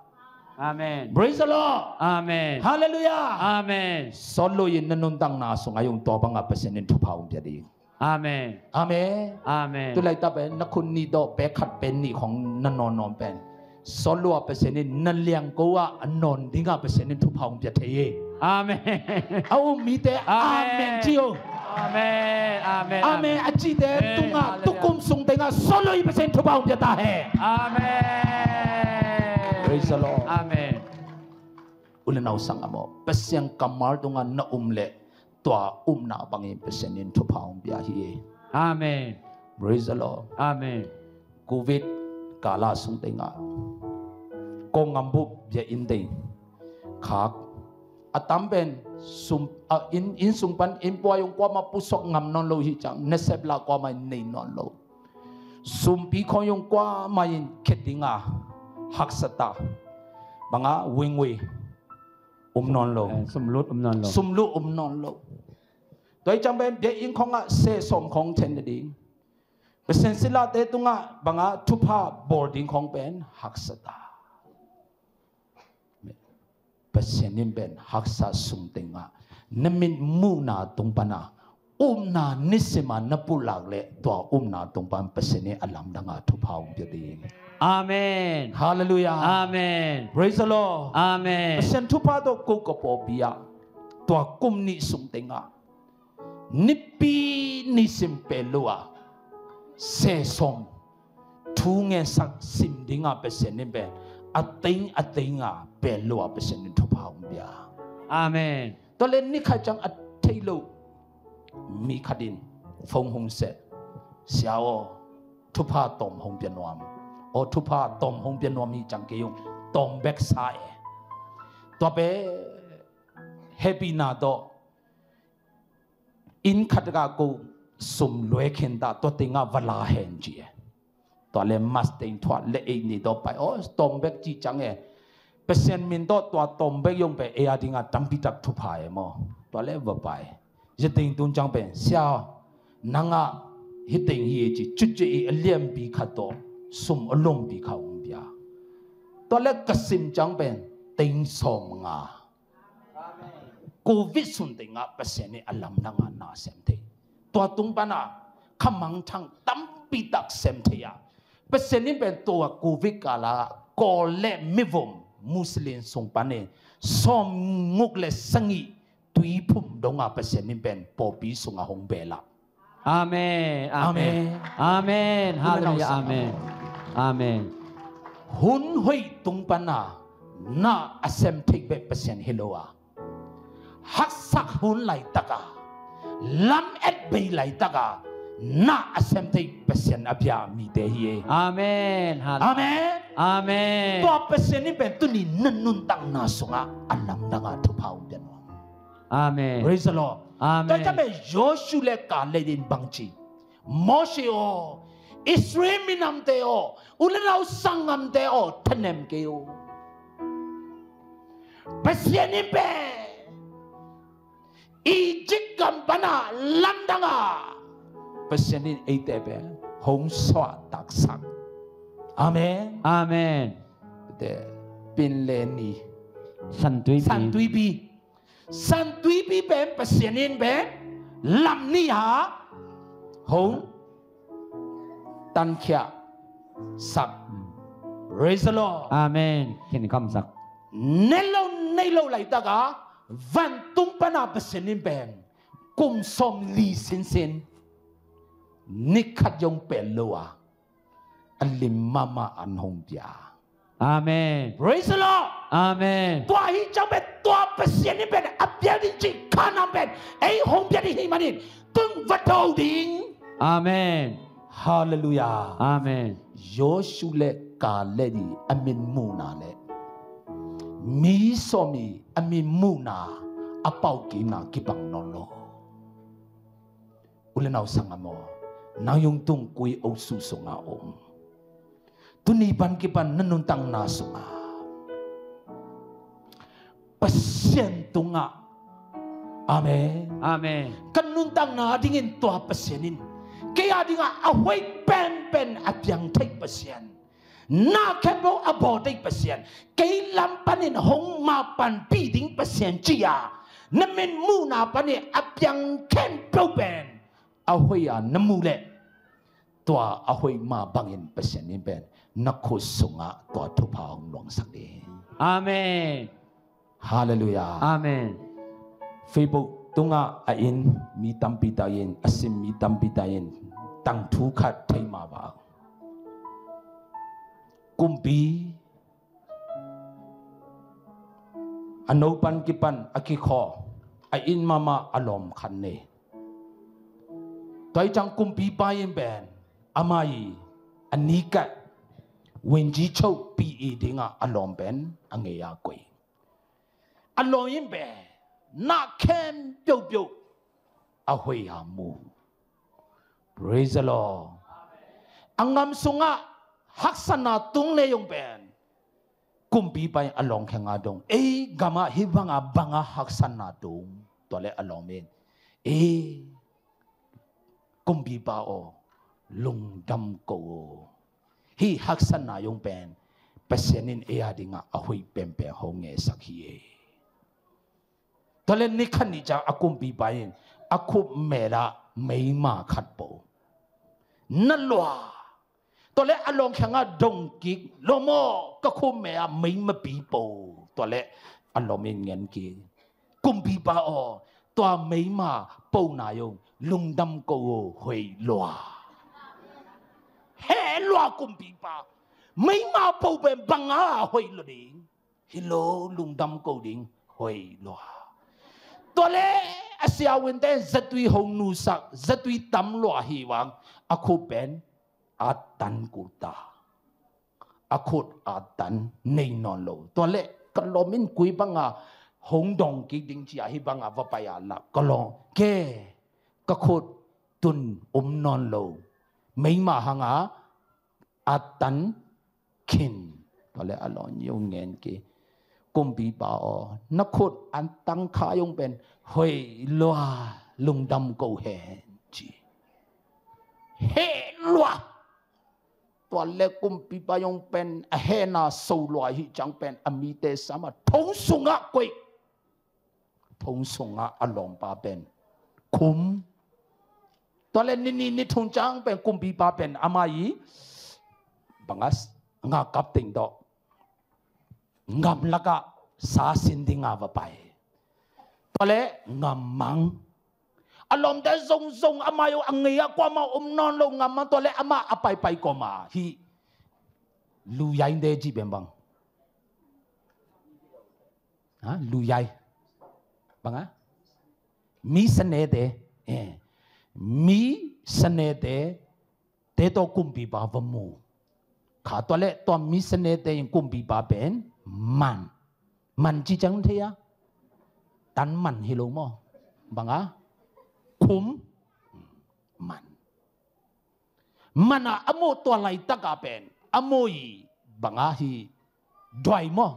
Amen. Praise the Lord. Amen. Hallelujah. Amen. Solo in na nuntakna sungah hong tua bangah Pasian in thupha hong pia ding. Amen. Amen. Amen. Tu laitak pen na khut nih tawh pek khat pen nih khong na nawnnawn pen solo a Pasian in na liangko ah a nawn dingah Pasian in thupha hong pia thei hi. Amen. A um mite amen ci o. Amen. Amen. Amen a cite tungah tukum sung tengah solo i Pasian thupha hong pia ta hen. Amen. Praise the Lord. Amen. U le nau sangam aw, Pasian kammal tungah na um leh tua upna bangin Pasian in thupha hong pia hi. Amen. Praise the Lord. Amen. Covid kala sung tengah kong ngambup bia in teng khak a tam pen sum a inn sung pan inn puai hong kuamah pusuak ngam nawn lo hi ciang nasep la kuamah in nei nawn lo. Sumpi khong hong kuamah in khet dinga haksa ta banga wingwi um nawn lo. Sumlut um nawn lo. Sumlut um nawn lo. Tua hi ciang pen bia inn khongah seh sawm khong then na ding. Pasian silate tungah banga thupha bawl ding khong pen haksa ta. Pasian in pen haksa sung tengah na mit muhna tung pana upna nisima na pulak leh tua upna tung pan Pasian in a lamdanga thupha hong pia ding. Amen. Hallelujah. Amen. Praise the Lord. Amen. Pasian thupha tawh ko ka pawlpi ah tua kum nih sung tengah nipi nisim pelua seh sawm thu ngensak sim dinga Pasian in pen a teng a tenga pelua Pasian in thupha hong pia. Amen. Tua le ni khat ciang a thei lo mi khat in phone hong seh, sia aw, thupha tawm hong pia nuam. Aw, thupha tawm hong pia nuam hi ciang kei hong tawm bek sa e. Tua pen hehpihna tawh inn khat ka ko sum lue khin ta, tua tengah va la hen ci e. Tua le mas teng thuat le ei ni tawh pai aw tawm bek ci ciang e. Pasian min tawh tua tawm bek hong pen ei a dingah tampi tak thupha e maw. Tua le va pai. Zia teng tun ciang pen sia nangah hi teng hi e ci cut ci i a lianpi khat tawh sum a lompi khat hong pia. Tua le ka sim ciang pen teng sawm nga. Covid sung tengah Pasian in a lamdanga na sem thei. Tua tung pana khamangthang tampi tak sem thei a. Pasian in pen tua Covid kala Kawl le mivom Muslim sung panin sawmnguk le sagih tuiphum donga Pasian in pen pawlpi sungah hong bel a. Amen. Amen. Amen. Hallelujah. Amen. Amen. Hun hoih tung pana na a sem thei bek Pasian hi lo a, haksak hun laitaka, lam et bei laitaka na a sem thei Pasian a bia mite hi e. Amen. Hallelujah. Amen. Amen. Tua Pasian in pen tuni na nuntakna sungah a lamdanga thupha hong pia nuam. Amen. Praise the Lord. Amen. Tua ciang pen Joshua le Caleb in bang ci, Mose aw, Israel minamte aw, u le nau sangamte aw, thanem kei o. Pasian in pen Egypt gam pana lamdanga Pasian in eite pen hong suahtaksak. Amen. Amen. Te pin le ni. Santuipi. Santuipi. Santuipi pen Pasian in pen lam ni a hong tankhiasak. Praise the Lord. Amen. Khen kamsak. Nei lo nei lo laitaka vantung pana Pasian in pen kum sawmli sinsin ni khat zong pel lo a a lim mahmah an hong pia. Amen. Praise the Lord. Amen. Tua hi ciang pen tua Pasian in pen a pia ding cih Kanaan pen ei hong pia ding hi manin tun va do ding. Amen. Hallelujah. Amen. Joshua le Caleb i a min muhna le mi sawm i a min muhna a paukina kibang nawn lo. U le nau sangam aw, nang hong tung kui osu sunga om. Tuni pan kipan na nuntakna sunga Pasian tungah. Amen. Amen. Ka nuntakna dingin tua Pasian in kei Kei a dingah a hoih penpen a piang thei Pasian, na khempeuh a bawl thei Pasian, kei lam panin hong ma panpih ding Pasian ci-a na min muhna panin a piang khempeuh pen a hoih a na muh leh, tua a hoih mah bangin Pasian in pen na khut sungah tua thupha hong luangsak ding. Amen. Halleluiah. Amen. Facebook tungah a inn mi tampi tak in, a sim mi tampi tak in tangthu khat thei mah bang. Kumpi a no pan kipan a kikhaw a inn mahmah a lawm khat nei. Tua hi ciang kumpipa in pen amah i a nikat winji chauh pi i dingah a lawm pen a ngei a koih. A lawm in pen na khempeuhpeuh a hoih a mu. Praise the Lord. A ngam sungah haksatna tung le zong pen kumpipa in a lawng khengah dong, ei gamah hih bangah bangah haksatna tung? Tua le a lawm in, ei kumpipa aw, lungdam ko aw, hih haksatna zong pen Pasian in ei a dingah a hoih penpen hong ngetsak hi ei. Tua le ni khat ni ciang a kumpipa in a khut melah meima khat po. Na lua. Tua le a lawng khengah dong kik, lawm aw, ka khut melah meima pi po. Tua le a lawm in ngen kik, kumpipa aw, tua meima pona zong lungdam ko aw, hoih lua. Heh lua kumpipa. Meima po pen bangah hoih lua ding. Hi lo, lungdam ko ding, hoih lua. Tua le a siavuante zatui hong nusak, zatui tam lua hi vang a khut pen a tan kul ta. A khut a tan nei nawn lo. Tua le ka lawm in koi bangah hong dong kik ding ci-a hih bangah va pai a lak ka lawm ke, ka khut tun om nawn lo. Meima hangah a tan khin. Tua le a lawm in ngen kik, kumpipa aw, na khut a tang kha zong pen hoih lua, lungdam ko hen ci. Heh lua. Tua le kumpipa zong pen a hehna so lua hi ciang pen a mite sam a thong sungah koih. Thong sungah a lawmpa pen khum. Tua le ni nih ni thum ciang pen kumpipa pen amah i bangah ngakap teng tawh ngam lakah sa sin dingah va pai. Tua le ngam mang. A lawmte zongzong amah i a ngei ah kuamah om nawn lo, ngam mang. Tua le amah a paipai kuamah hih luyaite ci pen bang. Ha? Luyai. Bang a? Missionary te. Eh. Missionary te, te tawh kumpipa va mu. Kha tua le tua missionary te in kumpipa pen man. Man ci ciang thei a? Tan man hi lo maw. Bang a? Khum. Man. Man a a muh tua laitak a pen a muh i bang a hi duai maw?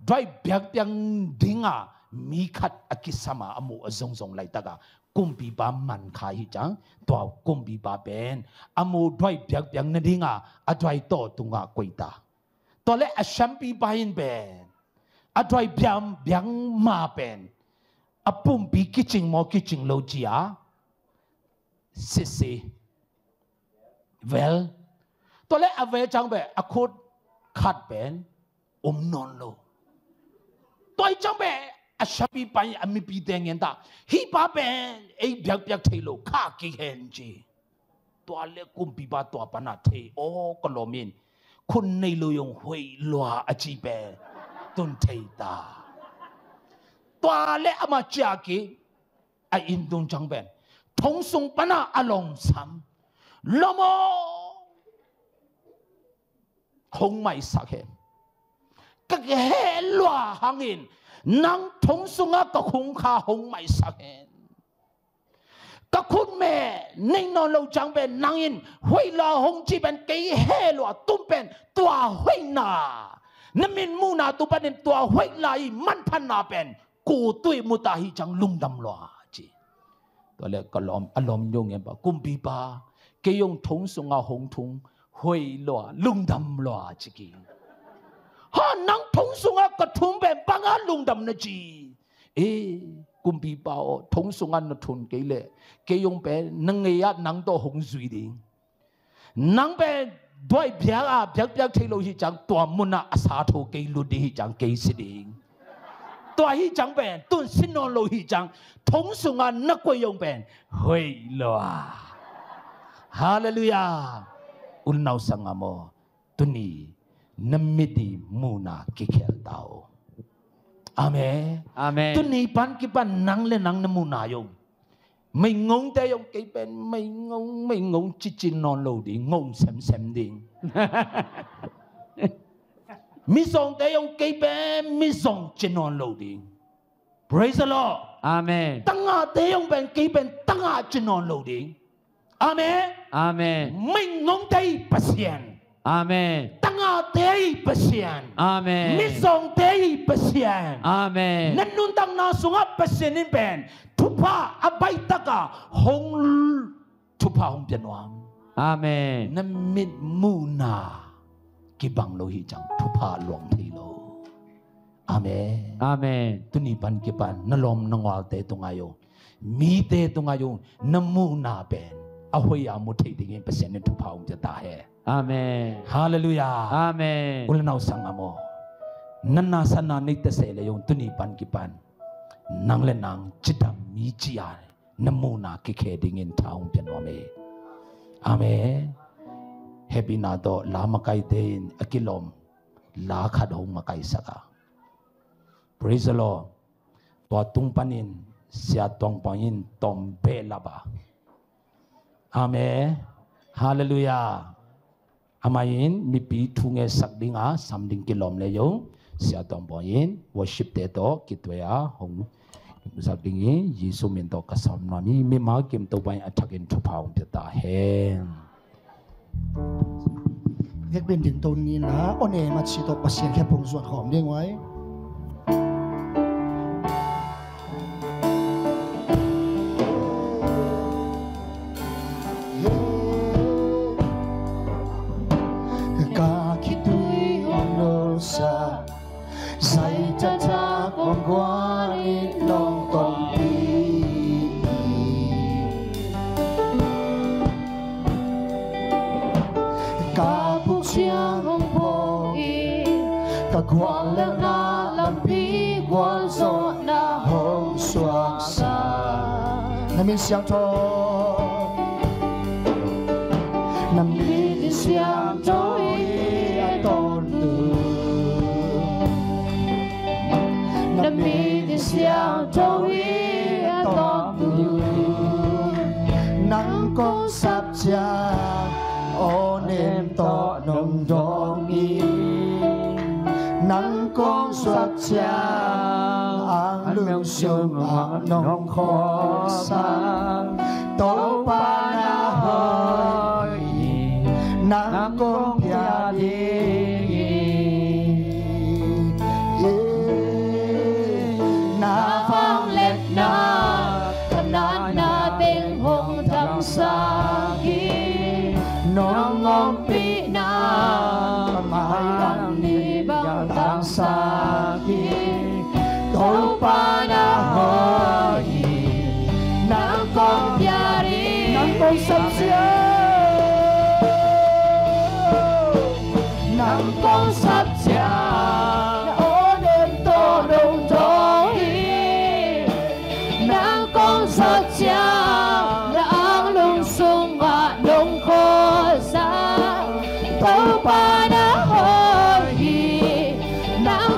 Duai biakpiak dinga mi khat a kisam a a muh a zongzong laitak a kumpipa man kha hi ciang, tua kumpipa pen a muh duai biakpiak nadinga a duai tawh tungah koih ta. Tua le a siampipa in pen a duai biakpiak ma pen a pumpi kicing maw kicing lo ci a sisi. Vel. Tua le a vel ciang pen a khut khat pen om nawn lo. Tua hi ciang pen a siampipa in a mipite ngen ta. Hih pa pen ei biakpiak thei lo, khah kik hen ci. Tua le kumpipa tua pan a thei, aw ka lawm in khut nei lo zong hoih lua a ci pen tun thei ta. Tua le amah ciah kik a inn tung ciang pen thong sung pan a a lawm sam. Lawm aw, hong maisak hen. Ka heh lua hangin nang thong sungah ka khung kha hong maisak hen. Ka khut meh nei nawn lo ciang pen nang in hoih lua hong ci pen kei heh lua tum pen tua hoihna, na min muhna tung panin tua hoih lai manphatna pen ko tuih mu ta hi ciang lungdam lua ci. Tua le ka lawm, a lawm zong ngen pa, kumpipa, kei zong thong sungah hong thung, hoih lua, lungdam lua ci kei. Ha, nang thong sungah ka thung pen bang a lungdam na ci? Eh, kumpipa aw, thong sungah na thun kei leh kei zong pen na ngei ah nang tawh hong zui ding. Nang pen duai biak a biakpiak thei lo hi ciang tua munah a sa tho kei lut ding hi ciang kei si ding. Tua hi ciang pen tun si nawn lo hi ciang thong sungah na koih zong pen hoih lo a. Halleluiah. U le nau sanggam aw, tuni na mit i muhna kikhel ta uh. Amen. Amen. Tuni pan kipan nang le nang na muhna zong, meingongte zong kei pen meingong meingong cici nawn lo ding, ngong semsem ding. Mizawngte zong kei pen mizawng ci nawn lo ding. Praise the Lord. Amen. Tangahte zong pen kei pen tangah ci nawn lo ding. Amen. Amen. Meingongte i Pasian. Amen. Tangahte i Pasian. Amen. Mizawngte i Pasian. Amen. Na nuntakna sungah Pasian in pen thupha a baitaka hong thupha hong pia nuam. Amen. Na mit muhna kibang lo hi ciang thupha luang thei lo. Amen. Amen. Tuni pan kipan na lawm na ngualte tungah zong, mite tungah zong na muhna pen a hoih a mu thei dingin Pasian in thupha hong pia ta hen. Amen. Halleluiah. Amen. U le nau sanggam aw, na nasana nei ta se le zong tuni pan kipan nang le nang cidam mi ci a na muhna kikhe dingin tha hong pia nuam hi. Amen. Hehpihna tawh la makaite in a kilawm la khat hong makaisak a. Praise the Lord. Tua tung panin Sia Tuang Puang in tawm behlap a. Amen. Halleluiah. Amah in mipi thu ngetsak dinga sam ding kilawm le zong Sia Tuang Puang in worship-te tawh kituai a hong sak ding hi. Jesu min tawh ka sam nuam hi. Mimal kim Topa in a thakin thupha hong pia ta hen. Vekpi in dingto ni la, aw ne, maci tawh Pasian khe phung zuat khawm ding uai. Ka khitui hong nolsa, zai taktak hong guan in nong tonpih. Ka buk ciang hong phawk in, ka guallelhna lampi gualzawhna hong suaksak. Na min siangtho, na min siangtho hi a tawntung. Na min siangtho hi a tawntung. Nang kong sap ciang aw nem tawh nong dawng hi. Nang kong suak ciang ang lungsung ah nong khuasa. Topa na hoih hi, nang kong pia ding hi. Na vangliatna, ka natna teng hong dangsak hi. Nong ompihna, ka mai vangliatna dangsak hi. Topa na hoih hi, nang kong pia ding. Nang kong sap ciang, nang kong sap ciang, na aw nem tawh nong dawng hi. Nang kong suak ciang, na ang lungsung ah nong khuasa. Topa na hoih hi, nang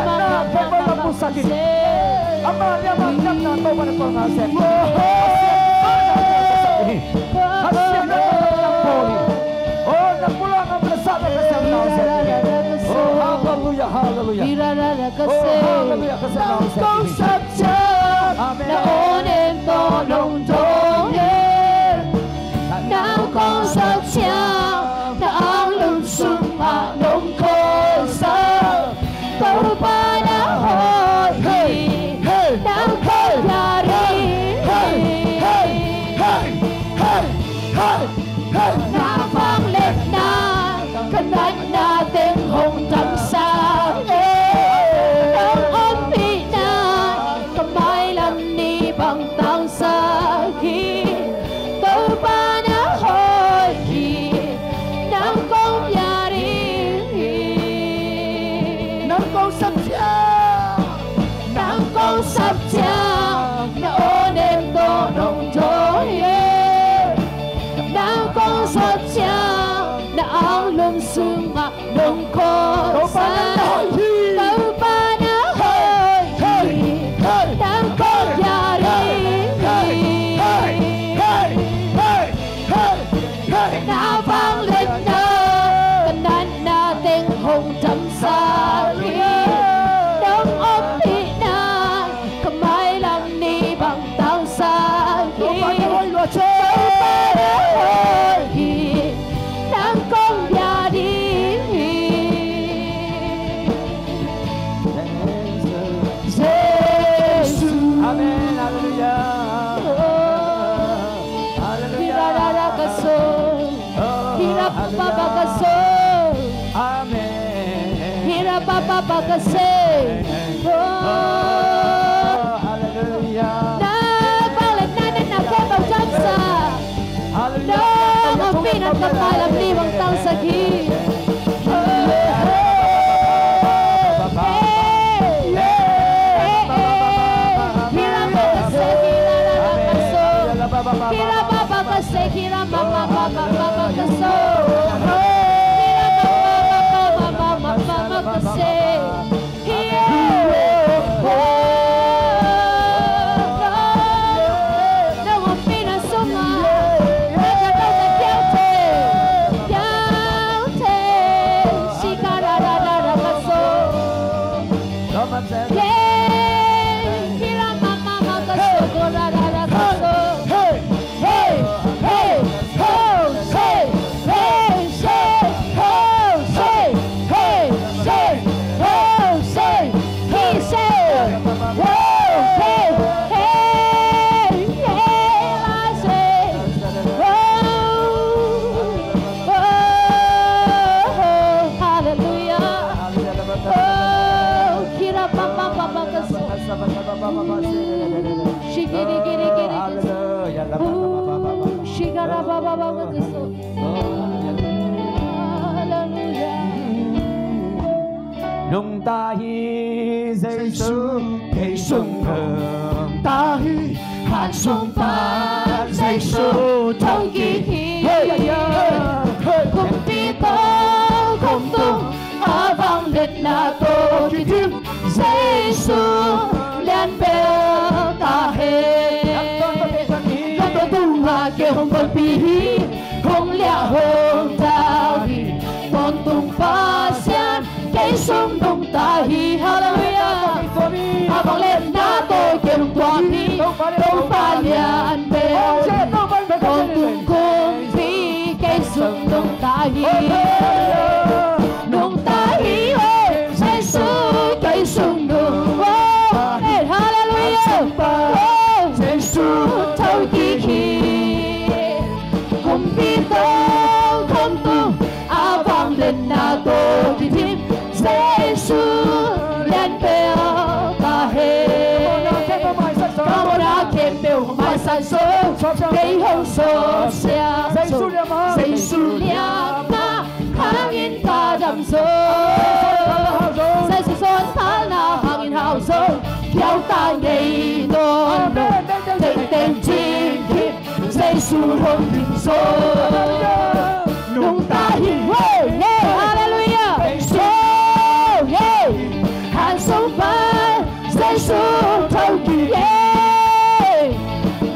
Hosanna, Topa na pusak hi. Amah le amah natna Topa na pulak ngiat seh. Pasian natna na pusak hi. Pasian natna na pusak hi. Oh, na pulak ngiat na sa na ka siang na seh. Oh, hallelujah, hallelujah. Oh, hallelujah, ka siang na seh. Amen. Na aw nen tawh nong dawng e. Nang kong zawh ciang, na anglum sungah nong kawlsak. Topa na hoih hi, nang kong pia rih hi. Na vangliatna, ka natna teng hong damsak e. Nang ompihna, ka Ka sei. Oh, hallelujah. Na vangliatna, na vangliatna khempeuh damsak. Hallelujah. Nang hong pi-in ka mailam li bang tangsak hi. Oh, hey, hey, hey, hey. Kila baba ka sei, kila baba ka sei, kila baba ka sei, kila mama, mama, mama ka sei. Kila mama, mama, mama, mama ka sei. Hey, hey, ho, say, hey, say, ho, say, hey, say, ho, say, he say, oh, hey, hey, hey, I say, oh, oh, oh, hallelujah. Oh, kira pa pa pa pa ka so. Shikiri kiri kiri kiri. Hallelujah. Shikara ba ba ba ba. Hallelujah. Nungta hi Jesu, kei sung nungta hi, han sung pan Jesu thokik hi. Hey, hey, hey. Kumpi tawh khom tung, a vangliatna tawh kidim, Jesu lian bel ta hen. Lamto tungah kei hong golpih hi, hong liah hong dal hi, tawntung Pasian kei sung nungta hi. Hallelujah. A vangliatna tawh kei hong tuam hi, Topa lian bel hi, tawntung kumpi kei sung nungta hi. Nungta hi, oh, Jesu kei sung nungta hi. Hallelujah. Oh, Jesu thokik hi. Kumpi tawh khom tung, a vangliatna tawh kidim, Jesu lian bel ta hen. Ka mawhna khempeuh maisak zo, kei hong sawlsiang zo, Jesu liamna hangin ka dam zo. Jesu sawlkhalna hangin hau zo, kiau ta ngei nawn lo. Tengteng cing khin, Jesu hong ding zo. Nungta hi, hey, hey, hallelujah. Jesu, hey, han sung pan Jesu thokik hi.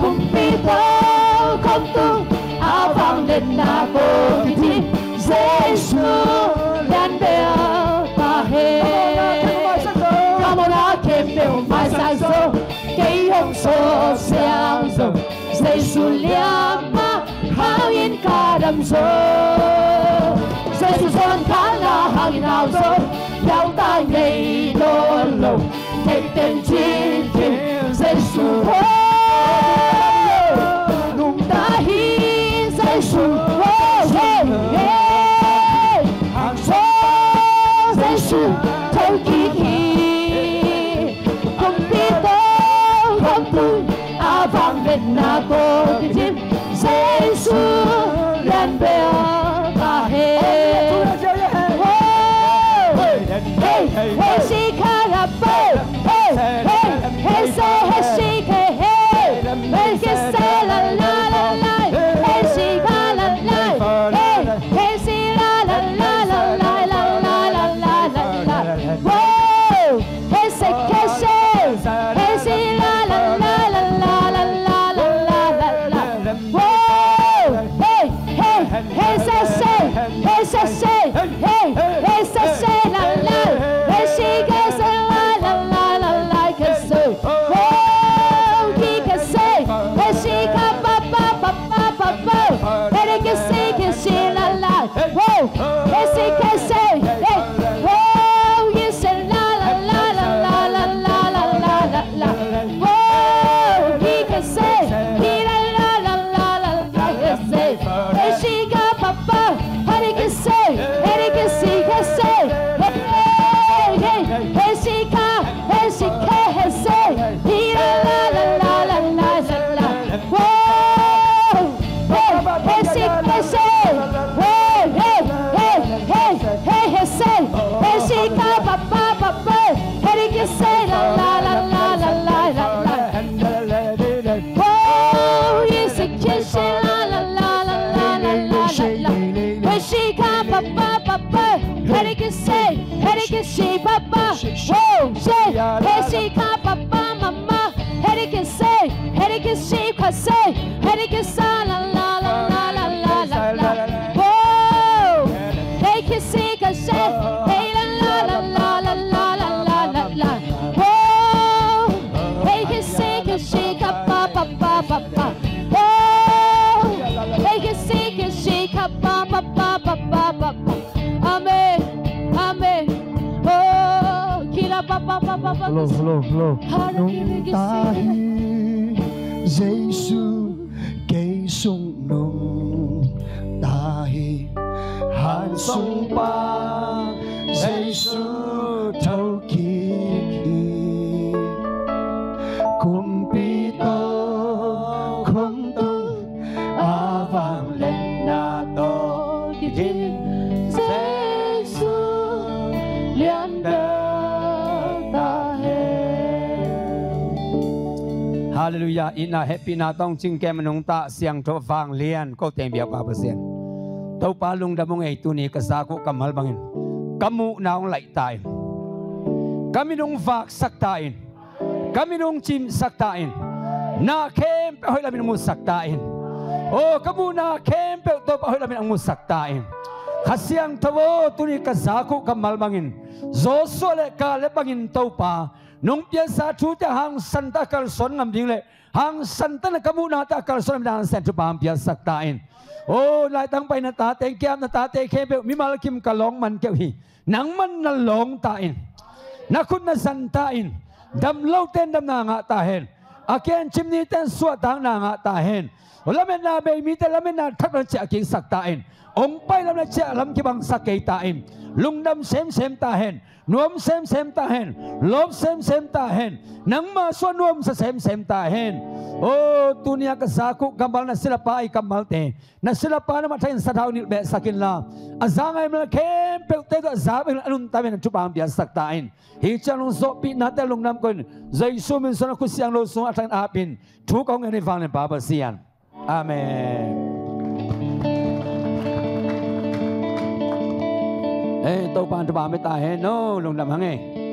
Kumpi tawh khom tung, a vangliatna tawh kidim, Jesu lian bel ta hen. Ka mawhna khempeuh maisak zo, kei hong sawlsiang zo, Jesu liamna hangin ka dam zo. Jesu sawlkhalna hangin hau zo, kiau ta ngei nawn lo. Tengteng cing khin, Jesu, oh, nungta hi Jesu, oh, hey, hey. Jesu thokik hi. Kumpi tawh khom tung, a vangliatna tawh kidim, Jesu lian bel ta hen. Hey, hey, hey, shikara pa. Hey, hey. La, la, la, la, la, la, la, la. Oh, yes, it can say la, la, la, la, la, la, la, la, la. When she come, papa, papa, head it can say, head it can say, papa. Whoa, say, hey, she come, papa, mama, head it can say, head it can say, cause say, head it can say, la, la, la, la, la, la, la, la. Whoa, hey, can say, cause say, hey, la, la, la, la, la, la, la, la, la, la. Oh, hey, can say, can shake up, pa, pa, pa, pa, pa. Oh, hey, can say, can shake up, pa, pa, pa, pa, pa, pa, pa. Amen. Amen. Oh, kila, pa, pa, pa, pa, pa. Hello, hello, hello. Hallelujah. Nungta hi Jesu, kei sung nungta hi. Hansungpa Jesu thokik hi. Kumpi tawh khong tung, a vangliatna tawh kidim, Jesu lian bel ta hen. Halleluiah. Itna hehpihna tawh cingkem a nungta siangtho vanglian ko teng biakpa Pasian. Topa lungdam ung ei, tuni ka zak uh kammal bangin ka muhna hong laih ta in, ka mit hong vaksak ta in, ka mit hong cimsak ta in, na khempeuh hoih lamin hong musak ta in. Oh, ka muhna khempeuh Topa hoih lamin hong musak ta in. Kha Siangtho aw, tuni ka zak uh kammal bangin Joshua le Kaleb bangin Topa nong piaksa thute hangsan tak a kalsuan ngam ding le hangsan tak a ka muhnate a kalsuan ngam ding hangsan thupha hong piaksak ta in. Oh, laitang pai na tate, kiam na tate khempeuh mimal kim ka lawng man keuh hi. Nangman na lawng ta in, na khut na zan ta in, dam lote in damna ngah ta hen. A kiancim nite in suahtakna ngah ta hen. Lametna bei mite lametna thak na ciah kiksak ta in. Hong pai lam na ciah lam kibangsak kei ta in. Lungdam semsem ta hen. Nuam semsem ta hen. Lawp semsem ta hen. Nangma suah nuamsa semsem ta hen. Oh, tuni a ka zak uh kammal na silapa i kammalte, na silapa na mah thak in sathau nilh behsak inla, a za ngai mal khempeuhte tawh a za bek a nuntak bek na thupha hong piaksak ta in. Hih ciang nong zawhpihnate lungdam ko in, Jesu min suang a khut siangtho sungah a thak in ap in thu ka hong ngen hi, vanglianpa Pasian. Amen. Ei, Topa in thupha hong pia ta hen aw, lungdam hang ei.